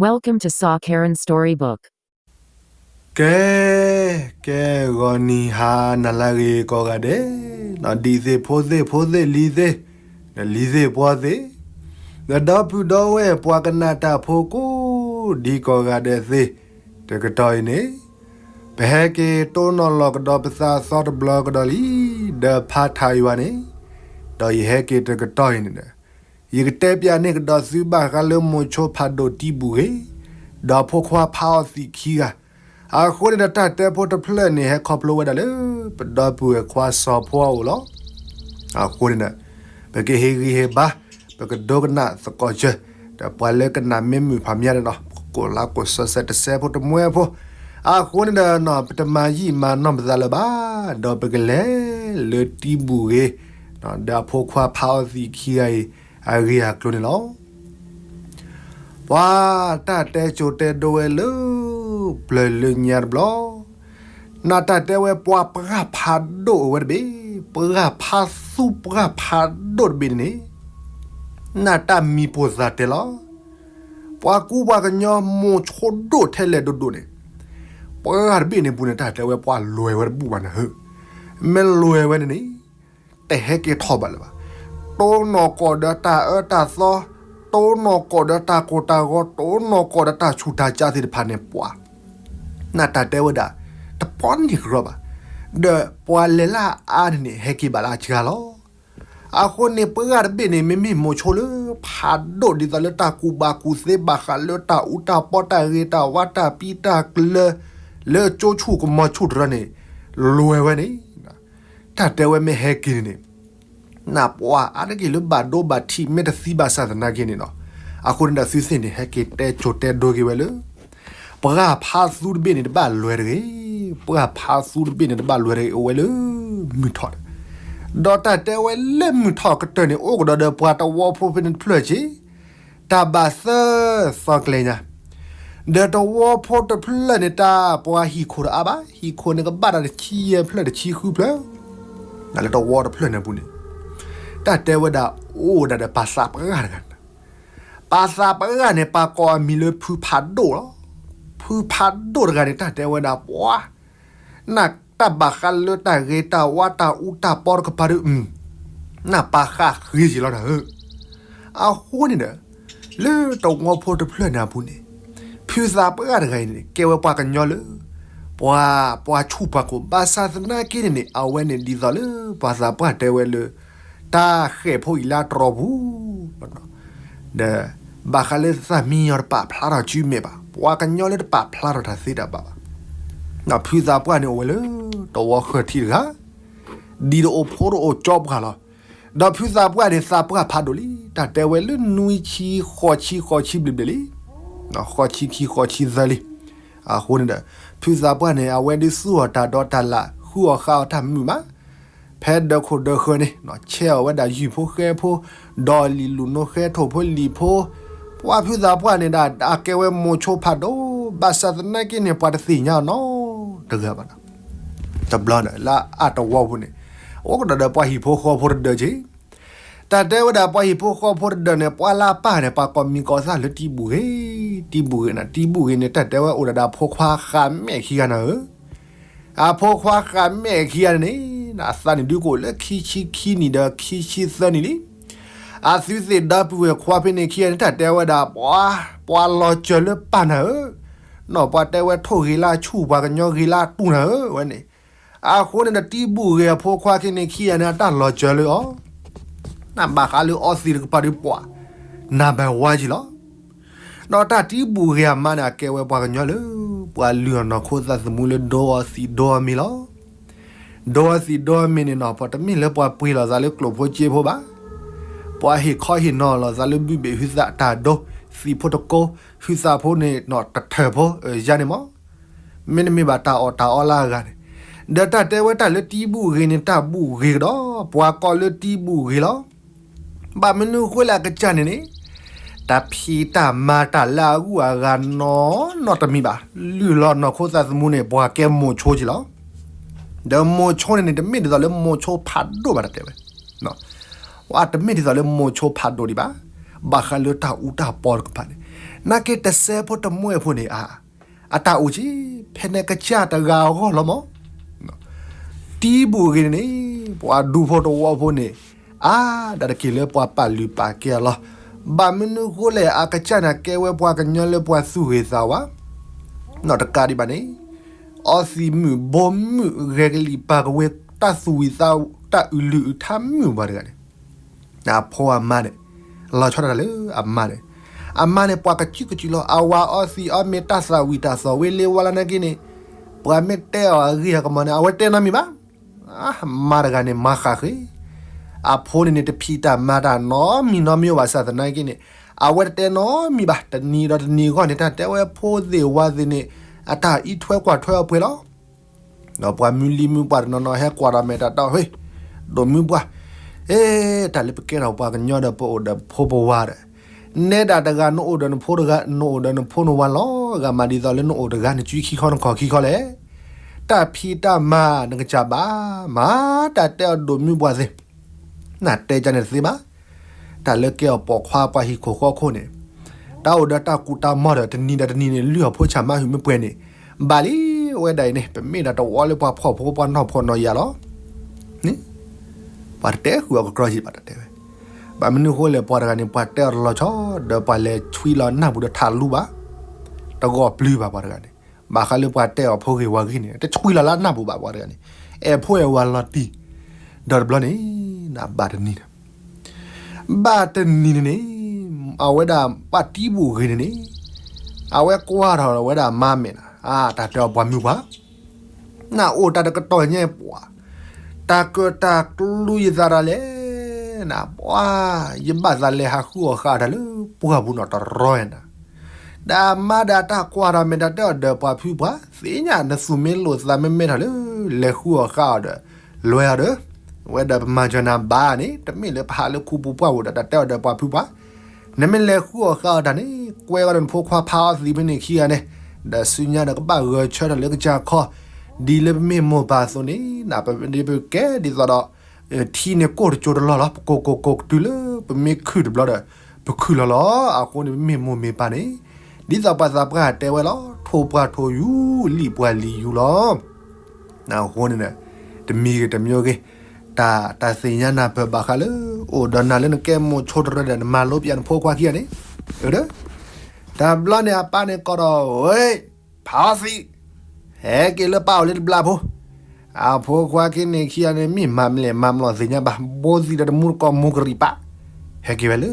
Welcome to Saw Karen Storybook. ကဲ, ကဲဂီၤနံၤဟါနၤလၢအဂ့ၤကိးဂၤဒဲး, ဒ်သ့ၣ်ဖိသ့ၣ်ဖိသ့ၣ်လံၤသ့ၣ်, ဒီးလံၤသ့ၣ်ပှီၢ်သ့ၣ်, ဒီးဒီပုၢ်ဒီဝဲၢ်ပှၤကနၣ်တၢ်ဖိကိးဒံကိးဂၤဒဲးသ့ၣ်, တကတီၢ်အံၤန့ၣ်, ပဟဲက့ၤတိၢ်နီၣ်လီၤကဒီးပသးအသီတဘျီကဒီးလံ, ဒီးဖးထးယွၤန့ၣ်, ဒီးယဟဲက့ၤတကတီၢ်အံၤန့ၣ်ဒီး ယကတဲပၠးန့ၢ်ကဒီးသုဘၣ်ဃးလၢမိၤဆိဖးဒိၣ်တံၢ်ဘူၣ်ဂ့ၤ, ဒီးဖိခွါဖးအီၣ်သံးခံဂၤ, အဃိန့ၣ်ဒီးတၢ်တဲဖိတဖျၢၣ်န့ၣ် ဟဲခီဖျိဝဲဒၣ်လၢ ပဒီပုၢ်ဝဲၢ်ခွါစီၤဖိအအိၣ်လီၤ. အဃိန့ၣ်ဒီး ပကဟ့ၣ်ဂံၢ်ဟ့ၣ်ဘါ, ပကဒိကနၣ်သကိးစၢၤ, ဒီးပှၤလၢကနၣ်မ့ၢ်မုာ်ဖးမံၤန့ၣ်ဒီး ကိးလါကိးစၢၤစဲးတစဲးဖိတမှဲဖိ, အဃိန့ၣ်ဒီး ပတမၤယံာ်မၤနီၢ်ပသးလၢၤဘၣ်, ဒီးပကလဲၤလၢတံၢ်ဘူၣ်ဂ့ၤ, ဒီးအဖိခွါဖးအီၣ်သံးခံဂၤအံၤ အဂ့ၢ်အကျိၤန့ၣ်လီၤ. ပှၤတၢ်တဲစိၤတဲဒိဝဲလၢ ပျၢၤလၢညါတဘျီ, နတၢ်တဲဝဲပှၤပှၢ်ဖးဒိၣ်အိၣ်ဝဲတဘ့ၣ်, ပှၢ်ဖးသူပှၢ်ဖးဒိၣ်တဘ့ၣ်န့ၣ်န့ၣ်, နတၢ်မံၤပိာ်သးတဲလီၤ. ပှၤကူပှၤကညီမိၤဆိဒိၣ်ထဲလဲၣ်ဒိၣ်ဒိၣ်န့ၣ်, ပှၢ်တဘ့ၣ်န့ၣ်ပူၤန့ၣ် တၢ်တဲဝဲပှၤလွဲၢ်ဝဲတဘူၣ်ဘၣ်န့ၣ်ဧၢ, မ့ၢ်လွဲၢ်ဝဲန့ၣ်န့ၣ် တဟဲက့ၤထီၣ်ဘၣ်လၢၤဘၣ်. တိၢ်နီၣ်ကီၢ်ဒီးတၢ်အၢတၢ်သီ, တိၢ်နီၣ်ကီၢ်ဒီးတၢ်ကိၢ်တၢ်ဂီၤ, တိၢ်နီၣ်ကီၢ်ဒီးတၢ်ဆူးတၢ်ကၠါသ့ၣ်တဖၣ်န့ၣ် ပှၤ နတၢ်တဲဝဲဒၣ် တပီန့ၢ်ကရီဘၣ်, ဒီးပှၤလဲၤလၢအါန့ၣ်န့ၣ် ဟဲက့ၤဘၣ်လၢအစှၤလီၤ. အဃိန့ၣ် ပှၢ်တဘ့ၣ်န့ၣ် မ့မ့ၢ်မိၤဆိလၢဖးဒိၣ်ဒ်သိးလၢတၢ်ကူၣ်ဘၣ်ကူၣ်သ့ဘၣ်ဃးလၢတၢ်အူတၢ်ပီတၢ်ဂ့ၤတၢ်ဝါတၢ်ပံတၢ်ကျၢၤ လၢကၠိဆူၣ်ကမီၤဆူၣ်တရၢန့ၣ် လွဲၢ်ဝဲန့ၣ် တၢ်တဲဝဲမ့ၢ်ဟဲက့ၤန့ၣ်န့ၣ်, နပှၤအါတက့ၢ်လၢဘၣ်ဒိဘၣ်ထံးမ့ၢ်တသံဘၣ်ဆၣ်သနာ်က့န့ၣ်လီၤ. အဃိန့ၣ်ဒီးသုသ့ၣ်န့ၣ် ဟဲက့ၤတဲစိၤတဲဒိက့ၤဝဲလၢ ပှၢ်ဖးသူတဘ့ၣ်န့ၣ်တဘၣ်လွဲၢ်တဂ့ၤ, ပှၢ်ဖးသူတဘ့ၣ်န့ၣ်တဘၣ်လွဲၢ်တဂ့ၤ အိၣ်ဝဲလၢမုၢ်ထီၣ်, ဒီးတၢ်တဲဝဲလၢမုၢ်ထီၣ်ကတၢၢ်န့ၣ် အိၣ်ကဒီးဒီးပှၤတဝီဖိဖဲန့ၣ်တဖျၢၣ်က့ၤ တၢ်ဘၣ်သၢသီကျဲညါ, ဒီးတဝီဖိတဖျၢၣ်န့ၣ် တၢ်ပှၤဟံၣ်ခိၣ်တအါဘၣ်, ဟံၣ်ခိၣ်န့ၣ်ကဘၣ်တၢ်တဆံယဲၢ်ဖျၢၣ်တဆံဃုဖျၢၣ်, လၢတဝီတဖျၢၣ်န့ၣ်အပူၤန့ၣ်, တၢ်တဲဝဲဒၣ်အိၣ်ဒၣ်ဒီးပှၤသးပှၢ်တဂၤန့ၣ်, ပှၤသးပှၢ်တဂၤန့ၣ် ပှၤကိးအမံၤလၢဖုဖးဒိၣ်လီၤ. ဖုဖးဒိၣ်တဂၤန့ၣ် တၢ်တဲဝဲဒၣ်ပှၤ နတၢ်ဘၣ်ဃးလၢတၢ်ဂ့ၤတၢ်ဝါတၢ်အူတၢ်ပီတကပၤဒီး နပာ်ဃာ်ဃ့က့ၤလီၤနၤဧၢ. အဃိန့ၣ်ဒီး လၢတဝီဖိတဖျၢၣ်န့ၣ်အပူၤန့ၣ် ဖုသးပှၢ်တဂၤအံၤန့ၣ် ကဲဝဲပှၤကညီလၢ ပှၤ ပှၤဆူၣ်ပှၤကိၢ် ဘၣ်ဆၣ်သနာ်က့န့ၣ်န့ၣ် အဝဲန့ၣ်ဒ်သိးလၢပှၤသးပှၢ်တဲဝဲလၢ တၢ်ဃဲၣ်ဖိအံၤလၢတြီပူၤ ဒီး ဘၣ်ဃးလၢသးမံညီၤတပာ်ဖျါထီၣ်စုမဲာ်ဘၣ်, ပှၤကညီလၢတပာ်ဖျါထီၣ်တၢ်သ့တၢ်ဘၣ်ဘၣ်. ဒီးဖုသးပှၢ်န့ၣ်အိၣ်ဝဲလၢ တဝီဃၢၤထံးတဂၤ, ဒ်တအိၣ်ဖိတအိၣ်ကၠီပှၢ်လီၤ. ဒီးဖုသးပှၢ်န့ၣ် သးပှၢ်ဖးဒိၣ်လံ, တၢ်တဲဝဲလၢနွံဆံဃိးဆံဃိးဆံဘျ့ဘျ့လံ, ဃိးဆံခံဃိးဆံသၢလံ. အဃိန့ၣ်ဒီး ဖုသးပှၢ်န့ၣ် အဝဲဒုးသူၣ်အီၣ်တၢ်ဒီးတၢ်လၢ် ဃုအီၣ်ဃုအီတၢ်မုာ်မး ဖဲဒၢးခိၣ်ဒၢးဃၢၤန့ၣ် ဆဲးအီၣ်ဝဲဒၣ်ယုၢ်ဖိဃဲဖိ, ဒီးလံာ်လူၤနိဃဲထိၣ်ဖိလံာ်ဖိ, ပှၤဖုသးပှၢ်န့ၣ်ဒၣ် အကဲဝဲမိၤဆိဖးဒိၣ်, ဘၣ်ဆၣ်သနာ်က့န့ၣ် ပှၤတသ့ၣ်ညါအီၤနီတဂၤဘၣ်ဒီး တဘျီဒီး လၢအတဝီပူၤန့ၣ် အိၣ်ကဒီးဒီးပှၤဟံၣ်ဖိဃီဖိတဒၢးက့ၤ, တၢ်တဲဝဲဒၣ်ပှၤဟံၣ်ဖိဃီဖိတဒၢးန့ၣ် ပှၤလၢအပၢ်န့ၣ် ပှၤကိးမံၤကိးသၣ်လၢတံၢ်ဘူၣ်ဂ့ၤ, တံၢ်ဘူၣ်ဂ့ၤန့ၣ်, တံၢ်ဘူၣ်ဂ့ၤန့ၣ် တၢ်တဲဝဲအိၣ်ဒၣ်ဒီးအဖိခွါဃၣ်မဲာ်ခံဂၤနၤဧၢ. အဖိခွါဃၣ်မဲာ်ခံဂၤန့ၣ်န့ၣ် အသးနံၣ်ဒုးကအိၣ်လၢခံဆံခံနံၣ်ဒီးခံဆံသၢနံၣ်လံ. အသုသ့ၣ်ဒီပုၢ်ဝဲၢ်ခွါဖဲန့ၣ်ခံဂၤန့ၣ် တၢ်တဲဝဲဒၣ် ပှၤ ပှၤလီၤစၢၤလၢပၢ်နၤဧၢ, နီၢ်ပှၤတဲဝဲထိၣ်ဂ့ၤလၢအဆူၣ် ပှၤကညီဂ့ၤလၢအတူၢ်နၤဧၢ ဝဲန့ၣ်. အဃိန့ၣ်ဒီးတံၢ်ဘူၣ်ဂ့ၤအဖိခွါခံန့ၣ်ခံဂၤန့ၣ် အတၢ်လီၤစၢၤလၢအီၤ နဘၣ်ဃးလၢအီသံးတကပၤဒီးပှၤ နဘၣ်ဝါကံလီၤ. ဒီးတၢ်တံၢ်ဘူၣ်ဂ့ၤအမါန့ၣ် အကဲဝဲပှၤကညီလၢ ပှၤလုၢ်အီၣ်နီၢ်ခိသးသမူလၢဒိအီသံးဒိအီမ့ၤလီၤ. ဒိအီသံးဒိအီမ့ၤန့ၣ်နီၤ ပှၤတမ့ၢ်လၢပှၤပှ့ၤလီၤသးလၢကျိၣ်ဖိစ့ဖိဘၣ်. ပှၤဟ့ၣ်ခီဟ့ၣ်နီၤလီၤသးလၢဘုဘ့ၣ်ဟုသးတၢ်ဒိ သံးဖိတကိး ဟုသးဖိန့ၣ်နီၤ တထၢၣ်ဖိ ယါန့ၣ်မး မ့တမ့ၢ်ဘၣ်တၢ်အီၣ်တၢ်အီလၢအဂၤန့ၣ်, ဒီးတၢ်တဲဝဲတၢ်လၢတံၢ်ဘူၣ်ဂ့ၤန့ၣ် တၢ်ဘူၣ်ဂ့ၤကဒီး ပှၤကိးလၢတံၢ်ဘူၣ်ဂ့ၤလီၤ. ဘၣ်မနုၤဃိလၢအကစၢ်န့ၣ်န့ၣ် တၢ်ဖံးတၢ်မၤတၢ်လၢအဂုၤအဂၤနီၢ်နီၢ်တမံၤဘၣ်. လုၢ်လီၤနီၢ်ခိသးသမူန့ၣ် ပှၤကဲမိၤဆိက့လီၤ. ဒီးမိၤဆိန့ၣ်န့ၣ် တမ့ၢ်ဒ်သိးလၢမိၤဆိဖးဒိၣ်ဘၣ်တၢ်တဲဝဲ ဝဲတမ့ၢ်ဒ်သိးလၢမိၤဆိဖးဒိၣ်ဒံးဘၣ်. ဘၣ်ဃးလၢတၢ်အူတၢ်ပီတကပၤန့ၣ် နာ်က့တစဲးဖိတမှဲၢ်ဖိန့ၣ် အတၢ်အိၣ်က့ၤ ဖဲန့ၣ်ကစၢ်တဂၤအဂီၢ်လီၤမး. တံဘူၣ်ဂ့ၤန့ၣ်န့ၣ် ပှၤဒူဖိတဝီဖိန့ၣ် အါဒၣ်တက့ၢ်လၢပှၤပာ်လုၢ်ပာ်ကဲအလီၢ်. ဘၣ်မနုၤဃိလဲၣ် အကစၢ်န့ၣ်ကဲဝဲပှၤကညီလၢပှၤသူၣ်ဂ့ၤသးဝါ နီတကးဒံးဘၣ်န့ၣ် အီသံးမုၣ်ဘိမုၣ် ဂဲၤကလံၣ်ပာ်ကဝဲၤ တၢ်သူၣ်ဝံၣ်သး တၢ်အုၣ်လုၢ်အုၣ်ထါမုၣ်ပှၤတဂၤန့ၣ် အဖိအမါန့ၣ် လီၤဆီဒၣ်တၢ်လၢအမါန့ၣ်, အမါန့ၣ် ပှၤကစုကစုလီၤ. အဝၤအီသံးအီမ့ၤ တၢ်သၣ်ဝံၣ်တၢ်သီၣ်ဝံၤလ့ဝါလၢနာ်က့န့ၣ် ပှၤမ့ၢ်တဲအီၤအဂ့ၢ်အကမီၤန့ၣ် အဝဲတဲနီတမံၤဘၣ်. အမါတဂၤန့ၣ် မၤဃၣ်ဃ့ အဖိန့ၣ်န့ၣ် တဖံးတၢ်မၤတၢ်နီတမံၤနီတမံၤဘၣ်ဆၣ်သနာ်က့န့ၣ် အဝဲတတဲနီတမံၤဘၣ်. တနံၤဒီးတနံၤအဂီၢ်န့ၣ် တၢ်တဲဝဲဖိသ့ၣ်ဝၤသ့ၣ်န့ၣ် အတၢ်အံးထွဲကွၢ်ထွဲအပှဲၤလီၤ. ဒီးပှၤမုၢ်လံၤမုၢ်ပှၢ်တနီၤနီၤ ဟဲကွၢ်ဒီးမဲာ်တၢ်တီ ဟ့ၣ် ဒိၣ်မုၢ်ပှၢ်, အ့ တၢ်လၢပကဲထီၣ်ပှၤကညီဒီး ပအိၣ်ဒီးဖိပဝၤဒီး နဲဒၣ်တဂၤ နအိၣ်ဒီးနဖိတဂၤ နအိၣ်ဒီးနဖိနဝၤလီၤ. ဂၤမးဒ်သိးလၢနအိၣ်တဂၤ နစုခံခီနခီၣ်ခံခီလဲၣ်. တၢ်ဖံးတၢ်မၤနကစၢ်ဘၣ်မၤ တၢ်တဲအီၤဒိၣ်မုၢ်ပှၢ်သ့ၣ် နတဲကန့ၣ်တသ့ဘၣ်. တၢ်လၢကဲအီၤပိာ်ခွါပှၤဟံၣ်ခိၣ်ဃီခိၣ်န့ၣ် တၢ်အိၣ်ဒီးတၢ်ကူၣ်တၢ်မီၤဒီး တနံၤဒီးတနံၤန့ၣ် လုၢ်အီၣ်ဖိဆၣ်မၤဟုၣ်မ့ၢ်ပှဲၤန့ၣ် ဘၣ်လံ. အဝဲဒၣ်အံၤန့ၣ် ပမ့ၢ်ဒၣ်တဝီလၢပှၤဖှီၣ်ဖိပှၤနီၢ်ဖှီၣ်နီၢ်ယာ်လီၤ. န့ၣ် ပှၤတတဲဃုာ်အီၤကကြီယံာ်ဘၣ် တၢ်တဲဝဲ. ဘၣ်မနုၤဃိလဲၣ် ပှၤတဂၤန့ၣ် ပှၤတဲအီၤတလီၤဆီ ဒီးပှၤလဲၤဆွံလီၤနၢ်ပူၤဒီးထးလူဘၣ် တဂီၢ်ပျုၤဘၣ်ပှၤတဂၤန့ၣ်. ဘၣ်ဃးလၢပှၤတဲအီၤဖိဂ့ၤဝါဂ့ၤန့ၣ် တဆွံလီၤလၢနၢ်ပူၤဘၣ်ပှၤတဂၤန့ၣ် အဲၣ်ဖိအဲၣ်ဝၤလီၤတံၢ်. ဒီးတဘျီန့ၣ် ဘၣ်တနံၤန့ၣ် ဘၣ်တနံၤန့ၣ်န့ၣ် အဝဲဒၣ်ပှၤတံဘူၣ်ဂ့ၤန့ၣ်န့ၣ် အဝဲကွၢ်ထီၣ်ဝဲဒၣ်မါမဲာ်နၤ အတၢ်တဲအီၤပှၤမုၢ်ပှၢ် နအိၣ်တၢ်တကတီၢ်ညါပှၤ တၢ်ကၢၣ်တၢ်ကျူယသးတၢ်လဲၣ် နပှၤ ယဘၣ်သးလဲၤဟးဃုအီၣ်ဃာ်အီၣ်တၢ်လၢပှၢ်ပူၤနီၣ်တရီယဲနၤ. ဒီးမါဒီးတၢ်ကွၢ်ထီၣ်မဲာ်တၢ်တဲအီၤဒီးပှၤဖုပှၢ် သ့ၣ်ညါနသူၣ်မ့ၢ်လိာ်သးမ့ၢ်မဲထီၣ်လၢ လဲၤဃုအီၣ်ဃာ်အီၣ်ဒီး လွဲအီၤဒီး ဝဲဒီးပမၤစၢၤနၤဘၣ်န့ၣ် တမ့ၢ်လၢပဟးလၢခူပူၤပှၢ်ပူၤဒီးတၢ်တဲအီၤဒီးပှၤဖုပှၢ် နမ့ၢ်လဲၤဃုအီၣ်ဃာ်အီၣ်တၢ်န့ၣ် ကွဲအီၤဒီးနဖိခွါဖးအီသံးဖဲန့ၣ်ခံဂၤန့ၣ် ဒီးဆူညါဒီးကဘၣ်ဂဲၤဆၢထၢၣ်လၢကစၢ်ခီ ဒ်လၢပမ့ၢ်မိၢ်ပၢ်အသိးန့ၣ် နပဒ်ပကဲဒ်သိးဒီး ထံန့ၣ်ကိၢ်တကၠိတလီၢ်လီၤ ပကိၢ်ကိၢ်ကိၢ်တုၤလၢ ပမ့ၢ်ခုၣ်တဘျီဒီး ပခုၣ်လီၤလီၤ. အဃိန့ၣ် ပမ့ၢ်မိၢ်မ့ၢ်ပၢ်န့ၣ် ဒ်သိးပှၤသးပှၢ်တဲဝဲလီၤ ထိၣ်ပှၢ်ထိၣ်ယူၤ လံၣ်ပှၢ်လံၣ်ယူၤလီၤ. အဃိန့ၣ် တမံၤဂ့ၤတမံၤဂ့ၤ တၢ် တၢ်သ့ၣ်ညါနၢ်ပၢၢ်ဘၣ်ဃးလၢ အိၣ်ဒီးနၤလၢနကဲမိၢ်ဆိတရၢဒီး နမၤလိပျဲနဖိခွါခံဂၤန့ၣ် ဒီး တဘျီန့ၣ်အပၢ်န့ၣ်ကိးဒီး ဝဲ ဖးအီသံး ဟဲက့ၤလၢပၢ်အိၣ်လၢတဘျါဖိ အဖိခွါခံန့ၣ်ခံဂၤန့ၣ် မ့ၢ်မၤမလဲၣ်မၤမလီၤသ့ၣ်ညါဘၣ် ဘိသံးဒီးတမူတကိးမူကရံၣ်ပၢ် ဟဲက့ၤဝဲလၢ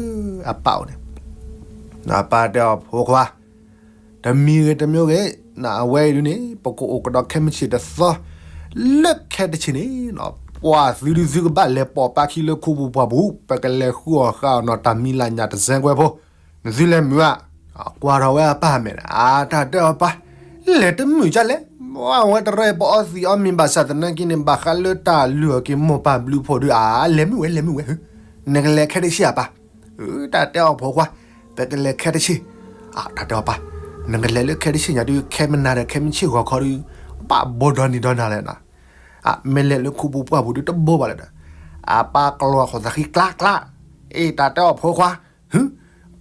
အပၢ်အိၣ်န့ၣ် အပၢ်တဲအီၤဖိခွါ တမံၤဂ့ၤတမံၤဂ့ၤ နအဝဲအံၤဒုန့ၣ် ပကအိၣ်ကဒီးခဲမုၢ်ဆ့ၣ်တသီ လၢခဲတဆ့ၣ်န့ၣ် ပှၤသုဒုသုကဘၣ်လဲၤပိာ်ပၢ်ခံလၢခူပူၤပှၢ်ပူၤ ပကလဲၤဃုအီၣ်ဃာ်အီၣ်နီၢ်တၢ်မံၤလၢညါတစဲးကွဲးဖိ နသုလဲၤမုာ်ဧါ ကွၢ်ထီၣ်ဝဲအပၢ်မဲာ် အတၢ်တဲအီၤပၢ် လဲၤတမုာ်ကလဲၣ် အဝဲတရၢပအီသံးအီမ့ၤဘၣ်ဆၣ်သနာ်က့န့ၣ် ဘၣ်ဃးလၢတၢ်လုၢ်အီၣ်က့ၤမိၢ်ပၢ်ဘျုးဖှိၣ်ဒု အလဲၤမုာ်ဝဲလဲၤမုာ်ဝဲ နကလဲၤခဲတဆ့ၣ်အပၢ် တၢ်တဲအီၤဖိခွါ ပကလဲၤခဲတဆ့ၣ် တၢ်တဲအီၤပၢ် နကလဲၤလၢခဲတဆ့ၣ်ညါဒု ခဲမနၤဒီးခဲမုၢ်ဆ့ၣ်ဂီၤခီဒု ဘၣ်ဘိဒီနံၤဒီနၤလဲၣ်နၤ မ့ၢ်လဲၤလၢခူပူၤပှၢ်ပူၤဒုတဘိဘၣ်လဲၣ်ဒီး အပၢ်ကလီၤခိၣ်သးဃံကျါကျါ အ့ တၢ်တဲအီၤဖိခွါ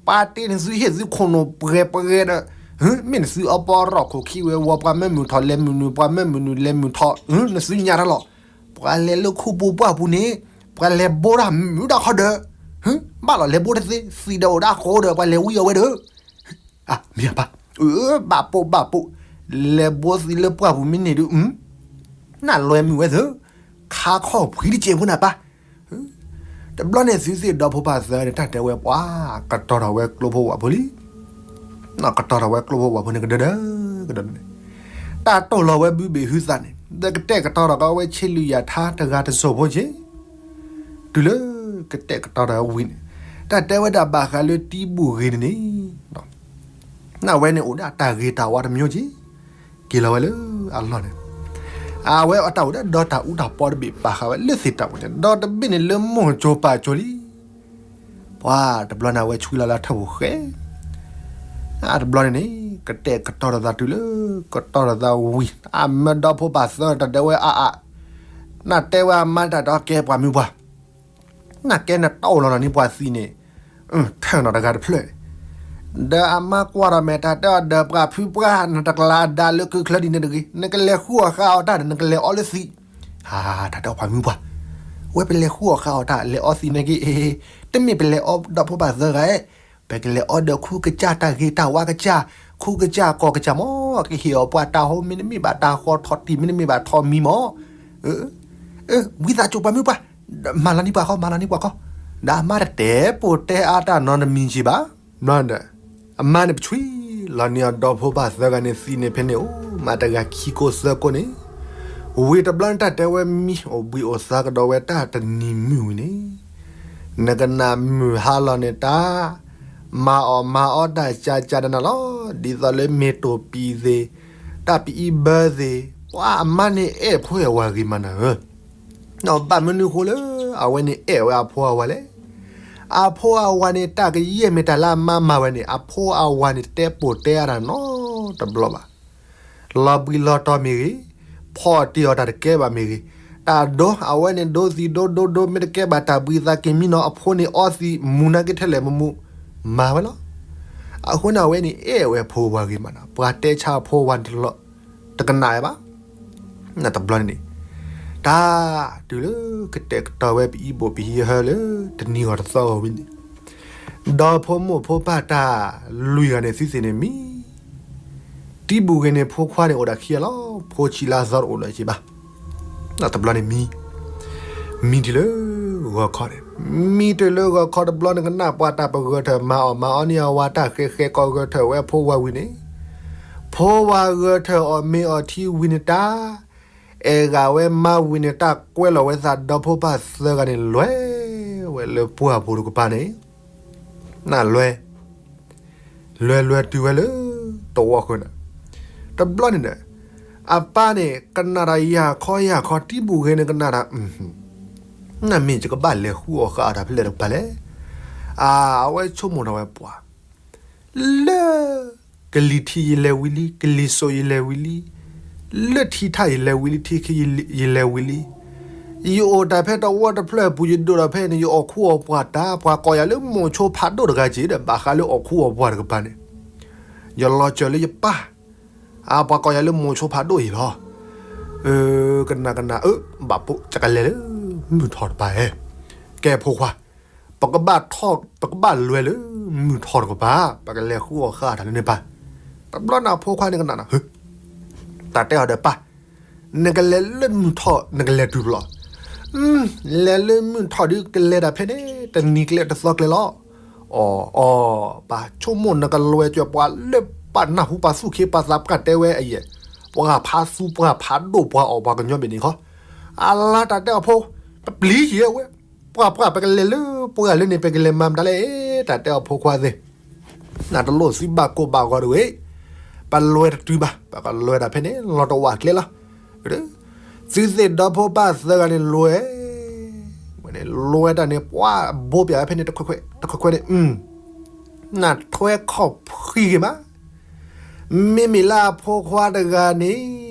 ပၢ်တ့နသုဟ့ၣ်သုခိၣ်နူာ်ပှဲၤပှဲၤဒီး မ့ၢ်နသုအပီရီၣ်ခိၣ်ခံဝဲဝီၤ ပှၤမၢမုာ်ထီၣ်လဲၤမုာ်နုာ် ပှၤမၢမုာ်နုာ်လဲၤမုာ်ထီၣ် နသုညါတၢ်လီၤ ပှၤလဲၤလၢခူပူၤပှၢ်ပူၤန့ၣ် ပှၤလဲၤဘိတၢ်မုာ်တၢ်ခီဒီး ဘၣ်လီၤလဲၤဘိတသ့ သံးဒီးအိၣ်ဒၣ်ဃိဒီး ပှၤလဲၤဝံအီၤဝဲဒီး မ့ၢ်အပၢ် ဘၣ်ပိာ်ဘၣ်ပိာ် လဲၤဘိသံးလၢပှၢ်ပူၤမ့ၢ်န့ၣ်ဒု နလွဲမုာ်ဝဲသ့ ခါခီၣ်ဖှံတစဲးဖိနၤပၢ် တဘျီန့ၣ်သုသ့ၣ်ဒီဖိပၢ်သၢန့ၣ် တၢ်တဲဝဲပှၤ ကတီၤထီၣ်ဝဲကျိဖိဝၣ်ဖိလံ ကတီၤထီၣ်ဝဲကျိဖိဝၣ်ဖိန့ၣ်ကဒၢဒၢ ကဒီးန့ၣ် တၢ်တိၢ်လီၤဝဲဘုဘ့ၣ်ဟုသးန့ၣ် ဒီးကတဲာ်ကတီၤထီၣ်ကဝဲဆ့လွံၢ်ယၤထါတဂၤတစိၢ်ဖိက့ၤ တုၤလၢကတဲာ်ကတီၤထီၣ်ဝံၤန့ၣ် တၢ်တဲဝဲဒၣ်ဘၣ်ဃးလၢတံဘူၣ်ဂ့ၤန့ၣ်န့ၣ် နဝဲန့ၣ်အိၣ်ဒၣ်တၢ်ဂ့ၤတၢ်ဝါတမျိုးက့ၤ က့ၤလီၤဝဲလၢအလီၢ်န့ၣ် အဝဲအတၢ်အိၣ်ဒၣ်ဒီးတၢ်အူတၢ်ပီတဘ့ၣ်ပာ်ဃာ်ဝဲလၢသ့ၣ်တၢ်ပူၤန့ၣ် ဒီးတဘ့ၣ်န့ၣ်လၢမိၢ်ကၠိၤပၢ်ကၠိၤလံ ပှၤတဘျီန့ၣ်အဝဲဆွံလီၤလၢထၢၣ်ပူၤဃဲ အတဘျီန့ၣ်န့ၣ် ကတဲာ်ကတီၤထီၣ်သးတုၤလၢ ကတီၤထီၣ်သးဝံၤ အမၢဒီဖိပၢ်သၢတၢ်တဲဝဲအါအါ နတဲဝဲအမါတၢ်ဒီးကဲပှၤမုၢ်ပှၢ် နကဲနတီၢ်လီၤနီၤန့ၣ်ပှၤသံးန့ၣ် ထၢၣ်နီၤတဂၤတဖျၢၣ်န့ၣ် ဒီးအမါကွၢ်ထီၣ်မဲာ်တၢ်တဲအီၤ ဒီးပှၤဖုပှၢ် နတကျါအဒါလၢကုချၢဒ်န့ၣ်တဂ့ၤ, နကလဲၤဃုအီၣ်ဃာ်အီၣ်တၢ်ဒီး နကလဲၤအီၣ်လၢသံး. ဟါ, တၢ်တဲအီၤပှၤမုၢ်ပှၢ်, ဝဲပလဲၤဃုအီၣ်ဃာ်အီၣ်တၢ် လဲၤအီသံးန့ၣ်က့, တမ့ၢ်ပလဲၤအီၣ်ဒီဖိပၢ်သၢဂၤ, ပကလဲၤအီၣ်ဒီးခူကစၢ်တၢ်ဂ့ၤတၢ်ဝါကစၢ်, ခူကစၢ်ကီၢ်ကစၢ်မး, ကဟ့ၣ်အီၤပှၤတၢ်ဟိ မ့တမ့ၢ်ဘၣ်တၢ်ဃီထီၣ်တံၢ် မ့တမ့ၢ်ဘၣ်ထီၣ်မံမး. ဝံသးစူၤပှၤမုၢ်ပှၢ်, မၤလီၤန့ၢ်ပှၤဃီ မၤလီၤန့ၢ်ပှၤဃီ, ဒီးအမါတတဲပိာ်တဲအါတၢ်နီတမံၤက့ဘၣ်. အမါန့ၣ်ပဆွံလီၤန့ၢ်အီၤဒီဖိပၢ်သၢဂၤန့ၣ်သံးန့ၣ်ဖဲန့ၣ် အိၣ်မးတဂၤခံကိးသၢကိးန့ၣ်, ဝံၤတဘျီန့ၣ်တၢ်တဲဝဲမံ အိၣ်ဘှံးအိၣ်သါကဒီးဝဲတၢ်တနံၤမုၢ်ဝံၤန့ၣ်, နကနၣ်မုၢ်ဟါလီၤန့ၣ်တၢ်, မၤအီၣ်မၤအီတၢ်ကကနၤလီၤ, ဒ်သိးလၢမ့ၢ်တိၢ်ပံၤသ့ၣ်, တၢ်ပအံဘၢသ့ၣ်, ပှၤအမါန့ၣ်အဲၣ်ဖိအဲၣ်ဝၤဂ့ၤမးနၤဧၢ. ဘၣ်မနုၤဃိလၢ အဝဲန့ၣ်အဲၣ်ဝဲအဖိအဝၤလဲၣ်. အဖိအဝၤန့ၣ် တၢ်ကယဲၢ်မ့ၢ်တၢ်လၢအမါမၤဝဲန့ၣ် အဖိအဝၤန့ၣ် တတဲပိာ်တဲအါတၢ်နီတဘျီဘၣ်. လီၤဘှံးလီၤတီၤမ့ၢ်ဂ့ၤ, ဖီၣ်တ့ၢ်အီၤတၢ်တကဲဘၣ်မ့ၢ်ဂ့ၤ, တၢ်ဒိ အဝဲန့ၣ်ဒိသံးဒိဒိဒိ မ့ၢ်တကဲဘၣ်တၢ်ဘှံးသးက့ၤမံနီၤ အဖိန့ၣ်အီသံး မူၤနာ်က့ထဲလဲၣ်မမူၤ, မၤဝဲလီၤ. အဃိန့ၣ် အဝဲန့ၣ်အဲၣ်ဝဲအဖိအဝၤဂ့ၤမးနီၤ, ပှၤတဲဆါအဖိအဝၤန့ၣ်တလီၤ တကနၣ်ဝဲဘၣ်. တဘျီန့ၣ်န့ၣ်, တၢ်တုၤလၢကတဲာ်ကတီၤဝဲပအံဘိၣ်ပဟံးဟၢလၢ တနံၤဂီၤတသီဂီၤဝံၤန့ၣ်, ဒီဖိမိၢ်ဖိပၢ်တၢ်လွံၢ်ဂၤန့ၣ် သုသ့ၣ်န့ၣ်မံ, တံဘူၣ်ဂ့ၤန့ၣ် ဖိခွါန့ၣ်အိၣ်ဒၣ်ခံဂၤလီၤ, ဖိဆံးလါသီတအိၣ်လၢၤက့ဘၣ်. တဘျီန့ၣ်မံ, မံတုၤလၢဂီၤခီန့ၣ်, မံတုၤလၢဂီၤခီတဘျီန့ၣ် ကနၣ်ပှၤတၢ်ပဂၢၢ်ထၢၣ် မၤအီၣ်မၤအီန့ၢ်အဝၤတၢ်ဃဲဃဲကီး ဂၢၢ်ထၢၣ်ဝဲအဖိဝၤဝံၤန့ၣ်, ဖိဝၤဂၢၢ်ထၢၣ်အီၣ်မ့ၤအီထံဝံၤန့ၣ်တၢ်, အဲၣ်ဂၤဝဲမါဝံၤန့ၣ် တၢ်ကွဲလီၤဝဲသးဒီဖိပၢ်သၢဂၤန့ၣ် လဲၤဝဲလၢပှၢ်ပူၤတကပၤန့ၣ်, နလွဲ လဲၤလဲၤတုၤဝဲလၢ တဝီဃၢၤန့ၣ်, တဘျီန့ၣ်ဒီး, အပၢ်န့ၣ် ကနၣ်တၢ်ယၢ်ခီယၢ်ခီ တံဘူၣ်ဂ့ၤန့ၣ်ကနၣ်တၢ်, နမ့ၢ်ယကဘၣ်လဲၤဃုအီၣ်ဃာ်အီၣ်တၢ်ဖဲလဲၣ်တကပၤလဲၣ်. အဝဲဆိကမိၣ်ထီၣ်ဝဲပှၤ လၢ ကလံၤထံးယလဲၤဝံၤလံ, ကလံၤစိးယလဲၤဝံၤလံ, လၢထံထၣ်ယလဲၤဝံၤလံ, ထံခံယလဲၤဝံၤလံ, ယအိၣ်တၢ်ဖဲတဝီတဖျၢၣ်အပူၤ ယဒိၣ်ဒီးဖဲန့ၣ် ယအီၣ်ခူအီၣ်ပှၢ်တၢ်, ပှၤကိးယၤလၢမိၤဆိဖးဒိၣ်တဂၤက့ၤဒီး ဘၣ်ဃးလၢအီၣ်ခူအီၣ်ပှၢ်တကပၤန့ၣ်, ယလီၤစၢၤလၢယပၢ်, အပှၤကိးယၤလၢမိၤဆိဖးဒိၣ်အံၤလီၤ. ကနၣ်ကနၣ်ဧၢ, ဘၣ်ဖိ ယကလဲၤလၢ မုၢ်ထီၣ်တကပၤဧၢ, ကဲဖိခွါ ပကဘၣ်ထီၣ် ပကဘၣ်လဲၤလၢ မုၢ်ထီၣ်တကပၤ, ပကလဲၤဃုအီၣ်ဃာ်တၢ်လၢန့ၣ်ပၢ်. တဘျီန့ၣ်အဖိခွါန့ၣ်ကနၣ်နီၤ, တၢ်တဲအီၤဒီးပၢ်, နကလဲၤလၢမုၢ်ထီၣ် နကလဲၤတုၤဖျီၣ်, လဲၤလၢမုၢ်ထီၣ်ဒုးကလဲၤဒၣ်ဖဲန့ၣ် တနံၤကျဲတသီကျဲလီၤ. အီၤ အီၤ ပၢ်ဆိကမိၣ်နကလွဲၢ်ကၠီၤပှၤလၢပှၤနၢ်ဟူပှၤသူၣ်ခ့ပှၤသးပှၢ်တဲဝဲအယဲၢ်, ပှၤဖးသူပှၤဖးဒိၣ်ပှၤအီၣ်ပှၤကညီဘ့ၣ်န့ၣ်ခီ, အလါတၢ်တဲအီၤဖိ, ပပျံၤယဲဝဲ ပှၤပှၢ်ပကလဲၤလၢပှၢ်လၢန့ၣ် ပကလဲၤမၤမတၤလဲၣ်, တၢ်တဲအီၤဖိခွါသ့ၣ်, နတလိၣ်သုဘၣ်ကိၢ်ဘၣ်ဂီၤတဂ့ၤ, ပလဲၤတတုၤဘၣ်, ပကလဲၤဒၣ်ဖဲန့ၣ် လီၤတဝာ်ကျဲလီၤ. သုသ့ၣ်ဒီဖိပၢ်သၢဂၤန့ၣ်လဲၤ, ဝဲန့ၣ်လဲၤတၢ်န့ၣ် ပှၤဘိပၠးဝဲဖဲန့ၣ်တခွဲးခွဲးတခွဲးခွဲးန့ၣ်, နထွဲခီၣ်ဖှံဂ့ၤမး, မ့မ့ၢ်လၢအဖိခွါတဂၤန့ၣ်,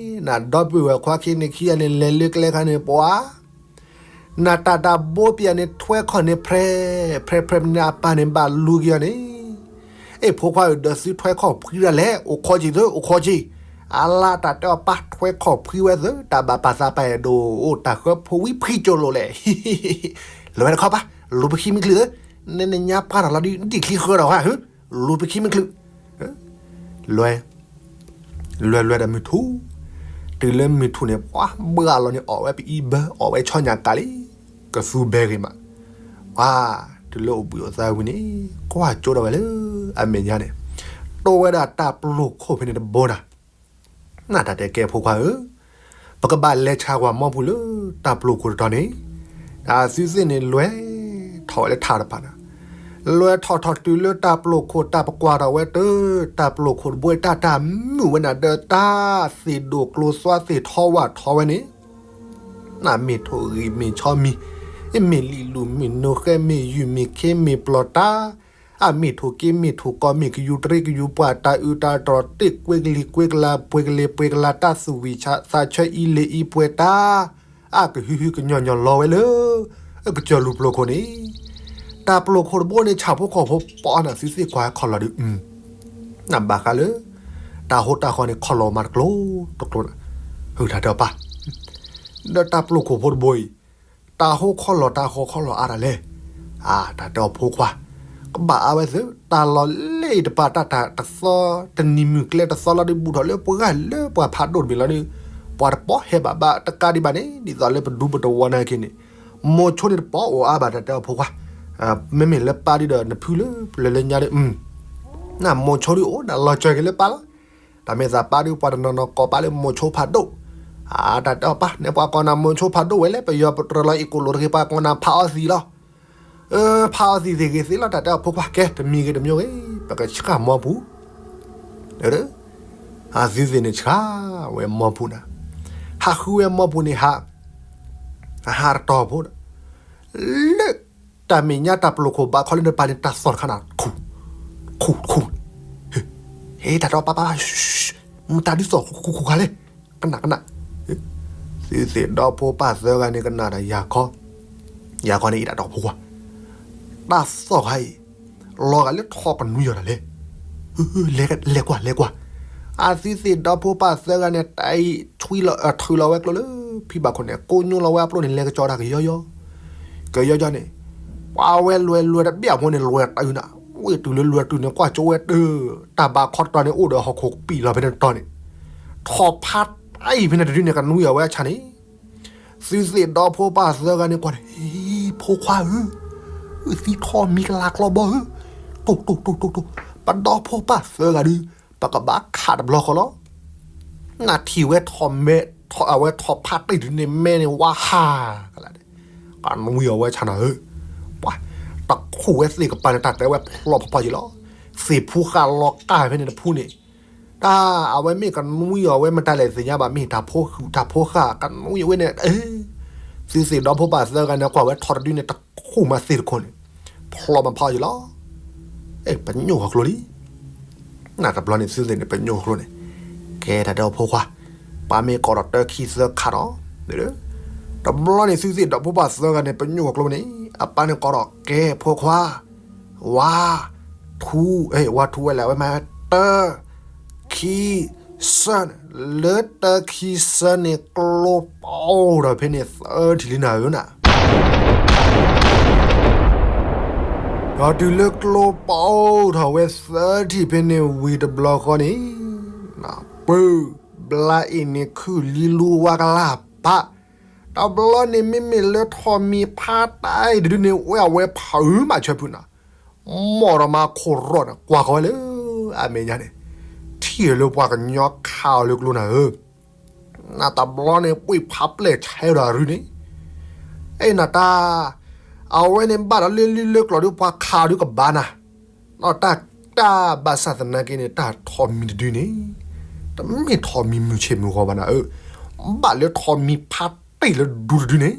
နဒီပုၢ်ဝဲၢ်ခွါခံန့ၣ်ခံဂၤန့ၣ် လဲၤလၢကျဲခါန့ၣ် ပှၤ နတၢ်တၢ်ဘိပၠးန့ၣ် ထွဲခီၣ်န့ၣ်ဖြဲး, ဖြဲးဖြဲးန့ၣ် အပၢ်န့ၣ်ဘၣ်လူၤက့ၤအီၤန့ၣ်, အ့ၣ် ဖိခွါဧၢ ဒီးသုထွဲခီၣ်ဖှံဒၣ်လဲာ်, အိၣ်ခိးက့ၤသု အိၣ်ခိးက့ၤ, အလါတၢ်တဲအီၤပၢ် ထွဲခီၣ်ဖှံဝဲသု တၢ်ဘၣ်ပာ်သးပာ်အဲၣ်ဒိးအိၣ်တၢ်ဃၢဖိဝံဖှံကၠိလိာ်လဲၣ်, လဲၤဝဲတခီပၢ်, လူၤပခံမုၢ်ချုးသု, နနညါပှၢ်ထီၣ်လီၤဒုး နတံၢ်ချံဃၢထီၣ်ဧါ, လူၤပခံမုၢ်ချုး လွဲ လွဲလွဲဒီးမုၢ်ထူၣ်, တုၤလၢမုၢ်ထူၣ်န့ၣ် ပှၤဘှါလီၤန့ၣ် အီၣ်ဝဲပအံဘၢ အီၣ်ဝဲဆီညၣ်ကးလံ, ကသူဘဲဂ့ၤမး, ပှၤ တုၤလၢအိၣ်ဘှံးအိၣ်သါဝံၤန့ၣ် ကွၢ်ကၠိဒီးဝဲလၢအမဲာ်ညါန့ၣ်, တိၢ်ဝဲဒၣ်တၢ်ပျိာ်ခိၣ်ဖဲန့ၣ်တဘိနၤ, နတၢ်တဲကဲဖိခွါဧၢ, ပကဘၣ်လဲၤဆါကွၢ်မီပူၤလၢတၢ်ပျိာ်ခိၣ်တတီၤန့ၣ်, အသုသ့ၣ်န့ၣ် လွဲထီၣ်ဝဲလၢထးတဖၣ်နၤ, လွဲထီၣ်ထီၣ်တုၤလၢတၢ်ပျိာ်ခိၣ်တၢ်ပကွၢ်ထီၣ်ဝဲတၢ်, တၢ်ပျိာ်ခိၣ်တဘိတၢ်တၢ်မုာ်ဝဲနၤဒီးတၢ်သ့ၣ်ဒိၣ်ကျိၤသွါသ့ၣ်ထီဝၣ်ထီဝဲန့ၣ်, နမ့ၢ်ထိၣ်ဂံၢ်မ့ၢ်ဆီမံၤ, မ့ၢ်လံာ်လူၤမ့ၢ်နိဃဲမ့ၢ်ယုၢ်မ့ၢ်ခ့မ့ၢ်ပျီၤတၢ်, အမ့ၢ်ထိၣ်က့မ့ၢ်ထိၣ်ကီမ့ၢ်ကယူၤတရံးကယူၤပှၢ်တၢ်အုးတၢ်တြီၤတ့ၢ်ကွ့ကလံၤကွ့ကလါပှဲၤကလ့ပှဲၤကလါတၢ်သူၣ်ဝံၤ သးဆၢအံၤလ့ၤအံၤပှဲၤတၢ်, အကဟုဟုကညီၤညီၤလီၤဝဲလၢ ကစၢၢ်လူၤပျိာ်ခိၣ်န့ၣ်, တၢ်ပျိာ်ခိၣ်တဘိန့ၣ် ဆၣ်ဖိကီၢ်ဖိပီနၤသုသ့ၣ်ကွၢ်ခီၣ်လီၤဒုး, နဘၣ်ဃးလၢ တၢ်ဟိတၢ်ဃီန့ၣ် ခီၣ်လီၤမးတကျိၤတကျိၤနၤ, ဟုၣ်တၢ်တဲအီၤပၢ်, ဒီးတၢ်ပျိာ်ခိၣ်ဖိတဘိအံၤ, တၢ်ဟိခီၣ်လီၤတၢ်ဃီခီၣ်လီၤအါတၢ်လဲၣ်. အါ တၢ်တဲအီၤဖိခွါ, ကဘၣ်အါဝဲသု တၢ်လီၢ်လၢအံၤတပၤ တၢ်တၢ်တသီ တနံၤမုၢ်ကျဲတသီလီၤဒီး ဘူးထီၣ်လၢပှၤဂၤလၢပှၤဖးဒိၣ်တဘ့ၣ်လီၤဒီး ပှၤတပီၢ်ဟဲဘၣ်ဘၣ်တကးဒံးဘၣ်န့ၣ် ဒ်သိးလၢပဒူပတဝီနာ်က့န့ၣ် မိၤဆိန့ၣ်တပီၢ်အိၣ်အါဘၣ် တၢ်တဲအီၤဖိခွါ, မ့မ့ၢ်လၢပၢ်ဒုဒီးနဖုလၢပျၢၤလၢညါဒီး နမိၤဆိဒုအိၣ်ဒၣ်လီၤစၢၤက့ၤလၢပၢ်လီၤ. တၢ်မ့ၢ်သးပၢ်ဒု ပှၤတနီၤနီၤကိးပၢ်လၢမိၤဆိဖးဒိၣ်, အါ တၢ်တဲအီၤပၢ် နဲပှၤကိးနၤမိၤဆိဖးဒိၣ်ဝဲလဲၣ် ပယီၤပတြၢၤလီၤအံၤကိၣ်လိာ်တဂ့ၤ ပှၤကိးနၤဖးအီသံးလီၤ. ဖးအီသံးသ့ၣ်ဂ့ၤသ့လီၤ တၢ်တဲအီၤဖိခွါ ကဲ တမံၤဂ့ၤတမံၤဂ့ၤ ပကဆှၣ်မီပူၤ အသုသ့ၣ်န့ၣ်ဆှၣ်ဝဲမီပူၤနၤ, ဟးဃုဝဲမီပူၤန့ၣ်ဟး, ဟးတတီၤဖိဒီး, လၢတၢ်မဲာ်ညါတၢ်ပျိာ်ခိၣ်ဘးခီလၢနပၤန့ၣ် တၢ်သီၣ်တခါနၤ, ခူၣ်, ခူၣ်, ခူၣ်, ဟ့ တၢ်တီပၢ်ပၢ်, မတၤဒုသီၣ်ခူၣ်ခူၣ်ခါလဲၣ်, ကနၣ်ကနၣ်, သုသ့ၣ်ဒီဖိပၢ်သၢဂၤန့ၣ်ကနၣ်ဒီးယၤခီ, ယၤခီန့ၣ်အံၤတၢ်တီဖိခွါ တၢ်သီၣ်ခါအံၤ, လီၤဂာ်လၢထီၣ်ကနွံအီၤဒၣ်လဲၣ်, လဲၤကွၢ်လဲၤကွၢ်, အသုသ့ၣ်ဒီဖိပၢ်သၢဂၤန့ၣ် တၢ်အံၤ ထွံလီၤအထုးလီၤဝဲကျိလၢ ဖံဘၣ်ခိၣ်န့ၣ် ကိညိလီၤဝဲအပျိန့ၣ် လဲၤကစီၤတၢ်ကယီယီ, ကယီယီန့ၣ်, ပှၤဝဲလွဲၤလွဲၤတဘျီဖိန့ၣ် လွဲၤတုၤနၤ, ဝ့ၢ်တုၤလၢလွဲၤတုၤန့ၣ် ကွၢ်ကၠိဝဲတၢ်, တၢ်ဘးခီတတီၤန့ၣ် အိၣ်ဒီးဟီၣ်ခိၣ်ကပံာ်လီၤဖဲန့ၣ်တတီၤန့ၣ်, ထီၣ်ဖးတၢ်အံၤဖဲန့ၣ်တဒုန့ၣ် ကနွံအီၤဝဲအဆၣ်န့ၣ် သုသ့ၣ်ဒီဖိပၢ်သၢဂၤန့ၣ်ကွၢ်န့ၣ်, ဖိခွါဧၢ, သံထီၣ်မံၤကလၤကျီဘီဧၢ, တိၢ်တိၢ်တိၢ်တိၢ်တိၢ်, ပဒီဖိပၢ်သၢဂၤဒု, ပကဘၣ်ခးတဘျီဃီလီၤ. နထံၣ်ဝဲထီၣ်မဲ, အဝဲထီၣ်ဖးတံၢ်တန့ၣ် မဲန့ၣ်ဝါဟးကလၤ, ကနွံအီၤဝဲဆၣ်နၤဧၢ, ပှၤ, တခူၣ်ဝဲသ့ၣ်ကပၤန့ၣ် တၢ်တဲဝဲဖျီဖီဖီယံၤလီၤ. သ့ၣ်ဖူဃာ်လီၤကၢ်ဖဲန့ၣ်တဖုန့ၣ် တၢ်အဝဲမ့ၢ်ကနွံအီၤဝဲမတၤလဲၣ်သ့ၣ်ညါဘၣ် မ့ၢ်တၢ်ဖိဃုာ်တၢ်ဖိဃာ် ကနွံအီၤဝဲန့ၣ်, သုသ့ၣ်ဒီဖိပၢ်သၢဂၤန့ၣ် ကွၢ်ဝဲထီၣ်တဒုန့ၣ် တခူၣ်မးသ့ၣ်တခိၣ်န့ၣ်, ဖျီမးဖီယံၤလီၤ. ပညိၣ်ဃီၤကျိလံ. နတဘျီန့ၣ်သုသ့ၣ်န့ၣ် ပညိၣ်ဃီၤကျိန့ၣ်, ကဲတၢ်တဲအီၤဖိခွါ, ပၢ်မ့ၢ်ကိးဒီးတၢခံသၢခါဒီး, တဘျီန့ၣ်သုသ့ၣ်ဒီဖိပၢ်သၢဂၤန့ၣ် ပညိၣ်ဃီၤကျိန့ၣ် အပၢ်န့ၣ်ကိးဒီး ကဲဖိခွါ ဝါ, ထူ, ဝါထူဝဲလဲၣ် အဝဲမၤတၢ, ခံ, သၢ, လၢတၢခံသၢန့ၣ် ကျိပအိၣ်ထီၣ်ဖဲန့ၣ်သၢထံၣ်လံနၤဧၢနၤ. ဒီးတုၤလၢကျိပအိၣ်ထီၣ်ဝဲသၢထံၣ်ဖဲန့ၣ်ဝံၤတဘျီဃီန့ၣ်, ပၢ်, ဘျါအ့ၣ်န့ၣ်ခုၣ်လံလူဝါကလၢ်ပာ်, တဘျီန့ၣ်မ့မ့ၢ်လၢထီၣ်မံၤဖးတၢ်အံၤတဒုန့ၣ် ဝဲအဝဲဖုးမးဆၢဖုးနၤ မီၢ်ဒီးမၤခိၣ်ရီၣ်န့ၣ် ကွၢ်ဃီၤဝဲလၢအမဲာ်ညါန့ၣ်, ထံၣ်လၢပှၤကညီခးအီၤလၢကျိနၤဧၢ, နတဘျီန့ၣ် ပှ့ၢ်ဖးပျဲၢ်ဆဲးဒီးအရူန့ၣ်, အဲၣ်နတၢ်, အဝဲန့ၣ်ဘၣ်ဒီးလၢလံလၢကျိၤဒီးပှၤခးအီၤဒုကဘၣ်နၤ, ဒီးတၢ်, တၢ်ဘၣ်ဆၣ်သနာ်က့န့ၣ် တၢ်ထီၣ်မံၤတဒုန့ၣ်, တမ့ၢ်ထီၣ်မံၤမုၢ်ဆ့ၣ်မုၢ်ဂီၤဘၣ်နၤဧၢ, ဘၣ်လၢထီၣ်မံၤဖးတံၢ်လၢဒူတဒုန့ၣ်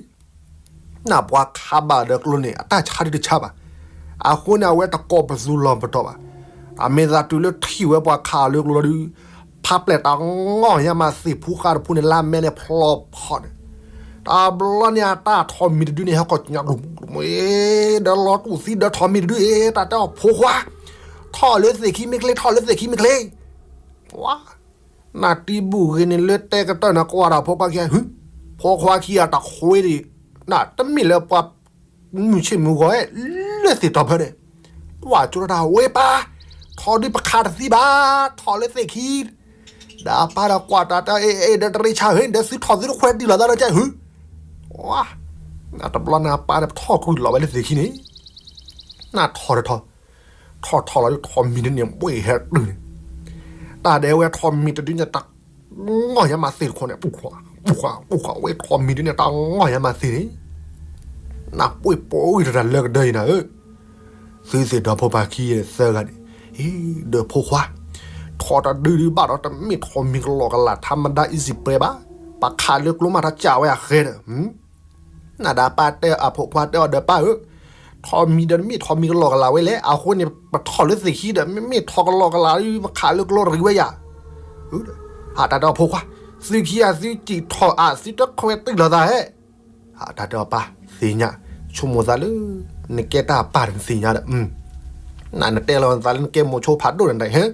နပှၤခးဘၣ်ဒီးကျိန့ၣ် အတၢ်ဆါဒုတဆါဘၣ်. အဃိန့ၣ် အဝဲတကိးပသူလီၤပတီၢ်ဘၣ်. အမ့ၢ်သးတုၤလၢထံၣ်ဝဲပှၤခးအီၤလၢကျိလီၤဒုး, ဖးပျဲၢ်တၢ်ငီၢ်ညါမးသ့ၣ်ဖူဃာ်တဖုန့ၣ် လၢမဲန့ၣ်ဖျီဖီန့ၣ်, တဘျီန့ၣ်အတၢ်ထီၣ်မံၤတဒုန့ၣ် ဟဲကီၢ်ညါကျိ, ဒီးလီၤတူၢ်သံဒီးထီၣ်မံၤတဒုအံၤ တၢ်တဲအီၤဖိခွါ, ထီၣ်လၢသ့ၣ်ခံမ့ၢ်ချ့ ထီၣ်လၢသ့ၣ်ခံမ့ၢ်ချ့ ဝါ နတံၤဘူၣ်ဂ့ၤန့ၣ်လၢတဲကတၢၢ်န့ၣ် ကွၢ်ဒီးဖိခွါခံဂၤ, ဖိခွါခံဂၤတခွ့ဒံး, နတမ့ၢ်လၢပှၤမုၢ်ဆ့ၣ်မုၢ်ဂီၤ လၢသ့ၣ်တီဖၢန့ၣ်, ကွၢ်ကၠိတၢ်ဝဲပၢ်, ထီၣ်ဒုးပခးတသံဘၣ်, ထီၣ်လၢသ့ၣ်ခံ, ဒီးအပၢ်ဒီးကွၢ်တၢ်တဲ အ့ အ့ ဒီးတရ့ဆါဧၢ, ဒီးသုထီၣ်သုတခွဲးတံၢ်လီၤသးဒီးကဲဧၢ, ဝါ, နတဘျီန့ၣ်အပၢ်န့ၣ် ထီၣ်ကွံာ်လီၤဝဲလၢသ့ၣ်ခံန့ၣ်, နထီၣ်တထီၣ် ထီၣ်ထီၣ်လီၤဒုး ထီၣ်မံၤတဒုန့ၣ် ဘှ့ၣ်ဟဲတုၤန့ၣ်, တၢ်ဒဲးဝဲထီၣ်မံၤတဒုန့ၣ် တၢ်ငီၢ်ညါမးသ့ၣ်တခိၣ်န့ၣ် ပူၤခွါ ပူၤခွါ ဝဲထီၣ်မံၤတဒုန့ၣ် တၢ်ငီၢ်ညါမးသ့ၣ်န့ၣ်, နပှ့ၢ်ပိာ်ဂံၢ်တၢ်လၢကဒၢအံၤနၤဧၢ, သုသ့ၣ်ဒီဖိပၢ်ခံသၢဂၤန့ၣ်, အ့ ဒီးဖိခွါ, ထီၣ်တဒုဒုးဘၣ်ဒီး တမ့ၢ်ထီၣ်မံၤကလီကလး ထါမဒါ easy ပှဲၤဘၣ်, ပခးလၢကျိမး တၢ်ကးဝဲအဃဲဒီး နဒၣ်ပၢ်တဲအဖိခွါတဲအီၤဒီးပၢ်ဧၢ, ထီၣ်မံၤဒီးမ့ၢ်ထီၣ်မံၤကလီကလးဝဲလဲၣ်, အဃိန့ၣ် ပထီၣ်လၢသ့ၣ်ခံဒီး မ့မ့ၢ်ထီၣ်ကလီကလး ပခးလၢကျိရံဝဲယၤ, အတၢ်တဲအီၤဖိခွါ, သုခံဂၤသုစံၣ်ထီၣ်အသုတခွဲးတံၢ်လီၤသးဧၢ, အတၢ်တဲအီၤပၢ်သ့ၣ်ညါ, ဆိကမိၣ်သးလၢ နကဲတၢ်ပၢ်န့ၣ်သ့ၣ်ညါဒီး, နနတဲလီၤသးလၢနကဲမိၤဆိဖးဒိၣ်န့ၣ်ဟဲ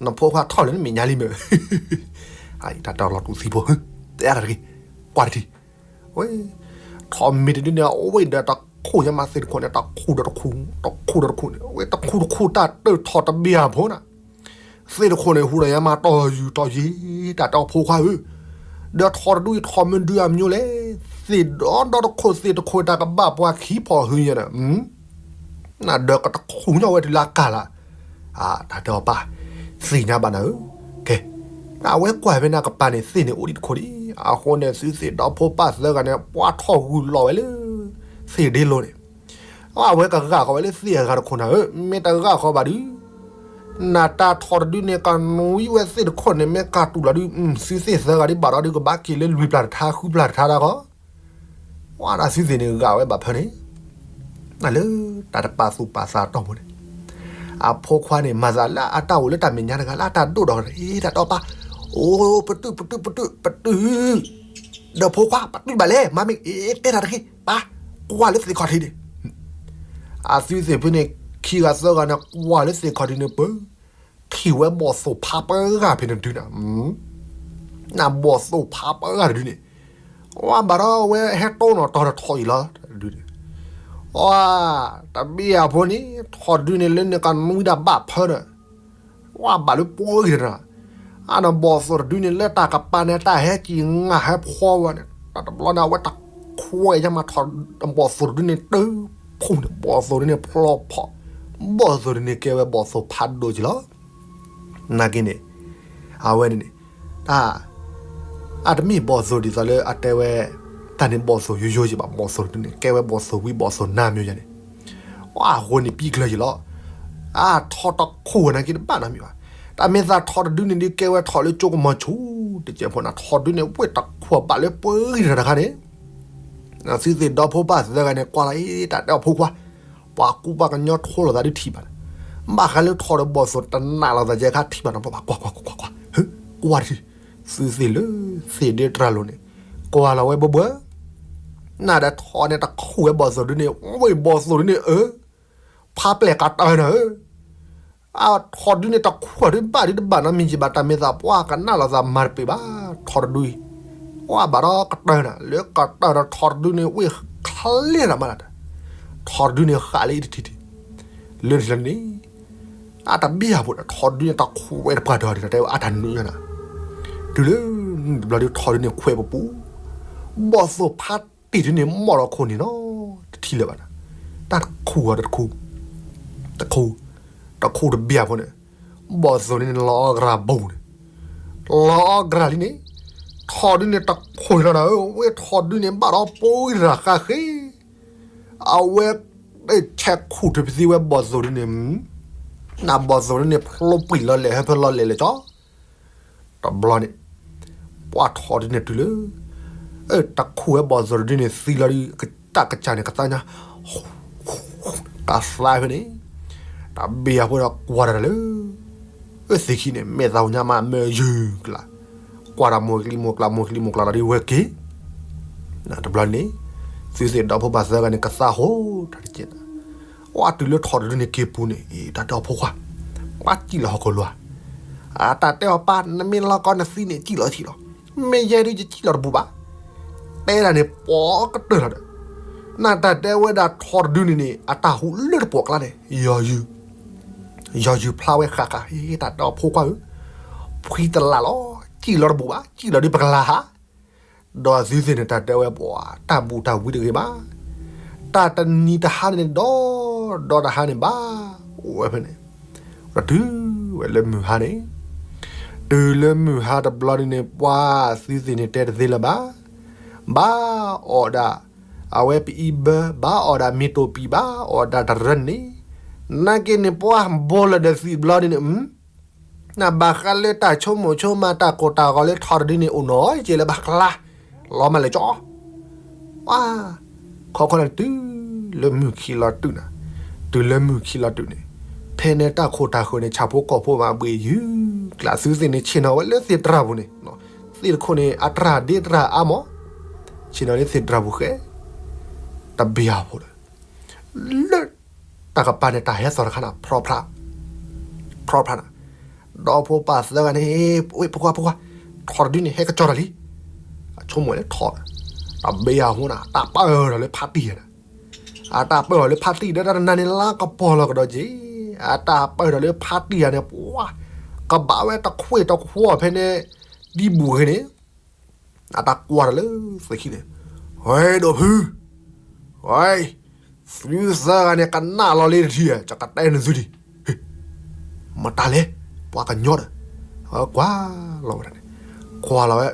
နဖိခွါထီၣ်လၢနမဲာ်ညါလံမ့ၢ်, တၢ်တၢ်လီၤတူာ်သံဖိ, တဲအါတၢ်တဂ့ၤ, ကွၢ်တထံၣ်, ဝဲ, ထီၣ်မ့ၢ်တဒုန့ၣ် အဝဲဒီးတခိၣ်ညါမးသ့ၣ်တခိၣ်န့ၣ် တခိၣ်ဒီးတခိၣ်, တခိၣ်ဒီးတခိၣ်န့ၣ် အဝဲတခိၣ်တခိၣ်တၢ်တၢၢ်ထီၣ်တဘ့ၣ်အဖိနၤ သ့ၣ်တခိၣ်န့ၣ် ဟူးဒီးယါမးတီၢ်ယူၤတီၢ်ယံၤ, တၢ်တဲအီၤဖိခွါဧၢ, ဒီးထီၣ်တဒုအံၤထီၣ်မ့ၢ်ဒုးအမညိလဲၣ်, သ့ၣ်ဒီဒီတခိၣ်သ့ၣ်တခိၣ်တၢ်ကဘၣ်ပှၤခံဖီၣ်ဟုညါဒီး, နဒီးကတခိၣ်ညီဝဲတုၤလၢအကၢ်လၢ်, တၢ်တဲအီၤပၢ်, သ့ၣ်ညါဘၣ်နၤဧၢ, ကဲ, အဝဲကွၢ်ဖဲန့ၣ်အကပၤန့ၣ် သ့ၣ်န့ၣ်အိၣ်ဒံးတခိၣ်ဒံး, အဃိန့ၣ် သုသ့ၣ်ဒီဖိပၢ်သၢဂၤန့ၣ် ပှၤထီၣ်ဂုာ်လီၤဝဲလၢ သ့ၣ်ဒ့လိၤန့ၣ် အဝဲကဂၢ်ဃီၤဝဲလၢသ့ၣ်အဂၤတခိၣ်နၤဧၢ, မ့ၢ်တဂၢ်ဃီၤဘၣ်ဒုး, နတၢ်ထီၣ်တဒုန့ၣ် ကနွံဝဲသ့ၣ်တခိၣ်န့ၣ် မ့ၢ်ကၢ်တူာ်လီၤဒုး, သုသ့ၣ်သၢဂၤဒုးဘၣ်ဒီးဒုး ကဘၣ်က့ၤလၢလွံၢ်ပျၢ်တထါ ဃုပျၢ်တထါဒၣ်ဃီ, ဝဲဒၣ်သုသ့ၣ်န့ၣ်ဂာ်ဝဲဘၣ်ဖၢန့ၣ်, နလၢတၢ်တပာ်သူၣ်ပာ်သးတီၢ်ဖိန့ၣ်, အဖိခွါန့ၣ် မၤသးလၢအတၢ်အိၣ်လၢတၢ်မဲာ်ညါတဂၤ လၢအတၢ်ဒိၣ်ဒီး အ့ တၢ်တဲအီၤပၢ်, အိ ပတုာ် ပတုာ် ပတုာ် ပတုာ် ဒီးဖိခွါ ပတုာ်ဘၣ်လဲၣ်, မၤမ့ၢ်အ့ တဲတၢ်တဂ့ၤ, ပၢ်, ကွၢ်လၢသ့ၣ်ခီၣ်ထံးန့ၣ်, အသုသ့ၣ်ဖဲန့ၣ် ခံဂၤသၢဂၤန့ၣ် ကွၢ်လၢသ့ၣ်ခီၣ်ထံးန့ၣ် ပၢ, ထံၣ်ဝဲဘီၣ်သိၣ်ဖးပှဲၤဂၤဖဲန့ၣ်တဒုန့ၣ်, နဘီၣ်သိၣ်ဖးပှဲၤဂၤတဒုန့ၣ်, ဝဲဘၣ်ဒီးဝဲဟဲတိၢ်နီၣ်တီၢ်ထီၣ်အံၤလီၤ, ဒုန့ၣ်, ဝဲ, တဘ့ၣ်အဖိန့ၣ် ထီၣ်တဒုန့ၣ် လၢန့ၣ်ကနွံဒၣ်ဘၣ်ဖၢဒီး ဝဲဘၣ်လၢပှဲၤဂၤတဒု, အန့ၣ်ဘီၣ်သိၣ်တဒုန့ၣ် လၢတၢ်ကပၤန့ၣ် တၢ်ဟဲက့ၤငါဟဲဖီဝဲန့ၣ် တၢ်တဘျီန့ၣ် အဝဲတခွဲးညါမးထီၣ်, ဘီၣ်သိၣ်တဒုန့ၣ် တဖှူန့ၣ် ဘီၣ်သိၣ်တဒုန့ၣ် ဖျီဖီၣ်, ဘီၣ်သိၣ်တဒုန့ၣ် ကဲဝဲဘီၣ်သိၣ်ဖးဒိၣ်က့ၤလီၤ. နာ်က့န့ၣ်, အဝဲန့ၣ်န့ၣ်, တၢ်, အတမ့ၢ်ဘီၣ်သိၣ်ဒ်သိးလၢအတဲဝဲ, တၢ်န့ၣ်ဘီၣ်သိၣ်ယိယိက့ၤဘၣ်, ဘီၣ်သိၣ်တဒုန့ၣ် ကဲဝဲဘီၣ်သိၣ်ဝံဘီၣ်သိၣ်နါမ့ၢ်ယါန့ၣ်, အဃိန့ၣ်ပံကျၢၤက့ၤလီၤ. အထီၣ်တခိၣ်နာ်က့တဘၣ်နီတမံၤဘၣ်. တၢ်မ့ၢ်သးထီၣ်တဒုန့ၣ်ဒုးကဲဝဲထီၣ်လၢကၠိကမီၤဆူၣ်တစဲးဖိန့ၣ် ထီၣ်တဒုန့ၣ် ဝ့ၢ်တခိၣ်ဘၣ်လၢပှဲၤဂၤတခါန့ၣ် သုသ့ၣ်ဒီဖိပၢ်သၢဂၤန့ၣ် ကွၢ်လီၤအံၤ တၢ်တဲအီၤဖိခွါ, ပှၤကူပှၤကညီထိလိာ်သးဒုးထံၣ်ဘၣ်, ဘၣ်ဃးလၢထီၣ်ဒီးဘီၣ်သိၣ်တနာ်လိာ်သးယဲခါထံၣ်ဘၣ်နီၤ ပှၤကွၢ်ကွၢ်ကွၢ်ကွၢ်ကွၢ်, ကွၢ်တထံၣ်, သုသ့ၣ်လၢ သ့ၣ်ဒ့တြၤလိၤန့ၣ်, ကွၢ်လီၤဝဲဘၢဘၢ, နဒီးထီၣ်န့ၣ်တခိၣ်ဝဲဘီၣ်သိၣ်ဒုန့ၣ် ဝ့ၢ်ဘီၣ်သိၣ်ဒုန့ၣ် အၢ ဖးပျဲၢ်ကတၢၢ်နၤဧၢ အထီၣ်တဒုန့ၣ်တခိၣ်ဒုဘၣ်ဒုတဘၣ်နီတမံၤက့ၤဘၣ် တၢ်မ့ၢ်သးပှၢ်ကနၣ်လိာ်သးမၤတပ့ၤဘၣ် ထီၣ်တဒုအံၤ, အဘၣ်ဒီးကတၢၢ်နၤ လၢကတၢၢ်ဒီးထီၣ်တဒုန့ၣ် ဝ့ၢ်ချ့နၤမးလၢ်တၢ်, ထီၣ်တဒုန့ၣ်ဃးလၢအံၤတထံၣ်ထံၣ်, လၢန့ၣ်လၢန့ၣ်, အတဘ့ၣ်အဖိဒီးထီၣ်တဒုန့ၣ်တခွဲးတပှၢ်ဒီး တဲဝဲအတၢ်နုာ်နၤ, တုၤလၢ တဘျီဒုးထီၣ်တဒုန့ၣ်ခွဲးပပူၤ, ဘီၣ်သိၣ်ဖးတံၢ်တဒုန့ၣ် မီၢ်ဒီးခိၣ်န့ၣ်နီၤ တထံၣ်လၢၤဘၣ်နၤ, တၢ်တခိၣ်အီၤတခိၣ် တခိၣ်, တခိၣ်တဘ့ၣ်အဖိန့ၣ်, ဘီၣ်သိၣ်န့ၣ်လီၤအီၣ်ကရၢ်ဘိန့ၣ်, လီၤအီၣ်ကရၢ်လံန့ၣ်, ထီၣ်ဒုန့ၣ်တခိၣ်လီၤနၤဧၢ ဝဲထီၣ်ဒုန့ၣ်ဘၣ်ဒီးပှၤဂၤဃးဃ့, အဝဲ ဆဲးခူၣ်ထူၣ်ပသံဝဲဘီၣ်သိၣ်ဒုန့ၣ်, နဘီၣ်သိၣ်ဒုန့ၣ် ဖျိပှံာ်လီၤလဲၣ် ဟၢဖၢလီၤလဲၣ်လဲၣ်ကၠီ တဘျီန့ၣ်, ပှၤထီၣ်ဒုန့ၣ်တုၤလၢ တခိၣ်ဝဲဘီၣ်သိၣ်တဒုန့ၣ် သံလီၤဒုး တၢ်ကစၢ်န့ၣ် ကသါညါ, ကသါဖဲန့ၣ်, တၢ်ဘ့ၣ်အဖိဒီးကွၢ်တၢ်လၢ သ့ၣ်ခံန့ၣ် မဲာ်သးဟူညါမး မၢယုၢ်ကျါ, ကွၢ်တၢ်မိၢ်ကလံမိၢ်ကျါ မိၢ်ကလံမိၢ်ကျါလီၤဒုးဝဲက့ၤ, တဘျီန့ၣ်, သုသ့ၣ်ဒီဖိပၢ်သၢဂၤန့ၣ် ကသါဟိတၢ်တက့ၢ်နၤ, အတုၤလၢထီၣ်တဒုန့ၣ်က့ၤပူၤန့ၣ် တၢ်တဲအီၤဖိခွါ, ပှၤစံၣ်လီၤဟီၣ်ခိၣ်လိၤဧါ, တၢ်တဲအီၤပၢ် နမ့ၢ်လီၤကီနသံန့ၣ် စံၣ်လီၤထံၣ်လီၤ, မ့ၢ်ယဲဒုးယစံၣ်လီၤတဘူးဘၣ်, တဲဒၣ်န့ၣ် ပိာ်ကတၢၢ်လီၤဒီး, နတၢ်တဲဝဲဒၣ်ထီၣ်တဒုန့ၣ်န့ၣ် အတၢ်ဟူးလၢတပိာ်ကျါန့ၣ် ယီၤယုၢ် ယီၤယုၢ်ဖျါဝဲဃးဃး တၢ်တဲအီၤဖိခွါဧၢ, ဖှံတလးလီၤ, စံၣ်လီၤတဘူးဘၣ်, စံၣ်လီၤဒုးပကလၤဟး, ဒီးသုသ့ၣ်န့ၣ် တၢ်တဲဝဲပှၤ တၢ်ဘူးတၢ်ဝံတဂ့ၤဘၣ်, တၢ်တနံၤတဟါန့ၣ်ဒီး ဒီတဟါန့ၣ်ဘၣ်, အိၣ်ဝဲဖဲန့ၣ်, ဒီးတုၤဝဲလၢမုၢ်ဟါန့ၣ်, တုၤလၢမုၢ်ဟါတဘျီန့ၣ်န့ၣ် ပှၤသုသ့ၣ်န့ၣ်တဲတသ့လၢၤဘၣ်, ဘၣ်အီၣ်ဒၣ် အဝဲပအံဘၢ ဘၣ်အီၣ်ဒၣ်မ့ၢ်တိၢ်ပံၤ ဘၣ်အီၣ်ဒၣ်တရၢန့ၣ်, နာ်က့န့ၣ် ပှၤဘိလၢာ်ဒီးသံးဘျီန့ၣ်န့ၣ်, နဘၣ်ဃးလၢတၢ်ဆိကမိၣ်ဆိကမး တၢ်ကိၢ်တၢ်ဂီၤလၢထီၣ်တဒုန့ၣ် အိၣ်နီၢ်က့လၢဘၣ်ကျါ, လီၤမးလၢကၠီ ပှၤ, ခီခီန့ၣ်တုၤလၢမုၢ်ခံလီၤတုၤနၤ, တုၤလၢမုၢ်ခံလီၤတုၤန့ၣ်, ဖဲန့ၣ်တၢ်ခိၣ်တၢ်ဃၢၤန့ၣ် ဆၣ်ဖိကီၢ်ဖိမးဘှ့ၣ်ယုၢ်ကျါ သုသ့ၣ်န့ၣ် ဆ့ၣ်နီၤဝဲလၢသ့ၣ်တြၢ်ပူၤန့ၣ်, သ့ၣ်တခိၣ်န့ၣ် အတြၢ်ဒ့တြၢ်အါမး, ဆ့ၣ်နီၤလၢသ့ၣ်တြၢ်ပူၤဃဲ, တဘ့ၣ်အဖိဒီး လၢတၢ်ကပၤန့ၣ် တၢ်ဟဲသီၣ်တခါန့ၣ် ဖြီဖြါ, ဖြီဖြါန့ၣ်, ဒီဖိပၢ်သၢဂၤန့ၣ်, ဖိခွါ ဖိခွါ, ထီၣ်တဒုန့ၣ် ဟဲကစီၤတၢ်လံ. အဆိကမိၣ်လၢထီၣ်, တၢ်ဘ့ၣ်အဟူနၤ တၢ်ပၢၢ်ထီၣ်လၢဖါတံၢ်ယၤန့ၣ်, အတၢ်ပၢၢ်ထီၣ်လၢဖါတံၢ်ဒီး တၢ်တနၤန့ၣ် လါကပီၤလီၤကဒီးက့ၤ, အတၢ်ပၢၢ်ထီၣ်လၢဖါတံၢ်ယၤန့ၣ် ပှၤ, ကဘၣ်ဝဲတခွ့ၣ်တခွီဖဲန့ၣ်, ဒံဘူၣ်ဂ့ၤန့ၣ် အတၢ်ကွၢ်ထီၣ်လၢသ့ၣ်ခံန့ၣ်, ဝဲဒိၣ်ဖု, ဝဲ, သုသၢဂၤန့ၣ် ကနၣ်လီၤလံတထံၣ်, ယကတဲနသုဒံး, မတၤလဲၣ်, ပှၤကညီဒီး, ကွၢ်လီၤဝဲဒၣ်န့ၣ်, ကွၢ်လီၤဝဲ,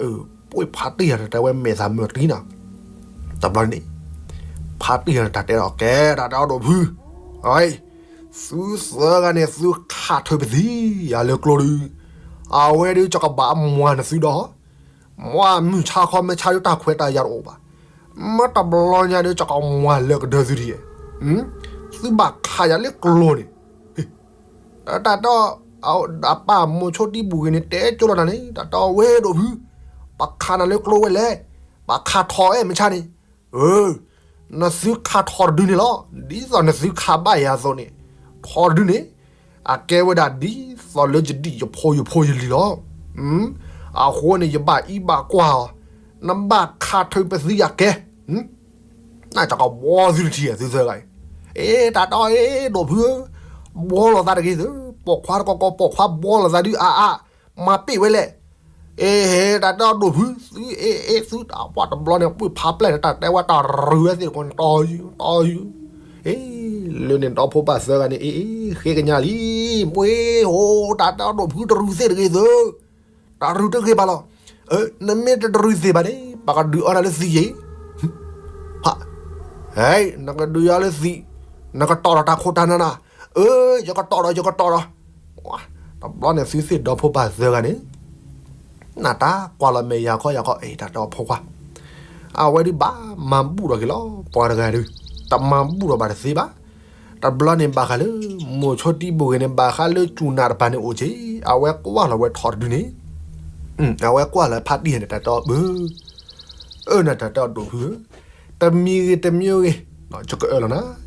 ပှၤဖါတံၢ်ယၤန့ၣ် တဲဝဲမဲာ်သးမုာ်တံၢ်နီၤ, တဘျီန့ၣ်, ဖါတံၢ်ယၤန့ၣ် တၢ်တဲဒီးကဲ, တၢ်တဲအီၤဒိၣ်ဖု, ဝဲ, သုသၢဂၤန့ၣ် သုခးထုးပသံယၤလၢကျိဒု, အဝဲဒုး ယကဘၣ်မၤနသုဒီး မ့ၢ်မုၢ်ဆါခီမ့ၢ်ဆါဒုး တၢ်ခွဲးတၢ်ယာ်တအိၣ်ဘၣ်, မ့ၢ်တဘျီညါဒုး ယကမၤလၢကဒၢသုဒံး, သုဘၣ်ခးယၤလၢကျိန့ၣ်, တၢ်တဲ, အပၢ်မိၤဆိဒံဘူၣ်ဂ့ၤန့ၣ် တဲကၠိလီၤနၤန့ၣ် တၢ်တဲအီၤဝဲဒိၣ်ဖု, ပခးနၤလၢကျိဝဲလဲၣ်, ပခးထီၣ်အဲၣ်မ့ၢ်ဆါန့ၣ်, နသုခးထီၣ်တဒုန့ၣ်လီၤ, ဒ်သိးနသုခးဘၣ်ယၤအသိးန့ၣ်, ထီၣ်တဒုန့ၣ် အကဲဝဲဒၣ်ဒ်သိးလၢယဒံၣ်ယဖိယဖိယလံၤလီၤ. အဃိန့ၣ် ယဘၣ်အံးဘၣ်ကွၢ်အီၤ, နဘၣ်ခးထုးပသံယၤကဲ, နကကဘီသုတထံၣ် သုသၢဂၤအံၤ, အ့ တၢ်တဲအီၤ အ့ ဒိၣ်ဖုဧၢ, ဘီလိာ်သးတဂ့ၤသု, ပိာ်ခွါတကီကီ ပိာ်ခွါဘီလိာ်သးဒုးအါအါ, မၤပ့ၢ်ဝဲလဲၣ်, အ့ တၢ်တဲအီၤဒိၣ်ဖု, သုအ့ အ့ သုတၢ်ပှၢ်တဘျီန့ၣ် ပှ့ၤဖးပျဲၢ်န့ၣ် တၢ်တဲဝဲတၢ်ရုၢ်ဝဲသ့ၣ်တကိးန့ၣ် တီယူၤ တီယူၤ အ့ လၢန့ၣ်ဒီဖိပၢ်သၢဂၤန့ၣ် အ့ ဃ့ကညးလံ, မ့ၢ်ဧိၤ တၢ်တဲအီၤဒိၣ်ဖု တရုၢ်သ့ၣ်တဂ့ၤသု, တၢ်ရုၢ်တဂ့ၤဘၣ်လီၤ. နမ့ၢ်တတရုၢ်သ့ၣ်ဘၣ်န့ၣ် ပကဒုးအီနၤလၢသံးယ့ၣ်, နကဒုးယၤလၢသံး, နကတီၢ်ဒီးတၢ်ခိၣ်တၢ်နၢ်နၤ, အၢ ယကတီၢ်ဒီး ယကတီၢ်ဒီး, တဘျီန့ၣ် သုသ့ၣ်ဒီဖိပၢ်သၢဂၤန့ၣ် နတၢ်ကွၢ်လီၤမဲာ်ယၤခီယၤခီ အ့ တၢ်တဲအီၤဖိခွါ, အဝဲဒုးဘၣ်မၤဘူၣ်ထီၣ်က့ၤလီၤ ပှၤတဂၤဒုး, တမၤဘူၣ်ထီၣ်ဘၣ်တသ့ဘၣ်. တဘျီန့ၣ်ဘၣ်ဃးလၢ မိၤဆိတံဘူၣ်ဂ့ၤန့ၣ် ဘၣ်ဃးလၢစူၢ်နာ်တပၤန့ၣ်အိၣ်က့ၤ, အဝဲကွၢ်လီၤဝဲထီၣ်တဒုန့ၣ်, အဝဲကွၢ်လီၤဖါတံၢ်န့ၣ် တၢ်တဲအီၤဘၣ် အၢ နတၢ်တဲအီၤဒိၣ်ဖုဧၢ, တမံၤဂ့ၤတမံၤဂ့ၤ, ယကအၢၣ်လီၤနၤ,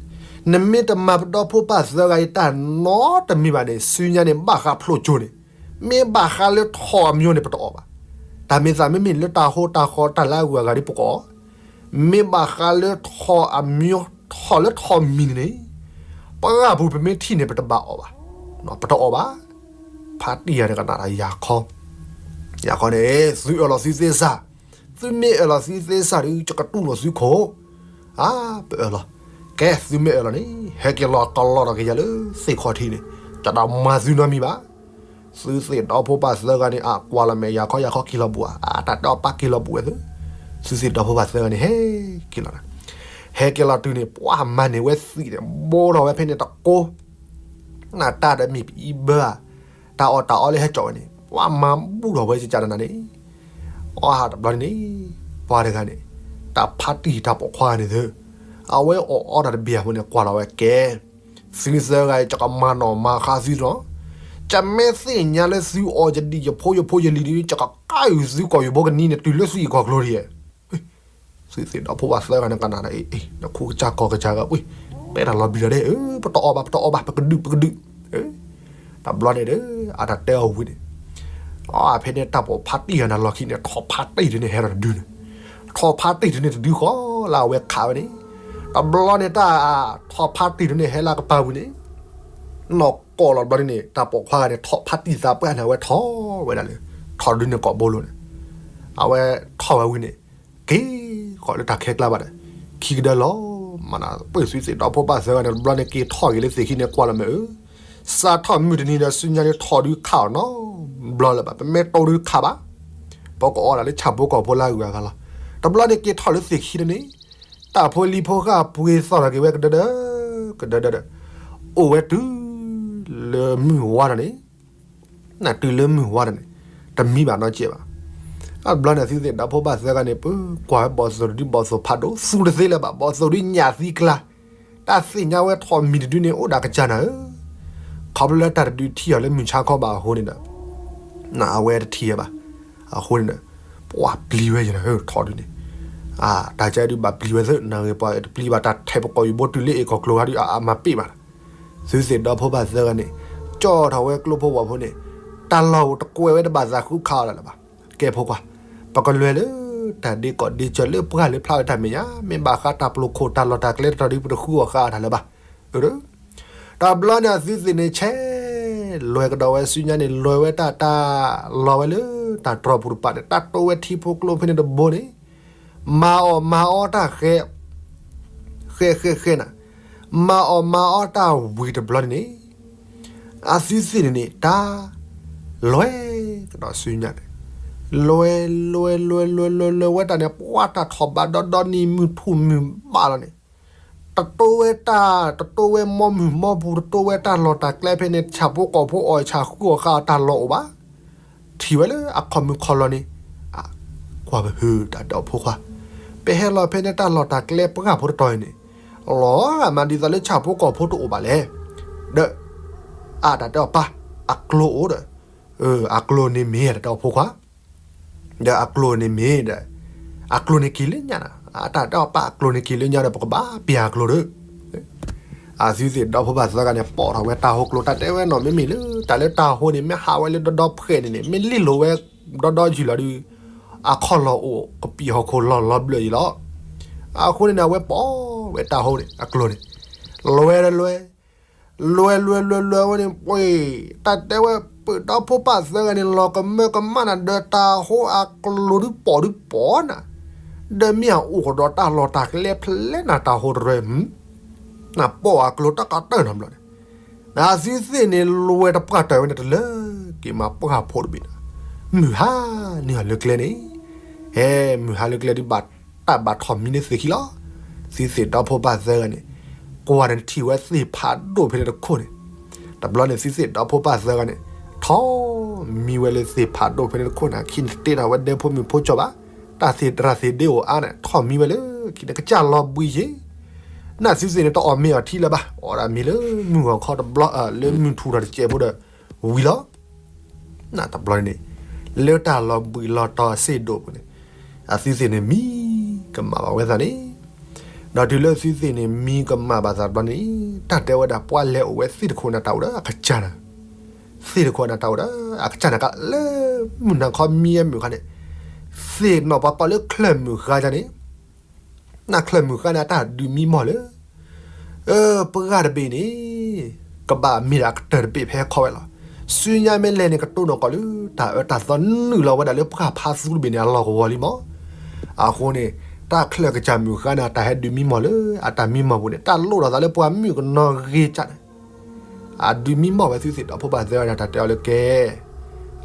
နမ့ၢ်တမၤပဒီဖိပၢ်သၢဂၤအံၤတၢ်နီတမံၤဘၣ်န့ၣ် ဆူညါန့ၣ် ဘၣ်ဃးဖျိကၠိန့ၣ်, မ့ၢ်ဘၣ်ဃးလၢထီၣ်အမံၤန့ၣ် ပတအီၣ်ဘၣ်. တၢ်မ့ၢ်သးမ့မ့ၢ်လၢတၢ်ဟိတၢ်ဃီတၢ်လၢအဂုၤအဂၤဒ်ပကအီၣ်, မ့ၢ်ဘၣ်ဃးလၢထီၣ်အမံၤ ထီၣ်လၢထီၣ်မံၤန့ၣ်န့ၣ်, ပှၢ်ပူၤပမ့ၢ်ထံၣ်န့ၣ် ပတဘၣ်အီၣ်ဘၣ်, ပတအီၣ်ဘၣ်. ဖါတံၢ်ယၤန့ၣ်ကနၣ်တၢ်ယၤခီ, ယၤခီန့ၣ် သုအၢၣ်လီၤသုသ့စၢ်, သုမ့ၢ်အၢၣ်လီၤသုသ့စၢ်ဒီး ယကတူၢ်လိာ်သုခိၣ်, အါ ပအၢၣ်လီၤ, ကဲသုမ့ၢ်အၢၣ်လီၤန့ၣ် ဟဲက့ၤလီၤကလီၤထီၣ်က့ၤယၤလၢသ့ၣ်ခီၣ်ထံးန့ၣ်, တၢ်ဒီးမၤသုနီတမံၤဘၣ်. သုသ့ၣ်ဒီဖိပၢ်သၢဂၤန့ၣ် အကွၢ်လီၤမဲာ်ယၤခီယၤခီက့ၤလီၤဘူးဧါ, အတၢ်တဲအီၤပၢ်က့ၤလီၤဘူးဝဲသု, သုသ့ၣ်ဒီဖိပၢ်သၢဂၤန့ၣ် ဟဲက့ၤလီၤ, ဟဲက့ၤလီၤတုၤန့ၣ် ပှၢ်မၤန့ၢ်ဝဲသံးန့ၣ် ဘိထီၣ်ဝဲဖဲန့ၣ်တကိး, နတၢ်ဒီးမ့ၢ်ပအံဘၢဧါ, တၢ်အီၣ်တၢ်အီလၢဟဲကၠီၣ်ဝဲန့ၣ် ပှၢ်မၤဘူၣ်ထီၣ်ဝဲကကနၤန့ၣ်, အီၣ်ဟးတဘျီန့ၣ် ပှၤတဂၤန့ၣ်, တၢ်ဖါတံၢ်တၢ်ပိာ်ခွါဂၤန့ၣ်သု, အဝဲအီၣ်အီတၢ်တဘ့ၣ်အဃိန့ၣ် ကွၢ်လီၤဝဲကဲ သုသၢဂၤအံၤ ယကမၤနီၣ်မၤဃါသုလီၤ, ယမ့ၢ်သ့ၣ်ညါလၢသုအီၣ်ယဒံၣ်ယဖိယဖိယလံၤဒီး ယကကါအုၣ်သုကီၢ်ယဘိကနံၤန့ၣ် တုၤလၢသုအံၤကီၢ်ကျိၤဒံးဧါ. သုသ့ၣ်ဒီဖိပၢ်သၢဂၤန့ၣ်ကနၣ်ဒီး အ့ နခူကစၢ်ကီၢ်ကစၢ်ဂၤပှ့ၤ, တဲတၢ်လီၤဘံၤလီၤဒဲး ပတအီၣ်ဘၣ် ပတအီၣ်ဘၣ် ပကဒုး ပကဒုး, တဘျီန့ၣ်ဒီး အတၢ်တဲအီၤဝံၤန့ၣ် အဖဲန့ၣ်တၢ်ပိာ်ဖါတံၢ်ယၤန့ၣ်လီၢ်ခံန့ၣ် ထီၣ်ဖါတံၢ်တန့ၣ်ဟဲလီၤတဒုန့ၣ်, ထီၣ်ဖါတံၢ်တန့ၣ်တဒုဃီလၢအဝဲခးဝဲန့ၣ်, တဘျီန့ၣ်တၢ်ထီၣ်ဖါတံၢ်တန့ၣ်ဟဲလၢကပၤဝံၤန့ၣ်, နီၢ်ကီၢ်လီၤတဘျီန့ၣ် တၢ်ပိာ်ခွါဂၤန့ၣ် ထီၣ်ဖါတံၢ်သးပှၢ်န့ၣ် အဝဲထီၣ်ဝဲဒၣ်လၢ ထီၣ်တဒုန့ၣ်ကိာ်ဘိလိၤန့ၣ်, အဝဲထီၣ်ဝဲဝံၤန့ၣ် က့ၤဃီၤလၢတၢ်ခဲကျါဘၣ်ဒီး ခံကဒၢလီၤ, မၤနၢၤ ပှ့ၤသုသ့ၣ်ဒီဖိပၢ်သၢဂၤန့ၣ် တဘျီန့ၣ်က့ၤထီၣ်က့ၤလၢသ့ၣ်ခံန့ၣ် ကွၢ်လီၤမ့ၢ်အၢ, စးထီၣ်မုၢ်တနံၤဒီး ဆူညါန့ၣ်ထီၣ်ဒုးခးအီၤနီတဘျီလၢၤဘၣ်, ပမ့ၢ်တိၢ်ဒုးခးဘၣ်, ပကအီၣ်ဒၣ်လၢဆၣ်ဖိကီၢ်ဖိလၢအဂုၤအဂၤလီၤ. တဘျီန့ၣ်က့ၤထီၣ်လၢသ့ၣ်ခံတန့ၣ်, တၢ်ဖိလံၤဖိဃၢ်ပှ့ၤသီၣ်ထီၣ်က့ၤဝဲကဒၢဒၢ, ကဒၢဒၢဒီး, အိၣ်ဝဲတုၤလၢမုၢ်ဝါထီၣ်န့ၣ် နတုၤလၢမုၢ်ဝါထီၣ်န့ၣ် တမံဘၣ်နီတစဲးဘၣ်. တဘျီန့ၣ် သုသ့ၣ်ဒီဖိပၢ်သၢဂၤန့ၣ် ပကွၢ်ဝဲဘီၣ်သိၣ်တဒု ဘီၣ်သိၣ်ဖးဒိၣ် သူတသ့လၢၤဘၣ်, ဘီၣ်သိၣ်ဒုညၣ်သံကျါ, တၢ်သ့ၣ်ညါဝဲထီၣ်မံၤတဒုန့ၣ် အိၣ်ဒၣ်ကစၢ်နၤဧၢ, ခီဖျိလၢတၢ်တဒုထံၣ်အီၤလၢမုၢ်ဆါခီဘၣ်အဃိန့ၣ်ဒီး အဝဲတထံၣ်ဝဲဘၣ်. အဃိန့ၣ်ဒီး ပှၤပျံၤဝဲယၤ ထီၣ်ဒုန့ၣ်, တၢ်ကဲဒုးဘၣ်ပျံၤဝဲသ့ နဂ့ၤပှၤတပျံၤဘၣ် တၢ်ထဲးပကီၢ်ယူၢ်ဘိတုၤလၢအ့ၣ်ကီၢ်ကျိၤဂၤဒုး အမၤပ့ၢ်ဘၣ်. သုသ့ၣ်ဒီဖိပၢ်သၢဂၤန့ၣ် ကၠီၣ်ထီၣ်ဝဲကျိဖိဝီၤဖိန့ၣ်, တ တၢ်လီၢ်အိၣ်တကွဲးဝဲတဘၣ်သးဃုခးအီၤလၢၤဘၣ်. ကဲဖိခွါ, ပကလဲၤလၢတၢ်ဒ့ကီၢ်ဒ့ကၢၤလၢပှၢ်လၢဖျါဝဲတၢ်မဲာ်ညါ, မ့ၢ်ဘၣ်ဃးတၢ်ပျိာ်ခိၣ်တၢ်လီၢ်တၢ်ကျဲတတီၤဒ်ပတဃုအီၤဃာ်အတၢ်လၢၤဘၣ်. တဘျီန့ၣ်အသုသ့ၣ်န့ၣ်ဆဲး လဲၤကဒီးဝဲဆူညါန့ၣ် လဲၤဝဲတၢ်တၢ် လီၤဝဲလၢတၢ်တြီၤပူၤတပၤန့ၣ် တၢ်တိဝဲထံဖိကျိဖဲန့ၣ်တဘိန့ၣ် မၤအီၣ်မၤအီတၢ်ဃဲ ဃဲဃဲဃဲနၤ, မၤအီၣ်မၤအီတၢ်ဝံၤတဘျီန့ၣ်န့ၣ် အသုသ့ၣ်န့ၣ်န့ၣ် တၢ် လဲၤကဒီးဆူညါန့ၣ် လဲၤ လဲၤ လဲၤ လဲၤ လဲၤ လဲၤဝဲတၢ်န့ၣ် ပှၤတၢ်ထီၣ်ဘးဒီဒီနံၤ မုၢ်ထူၣ်မုၢ်ဘၣ်လီၤန့ၣ် တတိဝဲတၢ် တတိဝဲမီမုၢ်မီပူၤ တတိဝဲတၢ်လီၢ်တၢ်ကျဲဖဲန့ၣ် ဆၣ်ဖိကီၢ်ဖိအီၣ်ဆၣ်ဃုအီၣ်ဃာ်အီၤတၢ်လီၢ်အိၣ်ဘၣ်. ထံၣ်ဝဲလၢအခီၣ်မုၢ်ခီၣ်လီၤန့ၣ် ကွၢ်ပဟု တၢ်တဲအီၤဖိခွါ, ပဟဲလီၤဖဲန့ၣ်တၢ်လီၢ်တၢ်ကျဲပှၢ်ဖိတတီၤအံၤန့ၣ် လီၤဂာ်မးဒ်သိးလၢဆၣ်ဖိကီၢ်ဖိတအိၣ်ဘၣ်လဲၣ်. ဒီး အတၢ်တဲအီၤပၢ် အကျိအိၣ်ဒီး အကျိန့ၣ်မ့ၢ်တၢ်တဲအီၤဖိခွါ ဒီးအကျိန့ၣ်မ့ၢ်ဒီး အကျိန့ၣ်က့ၤလၢညါနၤ, အတၢ်တဲအီၤပၢ်အကျိန့ၣ်က့ၤလၢညါဒီး ပကဘၣ်ပျၢ်အကျိဒီး အသုသ့ၣ်ဒီဖိပၢ်သၢဂၤန့ၣ် ပိာ်ထီၣ်ဝဲတၢ်ဟိကျိ တၢ်တဲဝဲနီၢ်မ့မ့ၢ်လၢ တၢ်လၢတၢ်ဟိန့ၣ် မ့ၢ်ဟးဝဲလၢဒီဒီဖှဲးန့ၣ်န့ၣ် မ့ၢ်လံၣ်လိာ်ဝဲဒီဒီယုၢ်လီၤဒီး အခီၣ်လီၢ်အိၣ်ကပံာ်ဟီၣ်ခိၣ်လီၢ်လီၤဘျၢၣ်ယံၤလီၤ. အဃိန့ၣ်န့ၣ် အဝဲပိာ်ဝဲတၢ်ဟိန့ၣ် အကျိန့ၣ် လဲၤဒီးလဲၤ လဲၤလဲၤလဲၤလဲၤဝဲန့ၣ် ပှ့ၤ တၢ်တဲဝဲ ပၢၢ်ဒီဖိပၢ်သၢဂၤန့ၣ် လီၤကမၢကမၣ်နၤ ဒီးတၢ်ဟိအကျိဒုးပိာ်ဒုးပိာ်နၤ, ဒီးမ့ၢ်အအိၣ်ကဒီးတၢ်လီၢ်တၢ်ကျဲဖဲလဲၣ်နၤ တၢ်ဟိတရၢ နပိာ်အကျိတၢ်ကတၢၢ်နီတဘျီန့ၣ်, နသုသ့ၣ်န့ၣ် လဲၤတပှၢ်တၢၢ်ဝဲန့ၣ် တလၢက့ၤမၤပှၢ်ဖိတဘ့ၣ်န့ၣ်, မုၢ်ဟါန့ၢ်အီၤလၢကျဲန့ၣ်, ဟဲမုၢ်ဟါလၢကျဲဒုးဘၣ်တၢ်ဘၣ်ထီၣ်မံန့ၢ်သ့ၣ်ခံလီၤ. သုသ့ၣ်ဒီဖိပၢ်သၢဂၤန့ၣ် ကွၢ်န့ၣ်ထံၣ်ဝဲသ့ၣ်ဖးဒိၣ်ဖဲန့ၣ်တခိၣ်န့ၣ်, တဘျီန့ၣ် သုသ့ၣ်ဒီဖိပၢ်သၢဂၤန့ၣ် ထီၣ်မံဝဲလၢသ့ၣ်ဖးဒိၣ်ဖဲန့ၣ်တခိၣ်န့ၣ် အခံန့ၣ်တတ့ထီၣ်ဝဲဒဲဖိမုၣ်ဖိကၠီဘၣ်, တၢ်သ့ၣ်တရၣ်သ့ၣ်ဒ့အိၣ်အါန့ၣ် ထီၣ်မံဝဲလၢခံန့ၣ် ကစၢ်လီၤဘှံးယ့ၤ နသုသ့ၣ်န့ၣ် တအီၣ်မ့ၤအီထံလၢၤဘၣ်, အီၣ်ဒၣ်မ့ၤလၢမုၢ်ဂီၤခီတဘျီ လၢမုၢ်ထူၣ်ထီၣ်တစဲးဖိဒီး ဝံၤလီၤ. နတဘျီန့ၣ် လၢတၢ်လီၤဘှံးလီၤတီၤအစ့ၣ်ဒိၣ်ပူၤန့ၣ် အသုသ့ၣ်န့ၣ် မံကမၣ်ဘၣ်ဝဲသးန့ၣ်, ဒီးတုၤလၢသုသ့ၣ်န့ၣ် မံကမၣ်ဘၣ်သးတဘျီန့ၣ် တၢ်တဲဝဲဒၣ်ပှၤလဲၤအိၣ်ဝဲသ့ၣ်တခိၣ်န့ၣ်တၢ်အိၣ်ဒီးအကစၢ်န့ၣ်, သ့ၣ်တခိၣ်န့ၣ်တၢ်အိၣ်ဒီးအကစၢ်န့ၣ် ကလၢမုၢ်နၤခီမံဝဲမုၢ်ခါန့ၣ်, သ့ၣ်နီၣ်ပှၤကိးလၢချၢၣ်မုၢ်ဃါန့ၣ် နချၢၣ်မုၢ်ဃါန့ၣ် အတၢ်ဒုးမံမီၢ်လၢ ပှၢ်တဘ့ၣ်န့ၣ် ကဘၣ်မ့ၢ်ဒၣ်အကတၢၢ်တဘ့ၣ်ဖဲခီဝဲလီၤ. ဆူညါမ့ၢ်လဲၤန့ၣ် ကတိၢ်နီၣ်ကီးလၢတၢ်အၢတၢ်သီ နုာ်လီၤဝဲဒၣ်လၢပှၢ်ဖးသူတဘ့ၣ်န့ၣ် အလီၢ်ကဝီၤလံမီၢ်. အဃိန့ၣ် တၢ်ချၢၣ်ကစၢ်မုၢ်ဃါန့ၣ် အတၢ်ဟဲဒုးမံမီၢ်လၢအတၢ်မံမီၢ်ပူၤန့ၣ် တၢ်လိၣ်ထီၣ်သးလၢပှၤမုၣ်ကနီၤဂ့ၤကၢ်န့ၣ် အဒုးမံမီၢ်ဝဲသုသ့ၣ်ဒီဖိပၢ်သၢဂၤန့ၣ် တၢ်တဲအီၤလၢကဲ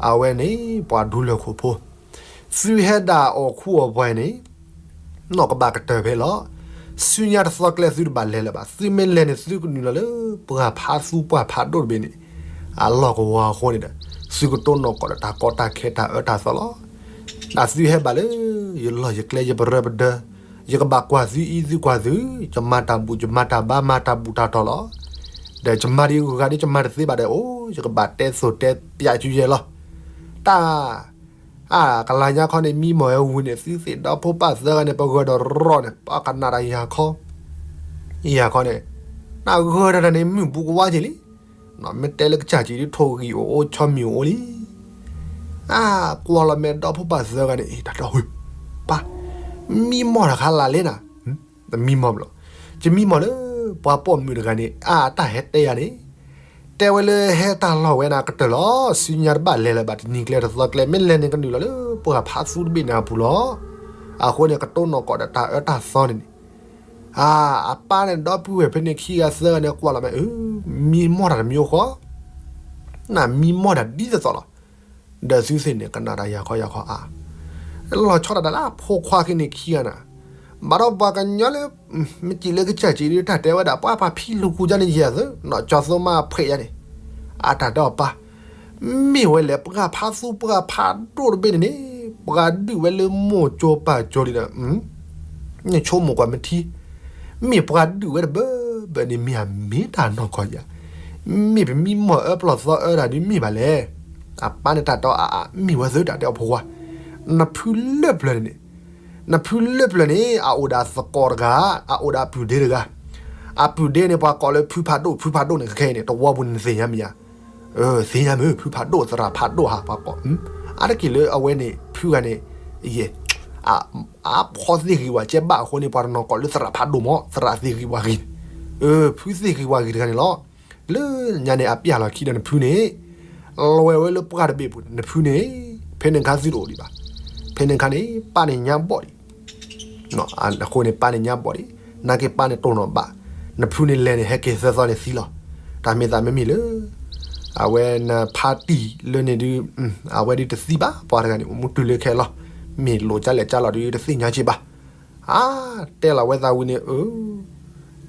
အဝဲန့ၣ် ပှၤဒူလၢၢ်ခိၣ်ဖိ သုဟဲဒၣ်အီၣ်ခူအီၣ်ပှဲၤန့ၣ် နီၢ်ကဘၣ်ကတၢၢ်ဖဲလီၤ. ဆူညါတသီကျဲသုတဘၣ်လဲၤလၢၤဘၣ်. သုမ့ၢ်လဲၤန့ၣ် သုကနုာ်လီၤလၢပှၢ်ဖးသူပှၢ်ဖးဒိၣ်တဘ့ၣ်န့ၣ် အလီၢ်ကဝီၤအဃိန့ၣ်ဒီး သုကတိၢ်နီၣ်ကီးဒီးတၢ်ကီတၢ်ခဲတၢ်အၢတၢ်သီလီၤ. တၢ်သုဟဲဘၣ်လၢယလီၢ်ယကျဲယပရၢပဒၢ ယကဘၣ်ကွၢ်သုအံၤသုကွၢ်သု ယမၤတၢ်ဘူၣ်ယမၤတၢ်ဘါမၤတၢ်ဘူၣ်တၢ်တီၤလီၤ. ဒီးယမၤဒံးဂၤဒ်ယမၤတသ့ဘၣ်ဒီး အိၣ် ယကဘၣ်တဲသိၣ်တဲပျးကယဲၢ်လီၤ. တၢ် အကလၤညါခီန့ၣ် မံမီၢ်ဝဲဝံၤန့ၣ် သုသ့ၣ်ဒီဖိပၢ်သၢဂၤန့ၣ် ပဂၢၢ်ဒီးရီန့ၣ် ပကနၣ်တၢ်ယၤခီ ယၤခီန့ၣ် နဂၢၢ်တၢ်န့ၣ် မုၢ်ဘူးကဝါက့ၤလံ. မ့ၢ်တဲလၢကစၢ်ကံၤဒ်ထိၣ်ဂံၢ်အိၣ်အိၣ် ဆီမံၤအိၣ်အိၣ်လံ. အကွၢ်လီၤမဲာ်ဒီဖိပၢ်သၢဂၤန့ၣ် တၢ်တဲအီၤ ပၢ် မံမီၢ်တၢ်ခါလၢ်လဲၣ်နၤ, တမံမီၢ်ဘၣ်လီၤ. ယမံမီၢ်လၢ ပှၤပိာ်မုၣ်တဂၤန့ၣ် အတၢ်ဟဲတဲယၤန့ၣ် တဲဝဲလၢဟဲတၢ်လီၢ်ဝဲန့ၣ်ကတၢၢ်လီၤ. ဆူညါတဘၣ်လဲၤလၢၤဘၣ် တနံၤကျဲတသီကျဲ မ့ၢ်လဲၤန့ၣ်ကနုာ်လီၤလၢပှၢ်ဖးသူတဘ့ၣ်န့ၣ်အပူၤလီၤ. အဃိန့ၣ် ကတိၢ်နီၣ်ကီးဒီးတၢ်အၢတၢ်သီန့ၣ်န့ၣ် အပၢ်န့ၣ် ဒီပုၢ်ဝဲၢ်ဖဲန့ၣ်ခံဂၤသၢဂၤန့ၣ် ကွၢ်လီၤမဲာ် အၢ မံမီၢ်တၢ်တမံၤအိၣ်ဃီ နမံမီၢ်တၢ်ဒ်သိးသိးလီၤ. ဒီးသုသ့ၣ်န့ၣ် ကနၣ်တၢ်ယၤခီယၤခီအါ လီၤဆီဒၣ်တၢ်လၢအဖိခွါခဲန့ၣ်ခံဂၤန့ၣ် ဘၣ်ဒီးပှၤကညီလၢ မ့ၢ်စံးလၢကစၢ်စံးဒ်တၢ်တဲဝဲဒၣ် ပှၤပှၤဖံလူၤကူၤကန့ၣ်ယဲၢ်သု နီၢ်ကၠီသိမးဖှဲးယၤန့ၣ် အတၢ်ဒီးပၢ် မ့ၢ်ဝဲလဲၣ် ပှၢ်ဖးသူပှၢ်ဖးဒိၣ်တဘ့ၣ်န့ၣ်န့ၣ် ပှၤဒုးဝဲလၢမိၢ်ကၠိပၢ်ကၠိလံဒီး နဆိကမိၣ်ကွၢ်မ့ၢ်ထံ မ့ၢ်ပှၤဒုးဝဲတဘၢဘၢန့ၣ် မ့ၢ်အမ့ၢ်တၢ်နီၢ်ကီၢ်ယၤ မ့ၢ်ပမံမီၢ်အၢပလီၢ်သီအၢတၢ်ဒ်မ့ၢ်ဘၣ်လဲၣ်. အပၢ်န့ၣ်တၢ်တီအါအါ မ့ၢ်ဝဲသုတၢ်တဲအီၤဖိခွါ နဖုလၢပျၢၤန့ၣ်န့ၣ် နဖုလၢပျၢၤန့ၣ် အအိၣ်ဒီးသကိးတဂၤ အအိၣ်ဒီးအပုၢ်ဒ့တဂၤ အပုၢ်ဒ့န့ၣ် ပှၤကိးလၢဖုဖးဒိၣ် ဖုဖးဒိၣ်န့ၣ် ခဲခဲအံၤန့ၣ် တဝီပူၤန့ၣ်နသ့ၣ်ညါမ့ၢ်ဧါ သ့ၣ်ညါမ့ၢ် ဖုဖးဒိၣ် သရၣ်ဖးဒိၣ်ဟးပှၤကိး, အါတက့ၢ်လၢအဝဲန့ၣ် ဖုဂၤန့ၣ် ယဲၢ် အါဖီသ့ၣ်ဂ့ၤဝဲကဲဘၣ်အဃိန့ၣ် ပှၤတနီၤကိးလၢသရၣ်ဖးဒိၣ်မး သရၣ်သ့ၣ်ဂ့ၤဝဲဂ့ၤ, ဖုသ့ၣ်ဂ့ၤဝဲဂ့ၤတဂၤန့ၣ်လီၤ. လၢညါန့ၣ် အပျၢ်လီၤခံဒီးနဖုန့ၣ် လီၤဝဲလၢပှၢ်တဘ့ၣ်ပူၤန့ၣ် နဖုန့ၣ် ဖဲန့ၣ်အခါသုတအိၣ်ဒံးဘၣ်. ဖဲန့ၣ်အခါန့ၣ် ပၢ်န့ၣ်ညါဘီၣ်ဒံး အဃိန့ၣ် ပၢ်န့ၣ်ညါဘီၣ်ဒံး, နာ်က့ပၢ်န့ၣ်တိၢ်နီၣ်ဘၣ်, နဖုန့ၣ်လဲၤန့ၣ် ဟဲက့ၤသၢသီန့ၣ်သံလီၤ. တၢ်မ့ၢ်သးမ့မ့ၢ်လၢ အဝဲနဖါတံၢ်လၢန့ၣ်ဒုး အဝဲဒုးတသံဘၣ် ပှၤတဂၤန့ၣ် အိၣ်မူတုၤလၢခဲလီၤ. မ့ၢ်လိာ်ကလဲၣ်ကလီၤဒုးတသ့ၣ်ညါက့ဘၣ်. အါ တဲလီၤဝဲသးဝံၤန့ၣ် အၢ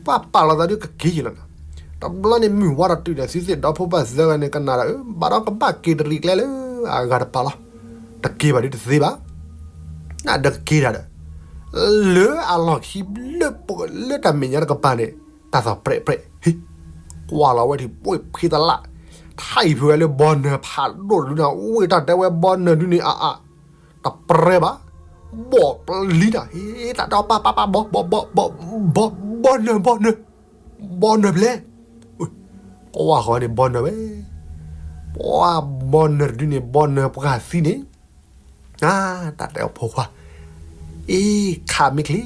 ပှၤပာ်လီၤသးဒုးကက့ၤယံၤလီၤနီၤ. တဘျီန့ၣ်မုၢ်ဝါထီၣ်တုၤဒီး သုသ့ၣ်ဒီဖိပၢ်သၢဂၤန့ၣ် ကနၣ်ဒီး ဘၣ်ဒီးကဘၣ်က့ၤတရံးကျဲလၢအဂၤတပၤလီၤ. တက့ၤဘၣ်ဒုးတသ့ဘၣ်. နဒီးကက့ၤတၢ်ဒီး လၢအလီၢ်ခံ လၢတၢ်မဲာ်ညါတကပၤန့ၣ် တၢ်သီၣ်ပြဲးပြဲး ဟ့ ကွၢ်လီၤဝဲဒၣ် ပှ့ၢ်ဖံသလၣ် ထါအံၤဖုဝဲလၢဘီနၢၤဖးဒိၣ်တဒုန့ၣ် ဝ့ၢ်တၢ်တဲဝဲဘီနၢၤဒုန့ၣ် အါအါ တပြဲဘၣ်, ဘီၣ်ပျံၤတၢ် ဟ့ တၢ်တဲပၢ်ပၢ်ပၢ် ဘီ ဘီ ဘီ ဘီ ဘီနၢၤ ဘီနၢၤ ဘီနၢၤဖျဲၣ်, ကွၢ်ဃီန့ၣ် ဘီနၢၤဝဲ, ပှၤဘီနၢၤတဒုန့ၣ် ဘီနၢၤပှၢ်သံန့ၣ် တၢ်တဲအီၤဖိခွါ, အ့ ခးမ့ၢ်ချ့,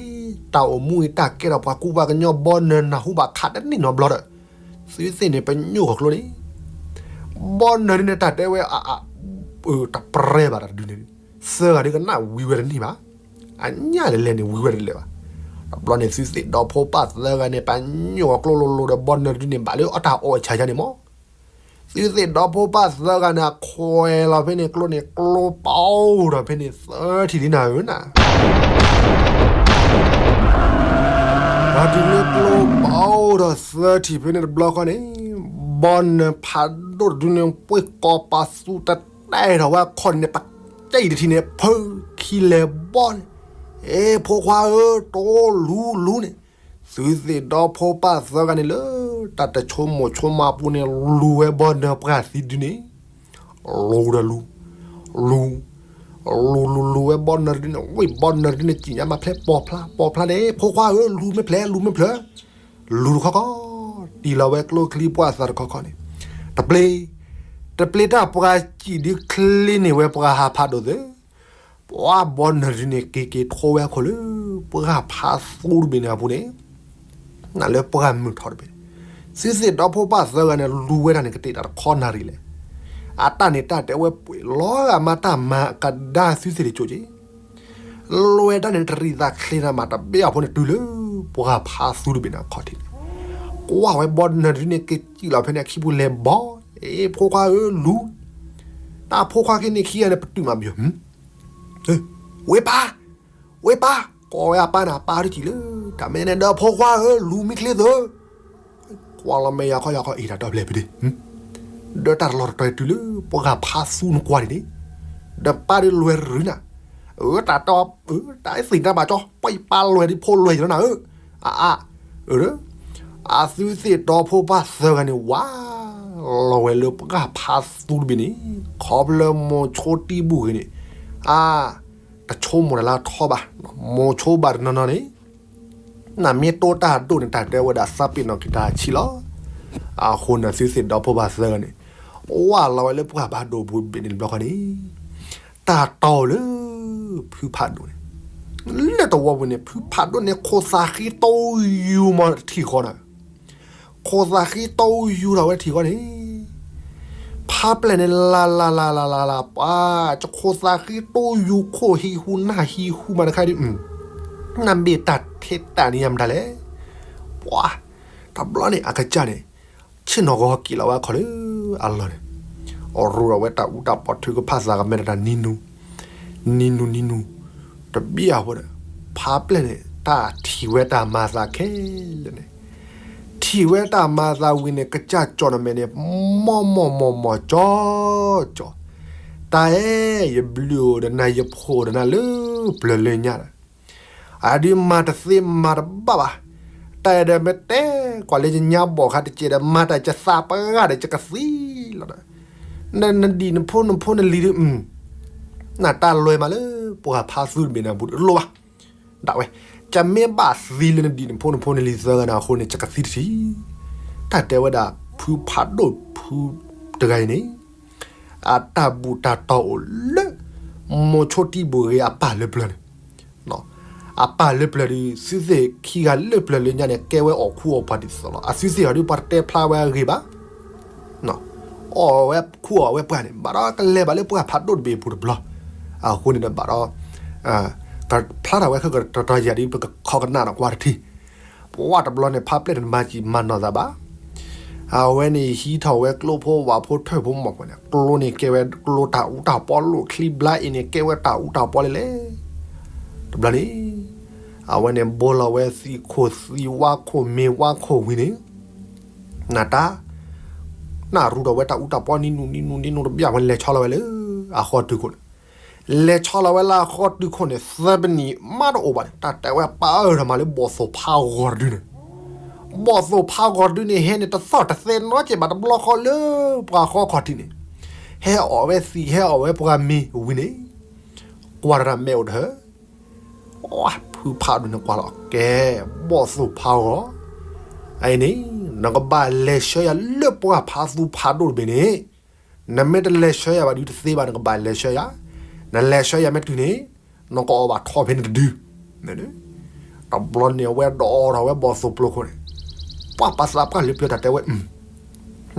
တၢ်အိၣ်မူအံၤ တၢ်ကဲထီၣ်ပှၤကူပှၤကညီ ဘီနၢၤနၢ်ဟူဘၣ်ခးတန့ၢ်နီတဘျီဒီး, သုသ့ၣ်န့ၣ် ပညိၣ်ဃီၤကျိန့ၣ်, ဘီနၢၤဒုန့ၣ် တၢ်တဲဝဲ အ တပြဲဘၣ်တၢ်တဒုန့ၣ်, သၢဂၤဒုကနၣ်ဝံၤဝဲတန့ၢ်ဘၣ်, အညၣ်လဲၤလဲၤန့ၣ် ဝံၤဝဲတလၢာ်ဘၣ်. တဘျီန့ၣ် သုသ့ၣ်ဒီဖိပၢ်သၢဂၤန့ၣ် ပညိၣ်ဃီၤကျိလိၤလိၤဒီး ဘီနၢၤဒုန့ၣ် ဘၣ်လၢအတၢ်အီၣ်ဆၢယါန့ၣ်မး သုသ့ၣ်ဒီဖိပၢ်သၢဂၤန့ၣ် အခွဲးလီၤဖဲန့ၣ်ကျိန့ၣ် ကျိပအိၣ်ဒီးဖဲန့ၣ် သၢထံၣ်လံနၤဧၢနၤ, ပှၤတုၤလၢကျိပအိၣ်ဒီးသၢထံၣ်ဖဲန့ၣ်တဘျီဃီန့ၣ်, ဘီနၢၤဖးဒိၣ်တဒုန့ၣ် ပှ့ၢ်ကီၤပာ်သူတတဲထီၣ်ဝဲအခီၣ်န့ၣ် ပကဲအံၤတထံၣ်န့ၣ် ဖုခံလဲၤဘီန့ၣ်, အ့ ဖိခွါဧၢ တိလူလူန့ၣ် သုသ့ၣ်ဒီဖိပၢ်သၢဂၤန့ၣ်လၢ တၢ်တဆိကမိၣ်ဆိကမးပူၤန့ၣ် လူၤဝဲဘီနၢၤပှၢ်သံဒုန့ၣ်, လူၤဒီးလူၤ, လူၤ, လူၤလူၤလူၤဝဲဘီနၢၤတဒုန့ၣ် ဝ့ၢ်ဘီနၢၤတဒုန့ၣ် စံၣ်ညါမၤဖျဲးပိာ်ဖျါ ပိာ်ဖျါန့ၣ် ဖိခွါဧၢ လူၤမ့ၢ်ဖျဲး လူၤမ့ၢ်ဖျဲး, လူၤတခီခီ, တံၢ်လီၤဝဲကျိချံပှၢ်သးတခီခီန့ၣ်, တပျ့ၤ, တပျ့ၤတၢ်ပှၤစံၣ်ဒုချ့န့ၢ်ဝဲပှၤဟးဖးဒိၣ်သ့ ပှၤဘီနၢၤတဒုန့ၣ် က့ၤက့ၤထိဝဲအခိၣ်လၢ ပှၢ်ဖးသူတဘ့ၣ်န့ၣ်အပူၤန့ၣ်, နလၢပှၢ်မုၢ်ထီၣ်တဘ့ၣ်, သုသ့ၣ်ဒီဖိပၢ်သၢဂၤန့ၣ် လူၤဝဲဒၣ်န့ၣ် ကတ့ၢ်တၢ်တခီနၣ်ရံၣ်လဲၣ်, အတၢ်န့ၣ်တၢ်တဲဝဲပှ့ၤလီၤဂာ်မး တၢ်မၤကဒါသုသ့ၣ်တကၠိၣ်က့ၤ, လွဲၢ်တၢ်န့ၣ် တရံးသးချ့တၢ်မး တဘ့ၣ်အဖိန့ၣ် တုၤလၢ ပှၢ်ဖးသူတဘ့ၣ်န့ၣ်အခီၣ်ထံးန့ၣ်, ကွၢ်ဝဲဘီနၢၤတဒုန့ၣ် က့ၤစံၣ်လီၤဖဲန့ၣ် အခံပူၤလဲၤဘီ, အ့ ဖိခွါဧၢ လူၤ, တၢ်ဖိခွါက့ၤန့ၣ်ခံဂၤန့ၣ် ပတုာ်မးပယီၤ ဝ့ၢ်ပၢ်, ဝ့ၢ်ပၢ်, ကိးဝဲအပၢ်န့ၣ် အပၢ်တစံၣ်လၢ တၢ်မ့ၢ်န့ၣ်ဒီး ဖိခွါဧၢ လူၤမ့ၢ်ချ့သၢ, ကွၢ်လီၤမဲာ်ယၤခီယၤခီ အ့ တၢ်ဒီဖျၢၣ်ဖဲဒ့ၣ်, ဒီးတၢ်တလီၢ်တတီၤတုၤလၢ ပှၢ်ဖးသူနကွၢ်န့ၣ်န့ၣ်, ဒီးပၢ်ဒုးလွဲၢ်တရူးနၤ, အၢ တၢ်တီ, တၢ်သ့ၣ်တၢ်ဘၣ်ကၠီ ပှၤပၢ်လွဲၢ်ဒ်ဖိလွဲၢ်ယၤနၤဧၢ, အအါ, အၢ အသုသ့ၣ်ဒီဖိပၢ်သၢဂၤန့ၣ် ဝးလီၤဝဲလၢပှၢ်ဖးသူတဘ့ၣ်န့ၣ်, ခီဖျိမိၤဆိတံၢ်ဘူၣ်ဂ့ၤန့ၣ်, အါ, တဆိကမိၣ်တၢ်လၢထီဘၣ်, မိၤဆိဘၣ်တနီၤနီၤန့ၣ်, နမ့ၢ်တိၢ်တၢ်ဒိၣ်န့ၣ် တၢ်တဲဝဲဒၣ်သးပ့ၤနီၣ်က့ၤတၢ်ဆံးလီၤ. အဃိန့ၣ်သုသ့ၣ်ဒီဖိပၢ်သၢဂၤန့ၣ်, ဝးလီၤဝဲလၢပှၢ်ဖးဒိၣ်ပူၤတဘ့ၣ်န့ၣ်တဘျီဃီန့ၣ်, တၢ်တီလၢ ဖုဖးဒိၣ်န့ၣ်, လၢတဝီပူၤန့ၣ် ဖုဖးဒိၣ်န့ၣ် ခိၣ်သးဃံတိယူၤမးတထံၣ်ဃီနၤ, ခိၣ်သးဃံတိယူၤထီၣ်ဝဲတထံၣ်ဃီန့ၣ်, ဖးပျဲၢ်န့ၣ် လၤလၤလၤလၤလၤလၤ ပှၤ ကခိၣ်သးဃံတိယူၤ ခိၣ်ဟံးဟူနၢ်ဟံးဟူမးတခါဒုး, နမ့ၢ်တၢ်ထဲတၢ်န့ၣ်ယမတၤလဲၣ်, ပှၤ, တဘျီန့ၣ် အကစၢ်န့ၣ် ဆ့ၣ်နီၤဂီၤက့ၤလီၤဝဲအခီၣ်လၢအလီၢ်န့ၣ်, အရိၤဒီးဝဲတၢ်အူတၢ်ပီၣ်ထုကဖၣ်သးကမဲာ်တၢ်နံၤနူၤ, နံၤနူၤနံၤနူၤ, တဘျီအဃိဒီး ဖးပျဲၢ်န့ၣ် တၢ်ထံၣ်ဝဲတၢ်မၤသးခဲလၢာ်န့ၣ်, ထံၣ်ဝဲတၢ်မၤသးဝံၤန့ၣ် ကစၢ်ကၠီၣ်နီၢ်မဲာ်န့ၣ် မီၢ်မီၢ်မီၢ်မီၢ်ကၠီကၠီ, တၢ်အဲၣ် ယဘျုးအိၣ်ဒီးနၤ ယဖိးဒီးနၤလၢပျၢၤလၢညါဒီး အဒုးမၤတသ့မၤတဘၣ်ဘၣ်, တၢ်အဲၣ်ဒီးမ့ၢ်တဲကွၢ်လၢယညါဘီၣ်ခါတကဲးဒီး မၤတၢ်ယသးပှၢ်ဂၤဒီး ယကသံလီၤဒီး, နဒံၣ်နဖိနဖိနလံၤဒုး, နတၢ်လွဲမးလၢပှၢ်ဖးသူတဘ့ၣ်န့ၣ်အပူၤတလိၣ်ဘၣ်, ဒၣ်ဝဲ, ယမ့ၢ်ဘၣ်သံလၢနဒံၣ်နဖိနဖိနလံၤသၢဂၤန့ၣ်အဃိန့ၣ် ယကသံတထံၣ်, တၢ်တဲဝဲဒၣ် ဖုဖးဒိၣ်ဖု တဂၤအံၤန့ၣ် အတၢ်ဘူၣ်တၢ်တီၢ်အိၣ်လၢ မိၤဆိတံဘူၣ်ဂ့ၤအပၢ်လၢပျၢၤန့ၣ်, အပၢ်လၢပျၢၤဒီး သုသ့ၣ်ခံဂၤလၢပျၢၤလၢညါန့ၣ် ကဲဝဲအီၣ်ခူအီၣ်ပှၢ်ဒ်သိးလီၤ. အသုသ့ၣ်အီၤဒုး ပှၤတတဲဖျါဝဲအဂ့ၢ်ဘၣ်. အီၣ်ဝဲခူအီၣ်ဝဲပှၢ်န့ၣ် ဘၣ်ဒီးကလဲၤဘၣ်လၢပှၢ်ဖးဒိၣ်တဘ့ၣ်အပူၤတဘျီ, အဃိန့ၣ်ဒီးဘၣ်ဒီး ကဖျါထီၣ်ဝဲခဲကတီၤယၤဒ်ပကခီကနၣ်ဒီးကွၢ်တထံၣ်, ပှၢ်တဘျီန့ၣ် ဖါပျဲၢ်တမၤစံးမၤနီၢ်သးဘၣ်. အဝဲန့ၣ် ဟံးထီၣ်ဝဲကျိဖိဝၣ်ဖိထၢၣ်ဖိမီၢ်ဖိန့ၣ် ကျိန့ၣ်ကဲဝဲကျိတၢ်အူတၢ်ပီလိာ်ချံဘျါအံၤန့ၣ် ကဲဝဲတၢ်အူတၢ်ပီလဲၣ်လဲၣ်. တဘျီန့ၣ် အဝဲန့ၣ်ဘိလီၤဝဲသံးခိၣ်သံးဝါခိၣ်မ့ၤဝါခိၣ်ဝံၤန့ၣ် နတၢ် နရူးထီၣ်ဝဲတၢ်အူတၢ်ပီနံၤနူနံၤနူနံၤနူတဘျီ အဝဲလဲၤဆီလီၤဝဲလၢ အဃီတုၤခိၣ်န့ၣ်, လဲၤဆီလီၤဝဲလၢအဃီတုၤခိၣ်န့ၣ် သၢပနံၣ်မးတအိၣ်ဘၣ်န့ၣ် တၢ်တဲဝဲပာ်အၢၣ်ထီၣ်မးလၢဘီၣ်သိၣ်ဖးဂီၤတဒုန့ၣ်, ဘီၣ်သိၣ်ဖးဂီၤတဒုန့ၣ် ဟဲန့ၣ်တသီၣ်တသဲနီကဲးဘၣ်တဘျီဃီလၢ ပှၤဃီခီၣ်ထံးန့ၣ်, ဟဲအီၣ်ဝဲသံးဟဲအီၣ်ဝဲပှၢ်မ့ၤဝံၤန့ၣ်, ကွၢ်တၢ်မဲာ်အိၣ်တဟၢ ဖုဖးဒိၣ်န့ၣ်ကွၢ်လီၤ ကဲ ဘီၣ်သိၣ်ဖးဂီၤ, အအံၤန့ၣ် နကဘၣ်လဲၤဆှၢယၤလၢပှၢ်ဖးသူဖးဒိၣ်တဘ့ၣ်န့ၣ်, နမ့ၢ်တလဲၤဆှၢယၤဘၣ်ဒုးတသ့ဘၣ် နကဘၣ်လဲၤဆှၢယၤ, နလဲၤဆှၢယၤမ့ၢ်တုၤန့ၣ်, နကအီၣ်ဘၣ်ထီၣ်ဖဲန့ၣ်တဒု, တဘျီန့ၣ်အဝဲဒိးထီၣ်ဝဲဘီၣ်သိၣ်ပျိခိၣ်န့ၣ်, ပှၢ်ပာ်သးပှၢ်လၢပျၢၤတၢ်တဲဝဲ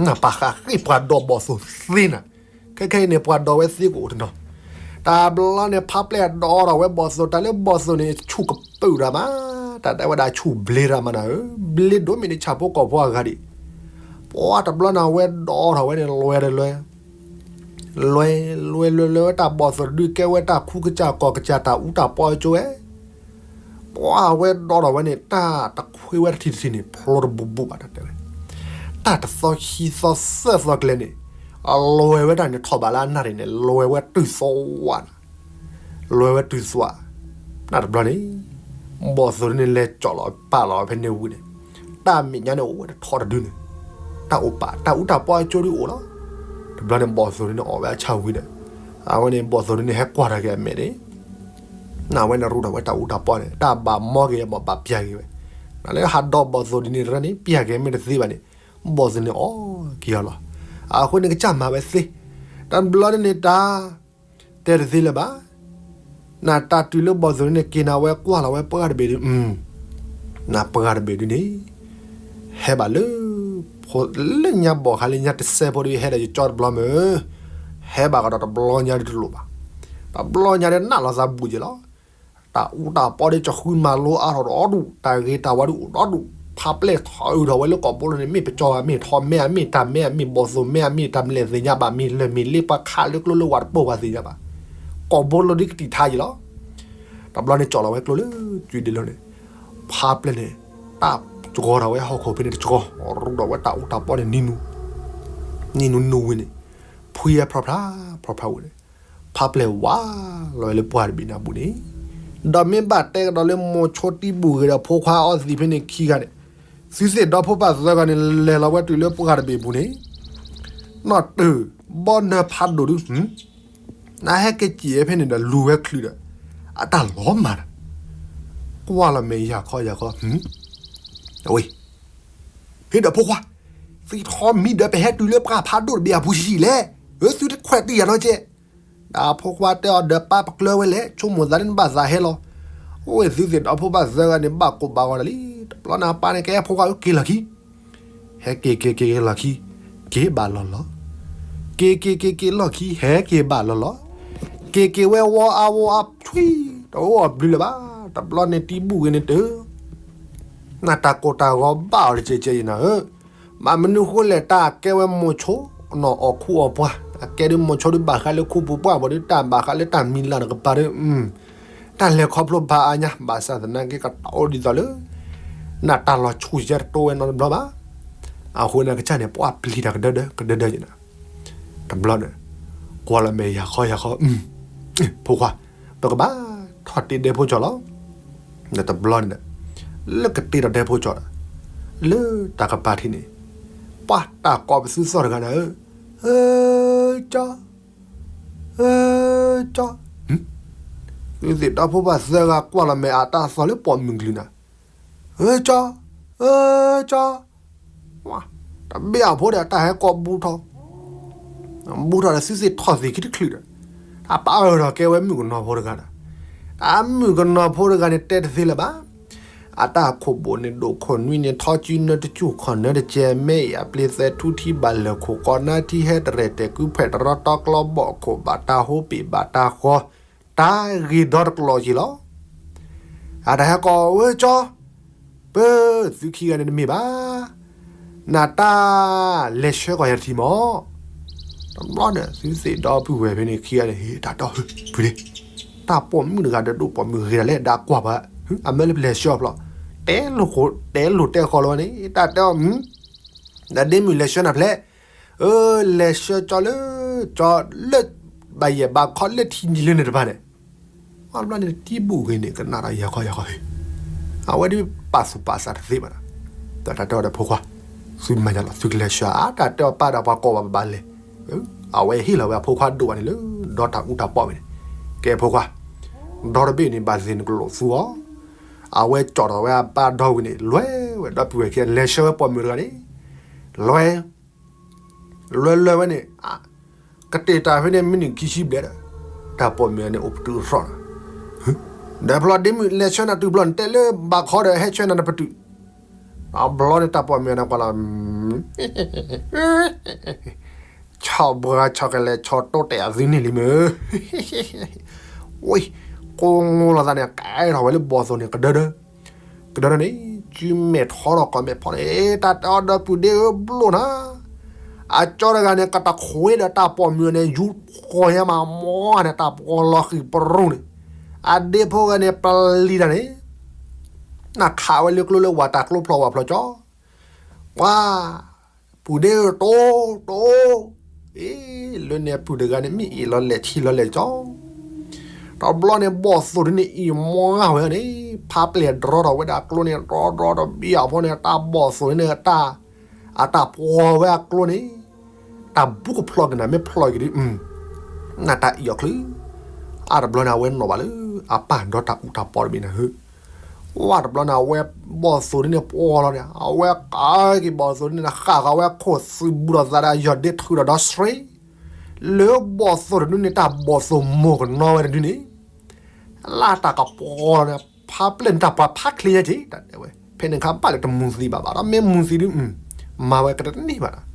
နပာ်ဃးဃ့ၢ်ပှၤဒိးဘီၣ်သိၣ်သ့နၤ, ခဲခဲအံၤန့ၣ် ပှၤဒိးဝဲသ့ကအိၣ်တနီၤ, တဘျီန့ၣ် ဖါပျဲၢ်ဒိးထီၣ်ဝဲဘီၣ်သိၣ် တၢ်လၢဘီၣ်သိၣ်န့ၣ် ဆူၣ်ကပုာ်တၢ်မး, တၢ်တဲဝဲဒၣ်ဆူၣ်ဘျ့တၢ်မးနၤဧၢ, ဘျ့ဒိၣ်မ့ၢ်န့ၣ်ဆၣ်ဖိကီၢ်ဖိအဂၤဒံး, ပှၢ်တဘျီန့ၣ် အဝဲဒိးထီၣ်ဝဲန့ၣ် လွဲတလွဲ လွဲ လွဲ လွဲ လွဲဝဲတၢ်ဘီၣ်သိၣ်တဒု ကဲဝဲတၢ်ခူကစၢ်ကီၢ်ကစၢ် တၢ်အူတၢ်ပီအကၠိဝဲ, ပှၢ်ဝဲဒိးထီၣ်ဝဲန့ၣ် တၢ်တခွ့ဝဲတထံၣ်တထံၣ်န့ၣ် ဖျိတဘူးဘူးဘၣ် တၢ်တဲဝဲ, တၢ်တသီခံသီသၢသီကျဲန့ၣ်, အလွဲဝဲတၢ်န့ၣ်ထီၣ်ဘးလၢအနၢ်ရံၣ်န့ၣ် လွဲဝဲတုၤသွါနၤ, လွဲဝဲတုၤသွါ, နၢ်တဘျီန့ၣ် ဘီၣ်သိၣ်ဒုန့ၣ် လဲၤကၠီၣ်လီၤပာ်လီၤဖဲန့ၣ်ဝံၤန့ၣ်, တၢ်မဲာ်ညါန့ၣ်အိၣ်ဝဲတထီတဒုန့ၣ်, တၢ်အိၣ်ပာ် တၢ်အူတၢ်ပီအကၠိဒုအိၣ်လီၤ, တဘျီန့ၣ် ဘီၣ်သိၣ်ဒုန့ၣ်အီၣ်ဝဲအဆၣ်ဝံၤဒီး, အဝဲန့ၣ် ဘီၣ်သိၣ်ဒုန့ၣ် ဟဲကွၢ်ထီၣ်က့ၤအမဲာ်န့ၣ် နဝဲန့ၣ်ရူးထီၣ်ဝဲတၢ်အူတၢ်ပီန့ၣ် တၢ်ဘၣ်မီက့ၤအဘီၣ်ဘၣ်ပျၢ်က့ၤဝဲ, နလၢဟးဒီးဘီၣ်သိၣ်ဒ်န့ၣ်တရၢန့ၣ် ပျၢ်က့ၤမ့ၢ်တသ့ဘၣ်န့ၣ်, ဘီၣ်သိၣ်န့ၣ်အီၣ်က့ၤအီၤလီၤ, အဃိန့ၣ်ကစၢ်မၤဝဲသ့, တဘျီန့ၣ်န့ၣ်တၢ်, တဲတသ့လၢၤဘၣ်, နတၢ်တုၤလၢဘီၣ်သိၣ်န့ၣ်က့ၤနၤဝဲကွၢ်လီၤဝဲပှၢ်တဘ့ၣ်ဒု, နပှၢ်တဘ့ၣ်ဒုန့ၣ် ဟဲဘၣ်လၢ လၢညါဘီၣ်ဃးလၢညါတစဲးဖိဒု ဟဲဒီးယကၠီတဘျီမ့ၢ်, ဟဲဘၣ်ကဒီးတဘျီညါဒုတလိၣ်ဘၣ်, တဘျီညါဒုနးလီၤသးဘူးက့ၤလီၤ, တၢ်အူတၢ်ပီဒုကဃုမၤလိအါထီၣ်ဒီဒူၣ် တၢ်ဂ့ၤတၢ်ဝါဒုအိၣ်ဒီဒူၣ် ဖါပျဲၢ်ထီၣ်အုးထီၣ်ဝဲလၢကီၢ်ဘိလိၤန့ၣ် မ့ၢ်ပကၠီဧါ မ့ၢ်ထီၣ်မဲဧါ မ့ၢ်တၢ်မဲဧါ မ့ၢ်ဘီၣ်သိၣ်မဲဧါ မ့ၢ်တၢ်မလဲၣ်သ့ၣ်ညါဘၣ် မ့ၢ်လၢၢ်မ့ၢ်လ့ပှၤခးလၢကျိလၢဝၤတပိၢ်ပှၤသ့ၣ်ညါဘၣ်, ကီၢ်ဘိလိၤဒုကတံာ်ထါယံၤလီၤ, တဘျီန့ၣ်ကၠီၣ်လီၤဝဲကျိလၢ ကၠံဒ့လိၤန့ၣ်, ဖါပျဲၢ်န့ၣ် တၢ်ကီထီၣ်ဝဲဟီၣ်ခိၣ်ဖဲန့ၣ်တကီ, ရူးထီၣ်ဝဲတၢ်အူတၢ်ပီန့ၣ်နံၤနူ, နံၤနူနူဝံၤန့ၣ်, ဖှံဝဲဖျါဖျါဖျါဖျါဝံၤန့ၣ်, ဖါပျဲၢ်ဝါလီၤဝဲလၢပှၢ်တဘ့ၣ်န့ၣ်အပူၤန့ၣ်, ဒီးမ့ၢ်ဘၣ်တဲကဒီးလၢမိၤဆိတံဘူၣ်ဂ့ၤဒီးဖိခွါအီသံးဖဲန့ၣ်ခံဂၤန့ၣ်, သုသ့ၣ်ဒီဖိပၢ်သၢဂၤန့ၣ် လဲၤလီၤဝဲတုၤလၢပှၢ်တဘ့ၣ်ပူၤန့ၣ်, နီၢ်တၢ်ဘီနၢၤဖးဒိၣ်ဒု နဟဲက့ၤစံၣ်ဝဲဖဲန့ၣ်ဒီးလူၤဝဲချုးဒီး, အတၢ်လီၤမၢ်ဒီး, ကွၢ်လီၤမဲာ်ယၤခီယၤခီ, အဝဲ, ဟ့ၣ်ဒီးဖိခွါ, သံထီၣ်မံဒီးပဟဲတုၤလၢပှၢ်ဖးဒိၣ်တဘ့ၣ်အပူၤဆံးလဲၣ်, အၢ သုတခွဲးတံၢ်ယၤနီတကဲ, ဒီးဖိခွါတဲအီၤဒီးပၢ်ပကျၢၤဝဲလဲၣ် ဆိကမိၣ်သးလၢနဘၣ်သးဟဲလီၤ, အဝဲသုသ့ၣ်ဒီဖိပၢ်သၢဂၤန့ၣ် ဘၣ်ကိၢ်ဘၣ်ဂီၤတၢ်လံ, တဘျီန့ၣ်အပၢ်န့ၣ်ကဲဖိခွါအၢက့ၤလီၢ်ခံ ဟဲက့ၤက့ၤက့ၤလီၢ်ခံ, က့ၤဘၣ်လီၤလီၤ, က့ၤက့ၤက့ၤက့ၤလီၢ်ခံ ဟဲက့ၤဘၣ်လီၤလီၤ, က့ၤက့ၤဝဲဝီအါဝီအါဆွံ, တအိၣ်အဘျုးလၢၤဘၣ်, တဘျီန့ၣ်တံဘူၣ်ဂ့ၤန့ၣ်တၢ်, နတၢ်ကိၢ်တၢ်ဂီၤဘၣ်အီၤတကဲကဲအံၤနၤဧၢ, မ့ၢ်မနုၤဃိလဲၣ် တၢ်ကဲဝဲမိၤဆိ, နီၢ်အီၣ်ခူအီၣ်ပှၢ်, အကဲဒုးမိၤဆိဒုးဘၣ်ဃးလၢခူပူၤပှၢ်ဘၣ်ဒုး တၢ်ဘၣ်ဃးလၢတၢ်မံၤလၢ်တကပၤဒုး တၢ်လဲၤခီဖျိဘၣ်အါညါ ဘၣ်ဆၣ်သနာ်က့ ကတီၢ်အိၣ်ဒ်သိးလၢ နတၢ်လီၤဆူၣ်ယဲတတိဝဲနီတဘျီဘၣ်. အဃိန့ၣ် ကစၢ်န့ၣ် ပှၢ်ပျံၤတၢ်ကဒၢဒၢ ကဒၢဒၢယဲနီၤ. တဘျီန့ၣ် ကွၢ်လီၤမဲာ်ယၤခီယၤခီ, ဖိခွါ, ပကဘၣ်ထီၣ်တ့ဒဲဖိကၠီလီၤ. ဒီးတဘျီန့ၣ်ဒီး လၢကတ့ဒီးဒဲဖိကၠီဒီး လၢတၢ်ကပၤထံးန့ၣ် ပှၢ်တၢ်ကိးပသူသီၣ်တဂၤန့ၣ်ဧၢ, ဧၢကၠီ, ဧၢကၠီ, သုသ့ၣ်ဒီဖိပၢ်သၢဂၤကွၢ်လီၤမဲာ်အတၢ်သီၣ်လၢပိာ်မုၣ်ကလုၢ်နၤ, ဧၢကၠီ, ဧၢကၠီ, တဘ့ၣ်အဖိဒီးတၢ်ဟဲကိးဘူးထီၣ်, ဘူးထီၣ်ဒီးသုသ့ၣ်ထီၣ်သ့ၣ်ခံတချုးဒီး အပၢ်အၢၣ်ထီၣ်ကဲဝဲမုၣ်ကနီၤဖိတဂၤဒီး အမုၣ်ကနီၤဖိတဂၤန့ၣ် တဲတသ့လၢၤဘၣ်. အတၢ်ခိၣ်ဘိၣ်န့ၣ် ဒိၣ်ခိၣ်နွံန့ၣ် ထီကၠူနၢတကၠူၣ်ခီၣ်နၢတကဲ မ့ၢ်အံၤအပျ့ၤသဲထူထံဘၣ်လၢာ်ခိၣ်ကီး နါထံဟဲတရဲၣ်တဲာ် ကုဖဲးတရီတီကျီဘီၣ်ခိၣ် ဘၣ်တၢ်ဟိပ့ၤဘၣ်တၢ်ဃီ တၢ်ဂ့ၤဒီတကျိၤက့ၤလီၤ. အတၢ်ဟဲကိးဝဲကၠီ ပၢ်သုခံဂၤန့ၣ်တမ့ၢ်ဘၣ်, နတၢ်လဲၤဆှၢကီၢ်ယၤတထံၣ်မး. တဘျီန့ၣ် သုသ့ၣ်ဒီပုၢ်ဝဲၢ်ဖဲန့ၣ်ခံဂၤန့ၣ် ဟ့ၣ်တၢ်တီၢ်ဟၢဖုဒ့, တၢ်ပိာ်မုၣ်တဂၤဒီးဒိၣ်ပိာ်မုၣ်ဂ့ၤဒၣ်လဲၣ် ဒၣ်ကွၢ်ဘၣ်, အမၢလၢပလဲၤဆှၢအဖျီၣ်, တဲလိာ်, တဲလိာ်တဲဃီလီၤဝဲန့ၣ် တၢ်တဲအီၤ နဒ့မုၣ်လဲၤဆှၢနၤဖျဲၣ်, အၢ လဲၤဆှၢကၠီလၢ ကၠီလၢ ဘၣ်ယဲၢ်ဘၣ်ခီလၢထံနံၤလၢန့ၣ်တဖၣ်န့ၣ် အဘျီန့ၣ်တံဘူၣ်ဂ့ၤန့ၣ် ကနၣ်ဒီးယၤခီယၤခီဟ့ၣ်, အဝဲဒၣ်ပာ်သူၣ်ပာ်သးတသ့ဘၣ်ဒီး, တၢ်တဲအီၤဒီးဖိခွါ, သုမၤယၤလီၤ သုကလဲၤဆှၢအါ တၢ်တဲအီၤပၢ်ဒီးပှၤကိးဘၣ်ဘၣ်လဲၣ်, အဝဲဟ့ၣ်လီၤဝဲအဖိခွါဒိၣ်ဘၣ်န့ၣ်လၢ ဒီတၢ်အူတၢ်ပီၣ်ဝဲန့ၣ်, ကဲဖိခွါ, ဒီတဘ့ၣ်န့ၣ် ဘၣ်သ့ၣ်နကလိာ်သူအီၤ, အဝဲကၠီၣ်ထီၣ်ဝဲအပၢ်ဒီဝံၤန့ၣ် လဲၤဝဲဒီပုၢ်ဝဲၢ်ခံဂၤ လဲၤဆှၢဝဲပိာ်မုၣ်တဂၤန့ၣ်, လဲၤ လဲၤလဲၤဝဲန့ၣ်, ကတဲာ်တၢ်ဖဲန့ၣ် မံးနံးခံဆံဘျဲၣ်ဒီး, တၢ်ပိာ်မုၣ်န့ၣ် အိၣ်ပတုာ်အသီၣ်ဒီး, ဒီးဖျီၣ်ဒ့မုၣ်လဲၤဆှၢနၤတုၤဖျီၣ်န့ၣ် တဲလၢဘၣ်ခီဒီးဟဲဆှၢနၤနပတုာ်, အဘျီန့ၣ်တၢ်ပိာ်မုၣ်န့ၣ်ကွၢ်လီၤ ဆီၣ်ဘှါဆီၣ်ကလဲၤဆီၣ်တိတဲာ်အသုန့ၣ်လံမ့ၢ်, ဝ့ၢ်, ကိးလိာ်သးန့ၣ် ကဲထီၣ်ဝဲလၢဘီၣ်သိၣ်န့ၣ် ကဒၢဒၢ, ကဒၢဒၢန့ၣ် စုမဲာ်ထီထီၣ်ကီၢ်မဲာ်ဖီန့ၣ် တၢ်တဲအီၤဒီပုၢ်ဒ့ဧၢဘျိၣ်နၤ, အကၠီတဂၤန့ၣ် ကတခွ့ဒီးတၢ်ပိာ်မုၣ်န့ၣ် ယူဃီၤညါမးမီၢ်န့ၣ် တၢ်ပှီၤလီၤဃံၤပရူၢ်န့ၣ်, အဒ့ဖိဂၤန့ၣ် ပျံၤတၢ်န့ၣ် နခးဝဲလၢကျိလၢဝၤတၢ်ကျိဖျီၣ်ဝၤဖျီၣ်ကၠီ ပှၤ, ပုၢ်ဒ့ဧၢ တိၢ်, တိၢ်, အ့ လၢန့ၣ်အပုၢ်တဂၤန့ၣ် မ့ၢ်အ့ၣ်လီၤလဲၣ်ဆံးလီၤလဲၣ်ကၠီ, တဘျီန့ၣ် ဘီၣ်သိၣ်ဒုန့ၣ် အ့ၣ်မီၢ်ဂၢ်ဝဲန့ၣ် ဖးပျဲၢ်ဒြီထီၣ်ဝဲဒၣ်ကျိန့ၣ် ဒြီဒြီတဘ့ၣ်အဖီန့ၣ် တၢ်ဘီၣ်သိၣ်န့ၣ် အတၢ်ပှီၤဝဲအကျိန့ၣ်, တၢ်ဘူးကဖျီၣ်က့ၤနၤ မ့ၢ်ဖျီၣ်က့ၤဒု နတၢ်အ့ၣ်အီၤချုး, အါတဘျီန့ၣ် အဝဲနီၣ်ဘၣ်လၢ အပၢ်ဒီတၢ်အူတၢ်ပီတဘ့ၣ်န့ၣ် ဝဲတဘျီန့ၣ် အဝဲဘီၣ်သိၣ်ဒုန့ၣ်ပှီၤလီၤန့ၣ် အဝဲကးက့ၤဘီၣ်သိၣ်ဒုန့ၣ် ဃၣ်ဃီၤဝဲခိၣ်သုးဘူးဒီးသးဒီးယီၢ်ဒ့ထုးဒီးဒီဆှံ, လၢဘီၣ်သိၣ်တဒုန့ၣ် တၢ်ဘီၣ်သိၣ်မိၢ်ကနီၤဝဲတဒုန့ၣ် လၢတၢ်ကပှီၤန့ၣ် ဖးပျဲၢ်န့ၣ် တၢ်ပှၤဖးချ့ညါက့ၤ တၢ်တဲဝဲ ဖဲန့ၣ်ခါဘၣ်လၢတမူၤသံဘၣ်ဘၣ်ဒီး မ့ၢ်မူၤသံဒု မၤဝဲကတန့ၢ်ဘၣ်ဒီး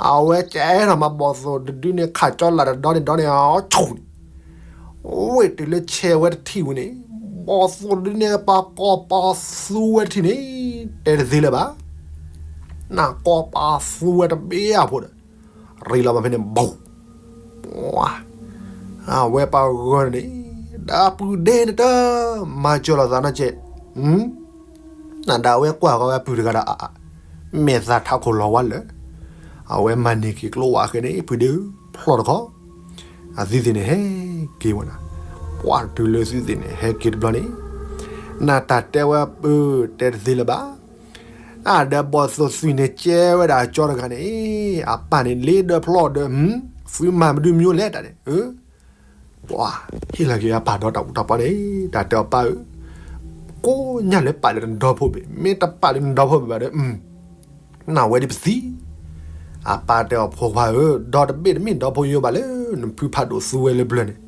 အဝဲကဲထီၣ်မးဘီၣ်သိၣ်တဒုန့ၣ် ခးကၠီလၢ်တဒီန့ၣ်ဒီန့ၣ် အီဆိၣ်န့ၣ် ဝ့ၢ်တုၤလၢဆဲးဝဲတထံၣ်ဝံၤန့ၣ် ဘီၣ်သိၣ်တဒုန့ၣ် ပှၤကိးပှၤသူဝဲတထံၣ်န့ၣ် တဲတသ့လၢၤဘၣ် နၢ်ကိးပှၤသူဝဲတဘ့ၣ်အဖိဒီး ရ့လီၤမးဖဲန့ၣ် ဘီၣ် အဝဲပှၤဂီၤန့ၣ် ဒီပုၢ်ဒ့နတၢ် မၤစၢၤလိာ်သးနီတကဲး နဒၣ်ဝဲကွၢ်ဃီၤဝဲပုၢ်တဂၤဒီး မဲာ်သးထးခိၣ်လီၤဝါလၢာ် အဝဲမၤန့ၢ်က့ၤကျိဝဲဃဲန့ၣ် ပုၢ်ဒ့ဧၢ ဖျီၣ်တခီ အသုသ့ၣ်န့ၣ်ဟဲက့ၤဝဲဒၣ် ပှၤတုၤလၢသုသ့ၣ်န့ၣ် ဟဲက့ၤတဘျီန့ၣ် နတၢ်တဲဝဲပၢၢ်တဲတသ့လၢၤဘၣ် အါဒီးဘီၣ်သိၣ်သွံၣ်န့ၣ်ကဲဝဲဒၣ်ကၠီတဂၤန့ၣ် အပၢ်န့ၣ်လ့ဒီးဖျီၣ်ဒီး သုမၤမနုၤမံၤလဲၣ်တၢ်န့ၣ် ပှၤဟ့ၣ်လီၤက့ၤအပၢ်ဒီတၢ်အူတၢ်ပီန့ၣ် တၢ်တဲအီၤပၢ်ဧၢ, ကိးညါလၢပာ်လၢနဒီဖိဘ့ၣ် မ့ၢ်တပာ်လၢနဒီဖိဘ့ၣ်ဘၣ်ဒီး နဝဲဒ်ပသံ, အပၢ်တဲအီၤဖိခွါဧၢ, ဒီတဘ့ၣ်တမ့ၢ်ဒီဖိယိဘၣ်လၢ နဖုဖးဒိၣ်သူဝဲလၢပျၢၤန့ၣ်,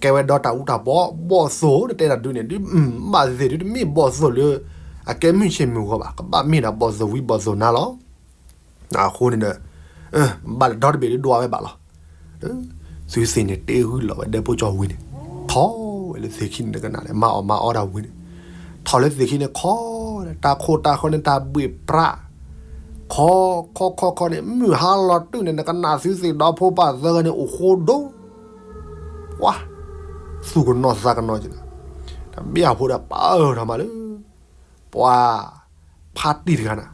ကဲဝဲဒီတၢ်အူတၢ်ပီ, ဘီၣ်သိၣ်နတဲတၢ်ဒုးန့ၣ် ဒုးဘၣ်သ့ၣ်ဒုးတမ့ၢ်ဘီၣ်သိၣ်လၢ အကဲမုၢ်ဆ့ၣ်မုၢ်ဂီၤဘၣ်, ကဘၣ်မ့ၢ်ဒၣ်ဘီၣ်သိၣ်ဝံဘီၣ်သိၣ်နါလီၤ. အဃိန့ၣ်ဒီး ဘၣ်လၢဒီတဘ့ၣ်ဒုးဒွးဝဲဘၣ်လီၤ. သုသ့ၣ်န့ၣ်တ့ဂုၢ်လီၤဝဲဒီးဖိကၠီဝံၤန့ၣ်, ထီၣ်ဝဲလၢသ့ၣ်ခံန့ၣ်တကနၣ်ဒီး မၤအီၣ်မၤအီတၢ်ဝံၤန့ၣ်, ထီၣ်လၢသ့ၣ်ခံန့ၣ်ခီ, တၢ်ခိၣ်တၢ်ဃၢန့ၣ်တၢ်ဘှ့ၣ်ပြး, ခီ, ခီခီခီန့ၣ် မုၢ်ဟါလီၤတုၤန့ၣ် နကနၣ်သုသ့ၣ်ဒီဖိပၢ်သၢဂၤန့ၣ်အိၣ်ဃိဒိၣ်, ပှၤ, သူၣ်ကနီၤသးကနီၤက့ၤလီၤ. တဘျီဖိဒီးပၢထီၣ်မးလၢ ပှၤ, ဖါတံၢ်တဂၤန့ၣ်,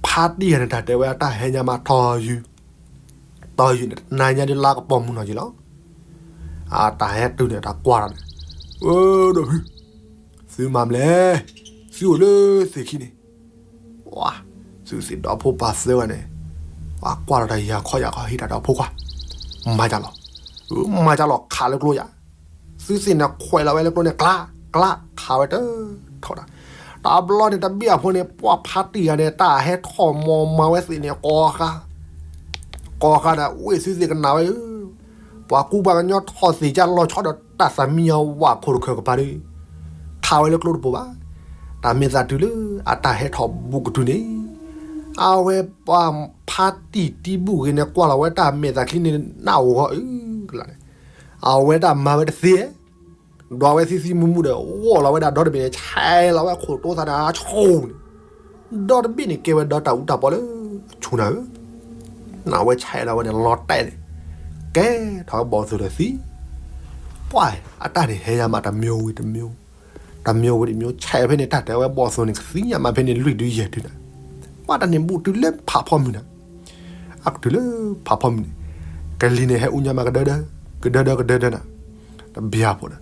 ဖါတံၢ်ဂၤန့ၣ် တၢ်တဲဝဲအတၢ်ဟဲညါမးထီယုၢ်, တီယုၢ်န့ၣ် တနၤညါဒုးလါကပီၤမုၢ်နီၢ်က့ၤလီၤ. အတၢ်ဟဲတုၤန့ၣ် တၢ်ကွၢ်ထီၣ်န့ၣ်, အၢ ဒီးဖု, သုမၤမလဲၣ်, သုအိၣ်လၢသ့ၣ်ခံန့ၣ်, ပှၤ, သုသ့ၣ်ဒီဖိပၢ်သၢဂၤန့ၣ်, ပှၤကွၢ်ထီၣ်တၢ်ယၤခီယၤခီဟံးတၢ်ဒီးဖိခွါ, မၤကၢ်လီၤ, မၤကၢ်လီၤခးလၢကျိယၤ သုသ့ၣ်န့ၣ်ခွဲးလီၤဝဲလၢကျိန့ၣ် ကျါ, ကျါ, ခးဝဲတထီၣ်တၢ်, တဘျီန့ၣ် တဘ့ၣ်အဖိန့ၣ် ပှၤဖါတံၢ်ဂၤန့ၣ် တၢ်ဟဲထီၣ်မီၤမၤဝဲသ့ၣ်န့ၣ် ကိးဃါ, ကိး အီၣ်ဃာ်ဒီး ဝ့ၢ်သုသ့ၣ်ကနၣ်ဝဲဧၢ, ပှၤကူပှၤကညီထီၣ်သ့ၣ်ကၢ်လီၤဆီဒီးတၢ်သးမံညီဝးခိၣ်တခၢၣ်ကပၤဒီး ခးဝဲလၢကျိတပိၤဘၣ်. တၢ်မဲာ်သးတုၤလၢအတၢ်ဟဲထီၣ်ဘူးကတုၤန့ၣ်, အဝဲပှၤဖါတံၢ်တံဘူးဂ့ၤန့ၣ် ကွၢ်လီၤဝဲတၢ်မဲာ်သးချံန့ၣ် နၢ်ဧိၤဂီၤအုးကလာ်န့ၣ်, အဝဲတၢ်မၤဝဲတသ့ဧါ ဒွးဝဲသံသံမူမူဒီး ဂီၢ်လီၤဝဲဒၣ်ဒီတဘ့ၣ်န့ၣ် ဆဲးလီၤဝဲခိၣ်တိသးန့ၣ်အဆူၣ်န့ၣ်, ဒီတဘ့ၣ်န့ၣ်ကဲဝဲဒီတၢ်အူတၢ်ပီလၢအဆူၣ်နၤဧၢ, နဝဲဆဲးလီၤဝဲန့ၣ်လီၤတဲာ်န့ၣ်, ကဲထီၣ်ဝဲဘီၣ်သိၣ်ဒီးသံ, ပှၤအတၢ်န့ၣ်ဟဲညါမးတမံၤဝံၤတမံၤ, တမံၤဝံၤတမံၤ ဆဲးဖဲန့ၣ် တၢ်တဲဝဲဘီၣ်သိၣ်န့ၣ် ကသံညါမးဖဲန့ၣ်လွံၢ်ဒုယဲၢ်ဒုနၤ, ပှၤတၢ်န့ၣ်ဘူးတုၤလၢဖးဖီမုၢ်နၤ အကတုၤလၢဖးဖီမုၢ်န့ၣ်, ကလံၤန့ၣ်ဟဲအူညါမးကဒၢဒၢ, ကဒၢဒၢကဒၢဒၢနၤ, တဘျီဖိဒီး,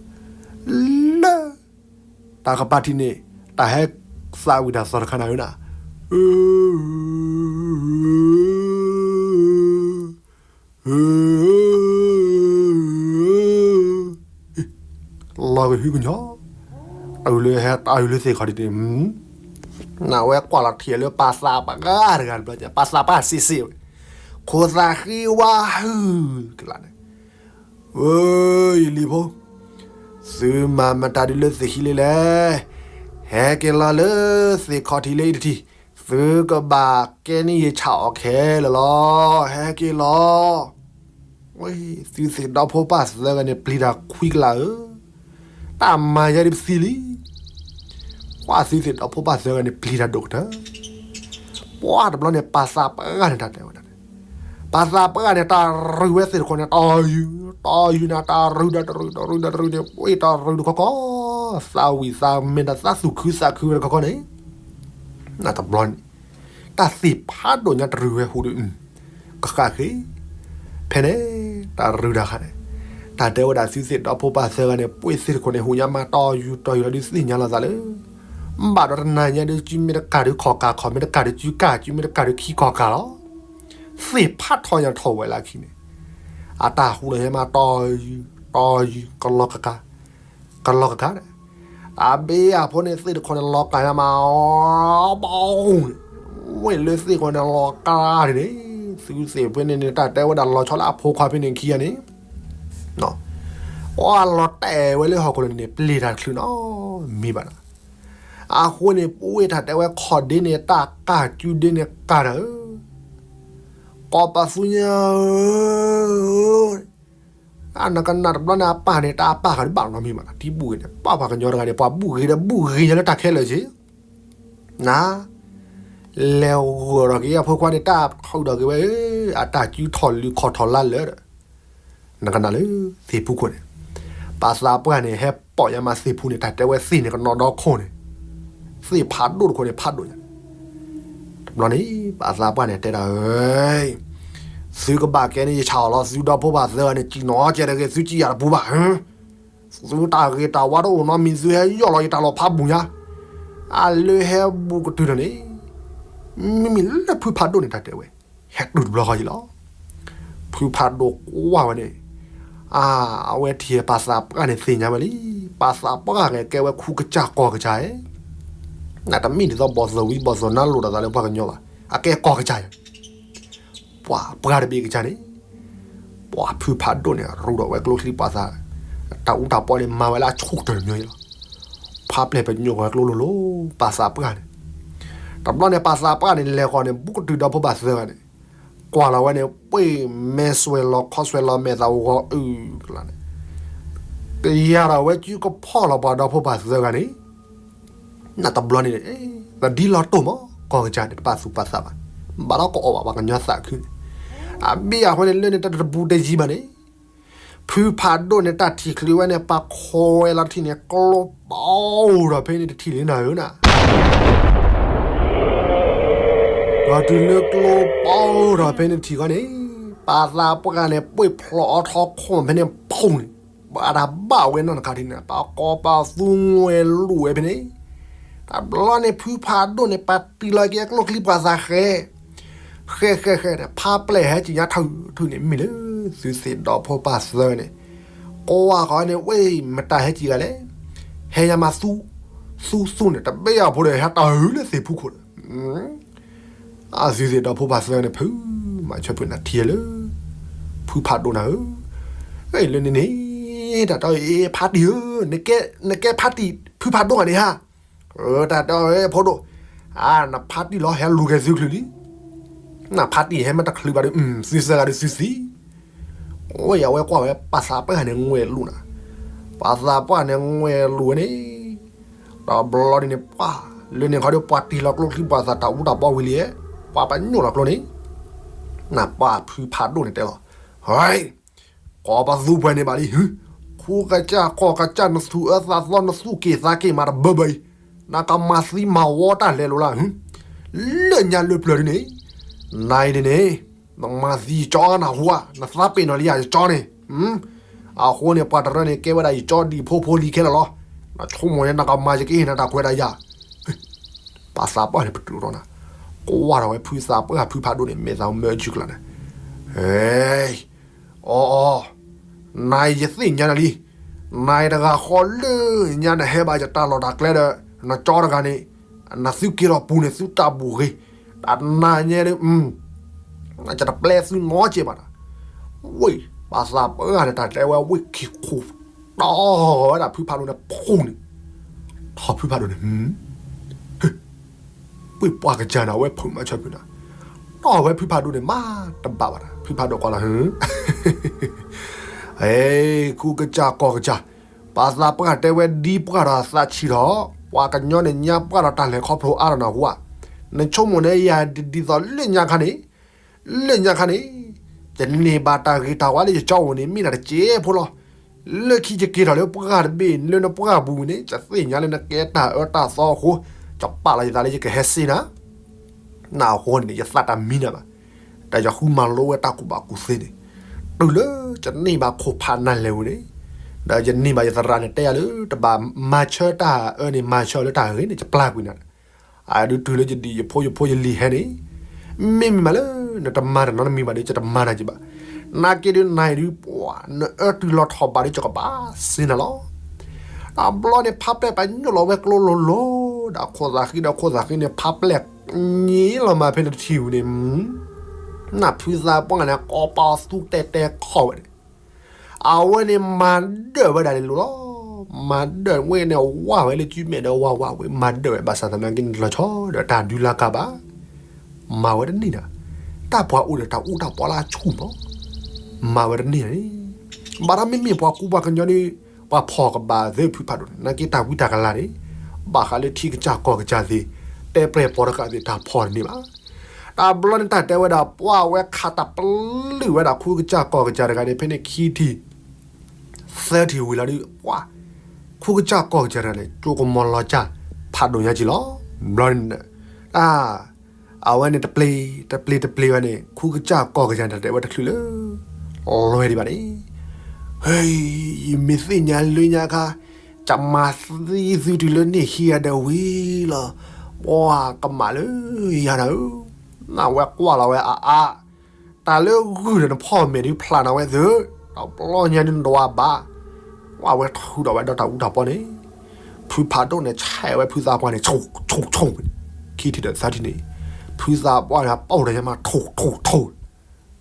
လၢတၢ်ကပၤထံးန့ၣ် တၢ်ဟဲသးဝံၣ်တၢ်သီၣ်တခါနၤဧၢနၤ, လီၤကဟုကညီၤ, တုၤလၢဟဲတုၤလၢသ့ၣ်ခီၣ်ထံးန့ၣ်, နဝဲကွၢ်လီၤထံၣ်လၢပၢ်သးပှၢ်တဂၤတဘျီ, ပၢ်သးပှၢ်စံးစ့ၢ်ဝဲ, ခိၣ်သးဃံဝါဟုၣ်ကလာ်န့ၣ်, ဝဲ ယလံၤဖိ, သုမၤမတၤဒုလၢသ့ၣ်ခံလံလဲၣ်, ဟဲက့ၤလီၤလၢသ့ၣ်ခီၣ်ထံးလၢအံၤတထံၣ်, သုကဘၣ်ကဲန့ၢ်ယဆၣ်အီၣ်ခဲလၢာ်လီၤ, ဟဲက့ၤလီၤ. ဝဲ သုသ့ၣ်ဒီဖိပၢ်သၢဂၤန့ၣ် ပျံၤတၢ်ခွံကလးဧၢ, တၢ်မၤယဲဒ်ပသံလံ, ကွၢ်သုသ့ၣ်ဒီဖိပၢ်သၢဂၤန့ၣ် ပျံၤတၢ်ဒိၣ်ကတၢၢ်, ပှၤတဘျီန့ၣ် ပၢ်သးပှၢ်န့ၣ်တၢ်တဲဝဲဒၣ်န့ၣ် ပၢ်သးပှၢ်န့ၣ် တၢ်ရုၢ်ဝဲသ့ၣ်တခီန့ၣ် တီယူၤ, တီယူၤန့ၣ် တၢ်ရုၢ်ဒီးတရုၢ် တရုၢ်ဒီးတရုၢ်န့ၣ် ဝဲတၢ်ရုၢ်တခီခီ, သးဝံၣ်သးမဲာ်ဒီးသးသူၣ်ခုသးခုဝဲတခီခီန့ၣ်, နတဘျီန့ၣ် တၢ်သ့ၣ်ဖးဒိၣ်ညါတရုၢ်ဝဲဟူးဒီး, ကဃၣ်ဃ့, ဖဲန့ၣ် တၢ်ရုၢ်တခါန့ၣ်, တၢ်တဲဝဲဒၣ်သုသ့ၣ်ဒီဖိပၢ်သၢဂၤန့ၣ် ပှ့ၢ်သ့ၣ်တခီန့ၣ် ဟူးညါမးတီယူၤတီယူၤလီၤဒုးသ့ၣ်ညါလီၤသးလၢ ဘၣ်ဒီးတနၤညါဒုး စုမ့ၢ်တကၢ်ဒုးခီၣ်ကၢ်ခီၣ် မ့ၢ်တကၢ်ဒုးစုကၢ် စုမ့ၢ်တကၢ်ဒုးခံကီၢ်ကၢ်လီၤ. သ့ၣ်ဖးထီၣ်ညါထီၣ်ဝဲလၢခံန့ၣ်, အတၢ်ဟူးလီၤဟဲမးတီယူၤ, တီယူၤ ကလီကကါ, ကလီကကါန့ၣ်, တၢ်ဘ့ၣ်အဖိန့ၣ် သ့ၣ်တခီန့ၣ် လီၤကါညါမး အီဘီန့ၣ်, ဝဲလၢသ့ၣ်တခီန့ၣ် လီၤကါန့ၣ်န့ၣ်, သုသ့ၣ်ဖဲန့ၣ်န့ၣ် တၢ်တဲဝဲဒၣ်လီၤဆီလၢအဖိခွါဖဲန့ၣ်ခံဂၤန့ၣ် ပှၤလီၤတဲာ်ဝဲလၢဟီၣ်ခိၣ်လၢန့ၣ် ပျံၤတၢ်တချုးနီတမံၤဘၣ်နီၤ. အဃိန့ၣ် ပဝဲတၢ်တဲဝဲခီၣ်ဒ့န့ၣ် တၢ်ကၢ်ကုဒ့န့ၣ်ကၢ်တၢ်ဧၢ, ကိးပသူညါဧၢ, အနကနၣ်တဘျီန့ၣ် အပၢ်န့ၣ် တၢ်အပၢ်ဃးဒုးဘၣ်နီတမံၤဘၣ်နီၤ, တံၤဘူၣ်ဂ့ၤန့ၣ် ပၢ်ပှၤကညီတဂၤန့ၣ် ပှၤဘူၣ်ဂ့ၤဒီးဘူၣ်ဂ့ၤညါလၢတၢ်ခဲလၢာ်က့ၤ နၤ လဲၤဂီၤထီၣ်က့ၤအဖိခွါန့ၣ် တၢ်ထုးထီၣ်က့ၤဝဲဧၢ, အတၢ်စုထီၣ်လုၢ်ခီၣ်ထီၣ်လါလၢာ်ဒီး နကနၣ်လၢသ့ၣ်ဖူခိၣ်န့ၣ်, ပၢ်သးပှၢ်န့ၣ် ဟဲပိာ်ညါမးသ့ၣ်ဖူန့ၣ် တၢ်တဲဝဲသ့ၣ်န့ၣ် ကနီၤဒီခိၣ်န့ၣ်, သ့ၣ်ဖးဒိၣ်တခိၣ်န့ၣ် ဖးဒိၣ်ညါ တဘျီန့ၣ် ပၢ်သးပှၢ်န့ၣ် တဲဒၣ်ဧၢ, သုကဘၣ်ကဲန့ၢ်ယဆၣ်အီၤလီၤ, သုဒီဖိပၢ်သၢဂၤန့ၣ် စံၣ်နီၤကဲတဂ့ၤ, သုစံၣ်ယၤတပူၤဘၣ်, သုတၢ်ဂ့ၤတၢ်ဝါတအိၣ်နီတမံၤ, သုဟဲယီၢ်လီၤယတၢ်လီၤဖးဘူးညါ, အလၢဟဲဘူးကတုၤဒီးန့ၣ်, မ့မ့ၢ်လၢဖုဖးဒိၣ်န့ၣ် တၢ်တဲဝဲ ဟဲတုၤတဘျီဃီအံၤလီၤ. ဖုဖးဒိၣ်ကွၢ်ဝဲန့ၣ်, အဝဲထံၣ်ပၢ်သးပှၢ်န့ၣ်သ့ၣ်ညါဝဲလံ, ပၢ်သးပှၢ်န့ၣ်ကဲဝဲခူကစၢ်ကီၢ်ကစၢ်ဧၢ, နတမ့ၢ်ဒ်သိးဘီၣ်သိၣ်ဝံၤဘီၣ်သိၣ်နါလိၣ်ဒီးသးလၢပှၤကညီဘၣ်, အကဲကီၢ်ကစၢ်ဧၢ ပှၤပှၢ်တဘ့ၣ်ကစၢ်န့ၣ်, ပှၤဖုဖးဒိၣ်န့ၣ် ရူးဒီးဝဲကျိချံပှၤသး, တၢ်အူတၢ်ပီန့ၣ် မၤဝဲလၢအဆူၣ်ကတၢၢ်တမံၤလီၤ. ဖးပျဲၢ်ပညိၣ်ဝဲကျိလိၤလိၤ ပၢ်သးပှၢ်န့ၣ်, တဘျီန့ၣ် ပၢ်သးပှၢ်န့ၣ် လဲၤဃီၤန့ၣ် ဘူးကတုၤဒီဖိပၢ်သၢဂၤန့ၣ်, ကွၢ်လီၤဝဲန့ၣ် ပှ့ၢ်မဲာ်စွဲၤလီၤခီစွဲၤလီၤမဲာ်သးဝီၤအုၣ်ကလါန့ၣ်, ကယၤဒီးဝဲစုကဖီၣ်လီၤပှၤဒီဖိပၢ်သၢဂၤန့ၣ် နတဘျီန့ၣ် ပဒ်လီၤတိၢ်မး ကီၢ်ကစၢ်န့ၣ် တပာ်သူၣ်ပာ်သးဘၣ်, ဘၣ်ဒီးကအီၣ်ဘၣ်ပှၤကညီသးခုန့ၣ်, အဘ့ၣ်အဃိန့ၣ် လၢန့ၣ်တတပူၤတယံၤဘၣ်န့ၣ်, ဖုဖးဒိၣ်န့ၣ် တၢ်ထံၣ်ချုးဝဲန့ၣ် ပၢ်ခိးဝဲလီၤတထံၣ်န့ၣ် ကျိပီဒီးဖဲန့ၣ်တထံၣ်လံနၤဧၢနၤ ဒီးတုၤလၢကျိပီဒီးဖဲန့ၣ်တထံၣ်ဃီန့ၣ်, ပၢ်သးပှၢ်န့ၣ် ပှ့ၢ်ဖျိးအီထီခိၣ်ဖဲန့ၣ်ဖုန့ၣ်, ဘၣ်တၢ်ဘၣ်ဝဲနီၢ်တခါထံၣ်န့ၣ် ပၢ်ကီပၢ်သူငွဲလူၤဝဲဖဲန့ၣ်, တဘျီန့ၣ် ဖုဖးဒိၣ်န့ၣ် ပာ်တံၢ်လီၤက့ၤအကျိချံပှၤသးဃဲ, ဃဲဃဲဃဲန့ၣ် ဖးပျဲၢ်ဟဲက့ၤညါထုးထုးန့ၣ် မ့ၢ်လၢသုသ့ၣ်ဒီဖိပၢ်သၢဂၤန့ၣ်, ကိးဝဲဃီန့ၣ် ဝဲမတၤဟဲက့ၤဂၤလဲၣ်, ဟဲညါမးသူ, သူသူန့ၣ် တဘ့ၣ်အဖိဒီးဟဲတၢ်ဟုလၢသ့ၣ်ဖူခိၣ်ဒီး အသုသ့ၣ်ဒီဖိပၢ်သၢဂၤန့ၣ် ဖု မၤဆၢဖုနၤထံလၢ ဖုဖးဒိၣ်နၤဧၢ, လၢန့ၣ်န့ၣ် တၢ်တဲအီၤ ဖးတံၢ်ဧၢ, နကဲဖးတံၢ်ဖုဖးဒိၣ်ဂၤန့ၣ်ဧါ, တၢ်တဲအီၤ ဖိဒိၣ်, နဖးတံၢ်လီၤ ဟဲလူၤက့ၤသုချုးလံ, နဖးတံၢ်ဟဲမ့ၢ်တချုးဘၣ်ဒီး သုသၢဂၤဒီးသုသံ အဝဲကွၢ်ဝဲ ပှၤသးပှၢ်န့ၣ် ငွဲၣ်လူၤနၤ, ပှၤသးပှၢ်န့ၣ် ငွဲၣ်လူၤဝဲန့ၣ်, တဘျီဒ်န့ၣ် ပှၤလၢန့ၣ်ခီဒီး ပှၤတံၢ်လီၤကျိချံ ပှၤသးတၢ်အူတၢ်ပီဝံၤလံ, ပှၤပညိၣ်လီၤကျိန့ၣ်, နပှၤဖုဖးဒိၣ်န့ၣ်တဲလီၤ, ကိးပသူပှဲၤန့ၣ်ဘၣ်လံ, ခူကစၢ်ကီၢ်ကစၢ် နသူၣ်အၢသးသီ နသူၣ်က့ၤသးက့ၤမးတဘၢဘၢအံၤ, နကမၤသံမၤဝီတၢ်လဲၤလိာ်လၢ လၢညါလၢပျၢၤဒ်န့ၣ်, နအံၤန့ၣ်န့ၣ်, နမၤသံယကၠီနဟူဧါ, နသးပ့ၤနီၣ်လံယၤယကၠီန့ၣ်, အဃိန့ၣ် ပှၤတရၢန့ၣ် ကဲဝဲဒၣ်ယကၠီဒံးဖိဖိလံၤခဲလၢာ်လီၤ, နဆိကမိၣ်န့ၣ် နကမၤယကဟ့ၣ်နၤတၢ်ခွဲးတၢ်ယာ် ပှၤသးပှၢ်န့ၣ် ပတုာ်ထီၣ်နၤ, ကွၢ်ထီၣ်ဝဲဖုသးပှၢ်ဖုဖးဒိၣ်န့ၣ် မဲာ်သးမၢအစုကျါန့ၣ်, အီအီ, နၤအံၤယသ့ၣ်ညါနၤလံ, နၤအံၤတဂၤဃီလၢညါ နဟဲဘၣ်ယတၢ်လီၢ်တၢ်ကျဲဒီး နကၠီတဂၤန့ၣ်, နသုက့ၤထီၣ်ပူၤန့ၣ် သုတၢ်ဘူၣ်ဂ့ၤ, တၢ်နၤညါဒီး ယတပျဲသုနီတစဲးဘၣ်နၤ, ဝ့ၢ် ပှၤသးပှၢ်န့ၣ် တၢ်တဲဝဲဝ့ၢ်ခံခိၣ်, တီၢ်ဝဲဒၣ်ဖုဖးဒိၣ်န့ၣ်ဖူန့ၣ်, ထီၣ်ဖုဖးဒိၣ်န့ၣ် ပှ့ၤပှၤကစၢ်န့ၣ် အဝဲဖုးမၤဆၢဖုးနၤ, တီၢ်ဝဲဖုဖးဒိၣ်န့ၣ် မၤတဘၣ်ဘၣ်ဒီး ဖုဖးဒိၣ်ကွၢ်လီၤ, အဲ ခူကစၢ်ကီၢ်ကစၢ်, ပှၤသးပှၢ်တဲဝဲဒ်ပှၢ်ဒီးသးဆံးထီၣ်, ပှၤကညီန့ၣ်ညါပှၢ်ဒီးတၢ်လဲၤခီဖျိအါထီၣ်နၢ်ဟူဧါ, နဆိကမိၣ်န့ၣ်ယၤဒ်သိးလၢညါခါန့ၣ်, လၢညါခါန့ၣ်, ယန့ၢ်ဘၣ်တၢ်ဂ့ၤတၢ်ဝါလၢယကၠီအိၣ်န့ၣ် မ့ၢ်နၤတစဲးဖိလီၤ. လၢခံယက့ၤထီၣ်လၢပှၢ်တဘ့ၣ် လၢနပှၢ်ပူၤန့ၣ် ယသ့ၣ်ညါလၢနကဲတၢ်အၢတၢ်သီအဃိ, ယပာ်လီၤယသးလၢယကဟဲစ့နၤ, နအဃိန့ၣ် ယသးတမံနၤဘၣ်, ဒီးယဃုမၤလိဝဲတၢ်ကူၣ်ဘၣ်ကူၣ်သ့န့ၣ်, တုၤလၢယန့ၢ်ဘၣ်ခိၣ်ဖးနၤလဲၣ်ဝံၤန့ၣ်, ဒီးယန့ၢ်ဘၣ်ယသရၣ်န့ၣ် တဲယၤလၢ တဘၣ်မၤဆၢတၢ်အၢန့ၣ် မၤဆၢလၢတၢ်ဂ့ၤန့ၣ် ယပျၢ်ကွံာ်နၤ အဒုးတုၤလၢယဒံးယဖိယဖိယလံၤဟဲန့ၣ်, မ့မ့ၢ်မးလၢ နတမၤတၢ်နီတမံၤဘၣ်ဒီး ယတမၤနၤက့ၤဘၣ်. နာ်က့ဒုးနၤအံၤဒုး ပှၤ နအၢတုၤလီၤထီၣ်ဘးဒီး ယကဘၣ်စ့နၤလီၤ. တဘျီန့ၣ် ဖးပျဲၢ်ပညိၣ်လီၤဝဲကျိလိၤလိၤ, ဒီးခိၣ်သးဃံဒီးခိၣ်သးဃံန့ၣ် ဖးပျဲၢ် ညံလီၤမးဖဲန့ၣ်တထံၣ်ဝံၤန့ၣ်, နဖုသးပှၢ်န့ၣ် ကိးပသူတဲတဲခီၣ်ဝဲန့ၣ် အဝဲန့ၣ်မၤဒၢၣ်ဝဲဒၣ်န့ၣ်လိၤလီၤ. မၤဒၢၣ်ဝဲန့ၣ် ဝါဝဲလၢကုမဲာ်ဒီးဝါဝါဝဲ မၤဒၢၣ်ဝဲဘၣ်ဆၣ်သနာ်က့န့ၣ် တလီၤဆီဒီးတၢ်ဒုးလၢကါဘၣ်. မၤဝဲတန့ၢ်ဒီး တၢ်ပှၤအိၣ်ဒီးတၢ်အူတၢ်ပီလၢအဆူၣ်မး, မၤဝဲတန့ၢ်န့ၣ်, ဘၣ်ဒီးမ့မ့ၢ်ပှၤကူပှၤကညီဒီး ပှၤဖီၣ်ကဘၣ်သ့ၣ်ဖုဖးဒိၣ်န့ၣ် နာ်က့တၢ်ဝံတၢ်ကလၤန့ၣ် ဘၣ်ဃးလၢထံကစၢ်ကီၢ်ကစၢ်သ့ၣ် တဲပျဲၢ်ပိာ်တဃာ်သ့ၣ်တၢ်ဖီၣ်တန့ၢ်ဘၣ်. တဘျီန့ၣ်တၢ်တဲဝဲဒၣ် ပှၤဝဲခးတၢ်ပလုၢ်ဝဲဒၣ်ခူကစၢ်ကီၢ်ကစၢ်တဂၤန့ၣ် ဖဲန့ၣ်ခံထံၣ် သၢထံၣ်ဝံၤလီၤဒီး ပှၤ ခူကစၢ်ကီၢ်ကစၢ်တဂၤန့ၣ် ကၠိကမီၤလီၤစၢ်ဖးဒိၣ်ညါက့ၤလီၤ. ဘျီန့ၣ် အဝဲန့ၣ်တပျ့ၤ တပျ့ၤတပျ့ၤဝဲန့ၣ် ခူကစၢ်ကီၢ်ကစၢ်န့ၣ် တၢ်တဲဝဲတချုးလၢ လွဲဒံးဘၣ်န့ၣ်, ဟဲ ယမ့ၢ်သ့ၣ်ညါလၢညါခါ ကမၤသံသုတုၤလၢန့ၣ်ခံဂၤဒီးဝံၤလီၤ. ပှၤကမၣ်လၢယၤနၤဧၢ, နဝဲကွၢ်လီၤဝဲအါအါ တၢ်လၢဂုၢ်ဒီးနဖီၣ်မဲာ်ဒုးဖျးနၤဝဲသု, တဘျီညါဒုးနဒွးဘၣ်. ကွၢ်ဝဲထုးဒီးဝဲဒီးတၢ်အူတၢ်ပီန့ၣ်, ဖုဖးဒိၣ်န့ၣ် ဆဲးဝဲဖုသးပှၢ်န့ၣ် ဆိၣ်ဆိၣ်ဆိၣ်, ခံထံၣ်ဒီးသၢထံၣ်န့ၣ်, ဖုသးပှၢ်န့ၣ် ပိၢ်ဒီးညါမး ထိၣ်ထိၣ်ထိၣ်,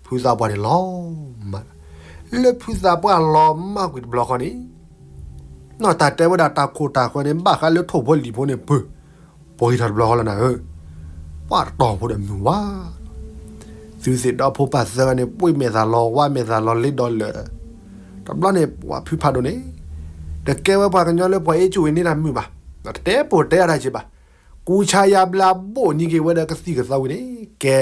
ဖုသးပှၢ်န့ၣ်လီၤမၢ်, လၢဖုသးပှၢ်လီၤမၢ်ကွံာ်တဘျီဃီန့ၣ် နီၢ်တၢ်တဲဝဲဒၣ်တၢ်ခိၣ်တၢ်ဃၢၤန့ၣ် ဘၣ်ဃးလၢထိၣ်ဖိလံၤဖိန့ၣ် ပၢၤ ပှၤဟံးထီၣ်တဘျီဃီလီၤနၤဧၢ, ပှၤတတီၤဖိဒီးမုၢ်ဝါ, သုသ့ၣ်ဒီဖိပၢ်သၢဂၤန့ၣ် ပှ့ၤမဲာ်သၣ်လီၤဝါမဲာ်သၣ်လီၤလ့ဒီးလၢာ်, တဘျီန့ၣ် ပှၤဖုဖးဒိၣ်န့ၣ် တကဲဝဲပှၤကညီလၢပှၤအ့ၣ်ကၠူၣ်ဝဲန့ၢ်တၢ်မုာ်ဘၣ်, တတဲပိာ်တဲအါတၢ်က့ၤဘၣ်, ကူဆါယါဘျါဘိၣ်နံၤက့ၤဝဲဒီးကသံၣ်ကသီဝံၤန့ၣ် ကဲ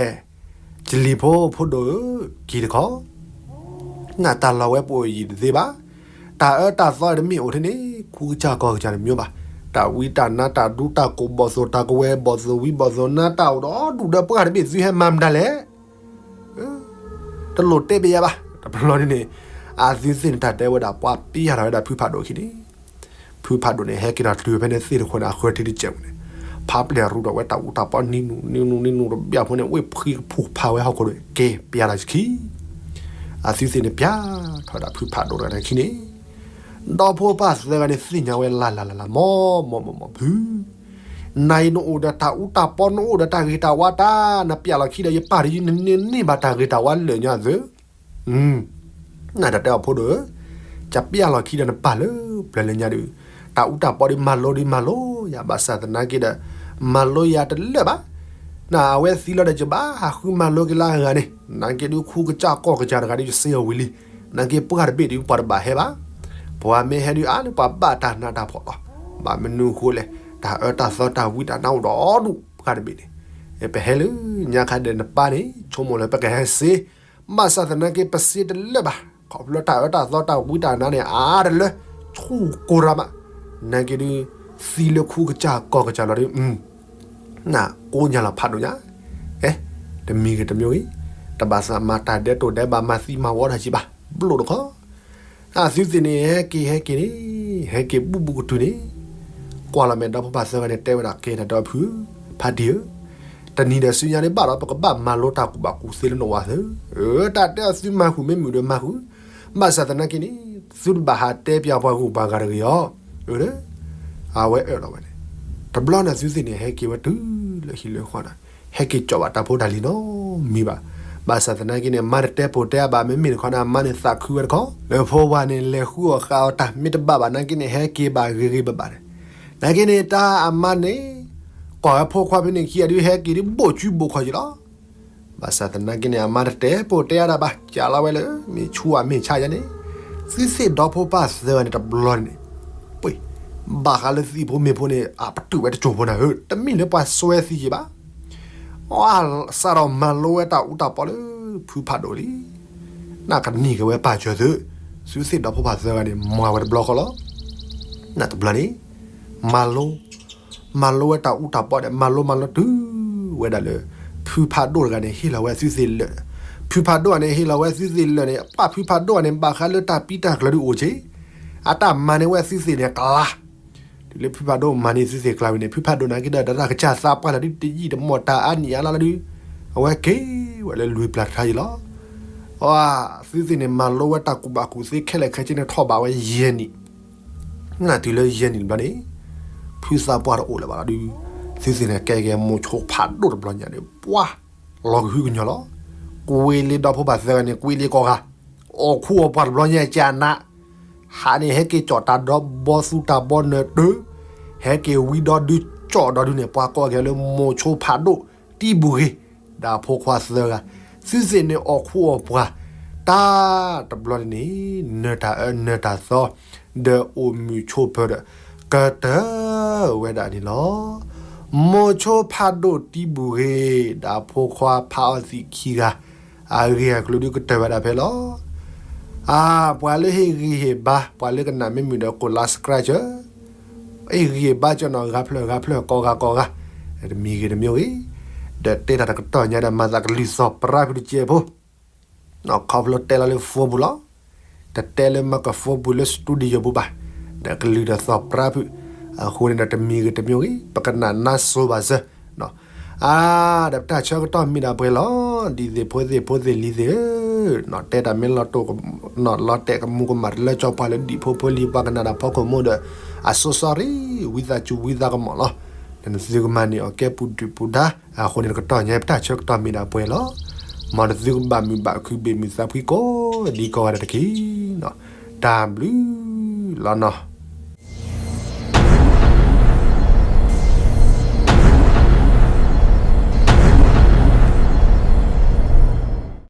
ကလံၤဖိဖိဒိၣ်ဧၢ, က့ၤတခီ နတၢ်လီၢ်ဝဲပအိၣ်ယံၤတသ့ဘၣ်, တၢ်အၢတၢ်သီတမ့ၢ်အိၣ်ထဲန့ၣ် ခူကစၢ်ကီၢ်ကစၢ်တမံၤဘၣ်, တၢ်ဝံတၢ်နါတၢ်ဒူတၢ်ကိၢ်ဘီၣ်သိၣ်တၢ်ကဝဲၤဘီၣ်သိၣ်ဝံဘီၣ်သိၣ်နါတၢ်အိၣ်ဒီးဒူၣ်ဒီးပှၢ်တဘ့ၣ်သုဟဲမၤမတၤလဲၣ်, တလိၣ်တဲပယါဘၣ်, တဘျီန့ၣ်န့ၣ် အသုသ့ၣ်န့ၣ်တၢ်တဲဝဲဒၣ်ပှၤပျၢ်ထီၣ်ဝဲဒၣ်ဖုဖးဒိၣ်ခံန့ၣ် ဖုဖးဒိၣ်န့ၣ် ဟဲက့ၤထီၣ်တုၤဖဲန့ၣ်သ့ၣ်တခိၣ်န့ၣ် အဃၢၤထံတစဲးပူၤန့ၣ်, ဖးပျဲၢ်ရူဒီးဝဲတၢ်အူတၢ်ပီနံၤနူၤနံၤနူၤနံၤနူၤတဘျီဖိန့ၣ် ဝ့ၢ်ဖှံကဖူးဖးဝဲဟီၣ်ခိၣ်ဒီး ကဲပျၢ်လီၤဆခံ, အသုသ့ၣ်န့ၣ်ပျၢ်ထီၣ်ဝဲဒၣ်ဖုဖးဒိၣ်တဂၤန့ၣ်ခံန့ၣ်, ဒီဖိပၢ်သၢဂၤန့ၣ်သ့ၣ်ညါဝဲလၢ်လၢ်လၢ်လၢ် မီၢ်မီၢ်မီၢ်မီၢ်ဖု နၤအံၤနအိၣ်ဒီးတၢ်အူတၢ်ပီ နအိၣ်ဒီးတၢ်ဂ့ၤတၢ်ဝါတၢ် နပျဲလီၤခံဒီးယပၢ်ဒီး ယနန့ၢ်ဘၣ်တၢ်ဂ့ၤတၢ်ဝါလၢာ်ညါသု, နတတဲအီၤဖိဒိၣ်ဧၢ, ကပျဲလီၤခံဒီးနပၢ်လၢပျၢၤလၢညါဒီး တၢ်အူတၢ်ပီဒီးမၤလိဒီးမၤလိယၤ ဘၣ်ဆၣ်သနာ်က့ဒီး မၤလိယၤတလၢာ်ဘၣ်, နအဝဲသံလီၤဒီးယဘၣ် ဟးဃုမၤလိက့ၤလၢအဂၤန့ၣ် နာ်က့ဒုးခူကစၢ်ကီၢ်ကစၢ်တဂၤဒုး ယစ့အီၤဝံၤလံ, နာ်က့ပှၢ်တဘ့ၣ်ဒုးပှၤတဘၣ်ဟဲဘၣ်, ပှၤမ့ၢ်ဟဲဒုးအါလၢပှၤဘၣ်တၢ်နးတၢ်ဖှီၣ်လီၤ, ဘၣ်မနုၤအဃိလဲၣ်, တၢ်အၢတၢ်သီတၢ်ဝံတၢ်နါအိၣ်ဒီးဒူၣ်ပှၢ်တဘ့ၣ်န့ၣ်, ပဟဲလၢညါခါဒီးနပၢ်န့ၣ် ဆိကမိၣ်လၢပကဟဲစ့, ဘၣ်ဆၣ်သနာ်က့ပစ့တလၢာ်ဘၣ်, ခီဖျိတၢ်အၢတၢ်သီတၢ်ဝံတၢ်နါန့ၣ် အါတလၢ ဆူၣ်ကိရၢ်မး, နာ်က့ဒုး သံလၢခူကစၢ်ကီၢ်ကစၢ်လီၤဒုး နကိးညါလီၤဖးဒိၣ်ညါ, အဲ, တမံၤဂ့ၤတမံၤဂ့ၤ, တဘၣ်သးမၤတၢ်ဒဲးတိၢ်ဒဲးဘၣ် မၤသံမၤဝီတၢ်ကံဘၣ်, ဘျိၣ်တခီ, အသုသ့ၣ်န့ၣ် ဟဲက့ၤဟဲက့ၤန့ၣ်, ဟဲက့ၤဘူးဘူးကတုၤန့ၣ်, ကွၢ်လီၤမဲာ်ဒီဖိပၢ်သၢဂၤန့ၣ် တဲဝဲဒၣ်ကဲတၢ်ဒီဖု, ဖးတံၢ်ဧၢ, တနံၤဒီးဆူညါန့ၣ်ဘၣ်ဒီး ပကဘၣ်မၤလိတၢ်ကူၣ်ဘၣ်ကူၣ်သ့လၢနဝၤသၢ, အတၢ်တဲအသုမၤဃုာ်မ့ၢ်မုာ်ဒီးမၤဃုာ်, ဘၣ်ဆၣ်သနာ်က့န့ၣ်, သုတဘၣ်ဟးတဲပၠးပှၤဂုၤပှၤဂၤတဂ့ၤအီၤ, အဝဲအၢၣ်လီၤဝဲန့ၣ်, တဘျီန့ၣ်သုသ့ၣ်န့ၣ် ဟဲက့ၤဝဲတုၤလၢဟံၣ်လၢဃီန့ၣ်, ဟဲက့ၤကၠီၣ်ဘၣ်တၢ်ဖိတၢ်လံၤနီတမံၤဘၣ်, ဘၣ်ဆၣ်သနာ်က့န့ၣ် အမါတတဲပိာ်တဲအဘၣ် မ့မ့ၢ်တခီန့ၣ် အမါန့ၣ်သးခုဝဲတခီ, လၢဖိဝၤန့ၣ် လဲၤဃုအီၣ်ဃုအီတၢ် မ့ၢ်တဘၣ်ဘၣ်နာ်က့န့ၣ် ဟဲက့ၤဘၣ်ဂ့ၤဂ့ၤဘၣ်ဘၣ်န့ၣ်, နာ်က့န့ၣ် တၢ်အမါန့ၣ်, ကွၢ်ဝဲဖိခွါဖဲန့ၣ်ခံဂၤဒုး ဟဲက့ၤဒုးဘိၣ်ကူဘိၣ်ခီၣ်က့ၤလီၤ ဘၣ်ဆၣ်သနာ်က့န့ၣ် အမါတတဲပိာ်တဲအါဒၣ်ဘၣ် ကးလီၤဝဲလၢ မ့ၢ်ဆူၣ်အမ့ၢ်ဆါယါန့ၣ်, သုသ့ၣ်ဒီဖိပၢ်သၢဂၤန့ၣ်တဘျီန့ၣ်, ပှ့ၤ, ဘၣ်ဃးလၢသံၣ်ဖိမ့ၢ်ဖိန့ၣ် အပတုာ်ဝဲတစိၢ်ဖိနၤဧၢ, တမ့ၢ်လၢပှၤစွဲသံက့ၤဘၣ်, အစးထီၣ်မၤလိဝဲတၢ်အူတၢ်ပီလၢ ဖုဖးဒိၣ်လံ နကနံၤက့ၤဝဲပၢ်စၢၤသု, သုသ့ၣ်ဒီဖိပၢ်သၢဂၤန့ၣ် မၤဝဲတဘျီဃီလီၤ, နတဘျီန့ၣ်, မၤလိ မၤလိဝဲတၢ်အူတၢ်ပီဒီး မၤလိမၤလိတုၤဝဲဒၣ်လၢ ဖုဖးဒိၣ်တဂၤန့ၣ် ဟ့ၣ်လီၤဝဲသုသ့ၣ်လၢာ်, ဖုဖးဒိၣ်န့ၣ် ဟ့ၣ်လီၤဝဲသုသ့ၣ်လၢာ်န့ၣ် ပှၤဖုဖးဒိၣ်န့ၣ် ဘၣ်ဃးလၢတၢ်ပံတၢ်ကျၢၤဒုးအိၣ်က့ၤ, အတၢ်မၤန့ၢ်ဝဲသုသ့ၣ်န့ၣ်ကျါ တုၤလၢဖုဖးဒိၣ်မၤန့ၢ်သုသ့ၣ်ကျါဝံၤန့ၣ် ဖုဖးဒိၣ်နာ်က့ဒီး တၢ်ကစၢ်သးပှၢ်လၢဒုးတယံာ်တမီၢ်တၢ်အါနံၣ်အါလါလၢဒုး, အဝဲက့ၤဝဲလၢလွံၢ်ပျၢ်တခါယံၤလီၤ, အသုသ့ၣ်န့ၣ် မၤလိဝဲတၢ်ကူၣ်ဘၣ်ကူၣ်သ့ခဲလၢာ်ခဲဆ့န့ၣ်ထီၣ်ဘးဝဲယဲၢ်နံၣ် နတုၤလၢယဲၢ်နံၣ်တဘျီန့ၣ်, ဖုသးပှၢ်တအိၣ်လၢၤဘၣ်လီၤဒုး, သုသ့ၣ်န့ၣ်ကဲက့ၤမိၤဆိဖးဒိၣ်တဘျီညါဒီး ပှၤလီၤကဟုကညီၤလီၤ, ကွ့လ့ဒီဖိပၢ်သၢဂၤန့ၣ် ကွ့လ့ကိးဂၤ, အိၣ်ခူအိၣ်ပှၢ်တဘျီညါကနး, ဟးန့ၣ်ဟဲက့ၤကၠီၣ်တၢ်ဒီဘီသူတၢ်ဘီနၢၤတၢ, ဟဲက့ၤဝံဒီဒုကၠီၣ်ဒီဒုန့ၣ် ပှၤကိးက့ၤလၢမိၤဆိဖးဒိၣ်တံဘုၣ်ဂ့ၤ, ဒီးဖိခွါသၢဂၤ, သုသ့ၣ်န့ၣ်အိၣ်ခူအိၣ်ပှၢ်, တၢ်တဘျီန့ၣ်န့ၣ်, နၢၤတၢ်အၢနၢၤတၢ်သီ, ဒီးအိၣ်မုာ်ဆိးပၢၤဒီး, ကတၢၢ်ဝဲဒၣ်န့ၣ်လီၤ. မိၤဆိဖးဒိၣ်တံဘုၣ်ဂ့ၤ, ဒီးဖိခွါဖးအီသံးခံဂၤ, အဂ့ၢ်အကျိၤဒုးကတၢၢ်ဝဲဒၣ်ဖဲလီၤ. အါ, ပှၤလၢဟ့ၣ်ဂံၢ်ဟ့ၣ်ဘါ, ပှၤလၢကနၣ်မ့ၢ်မုာ်ဒီးကိး like subscribe စၢၤ ဟ့ၣ်ဂံၢ်ဘါစၢၤနီၤ ဂၤဖျၢၣ်ဂၤဖျၢၣ် ကိးဂၤကိးဂၤ, တမံၤဂ့ၤတမံၤဂ့ၤ, ဒီးတဲတၢ်တကတီၢ်ညါဒီး မၤသးကလုၢ်သီၣ်ပြၢဖုတကဲးဖိ, ခီဖျိတဲလီၤလၢ phone ပူၤလီၤ. တတဲလၢ microphone ပူၤလၢ studio ပူၤဘၣ်, ဒီးကလုၢ်ဒီးသီၣ်ပြၢဖု, အဃိန့ၣ်ဒီးတမံၤဂ့ၤတမံၤဂ့ၤ ပကနၣ်နါစိၤဘၣ်စၢၤ အါ, ဒီးပတၢ်ဆၢကတီၢ်မ့ၢ်ဒၣ်ပှဲၤလီၤ. ဒ်သ့ၣ်ဖိသ့ၣ်ဖိသ့ၣ်လံၤသ့ၣ်ဧၢ, တဲတၢ်မ့ၢ်လီၤတိၢ်, လီၤတဲာ်ကမူၤကမၣ်တလၢကၠီပှၤလၢဒံၣ်ဖိဖိလံၤ ပှၤကနၣ်တၢ်ဖီခိၣ်မူဒီး, အ so sorry, ဝံသးစူၤဝံသးကမီၤလီၤ. နသုကမၤန့ၢ်အီၤကဲပူၤဒုၣ်ပူၤဒါ, အဃိန့ၣ်တကတီၢ်ညါ ပတၢ်ဆၢကတီၢ်မ့ၢ်ဒၣ်ပှဲၤလီၤ. မ်နသုကဘၣ်မုာ်ဘၣ်ခု ဘ့ၣ်မုာ်သးဖှံကိးဒံကိးဂၤဒဲးတက့ၢ်. တၢ်ဘျုးလီၤနီၤ.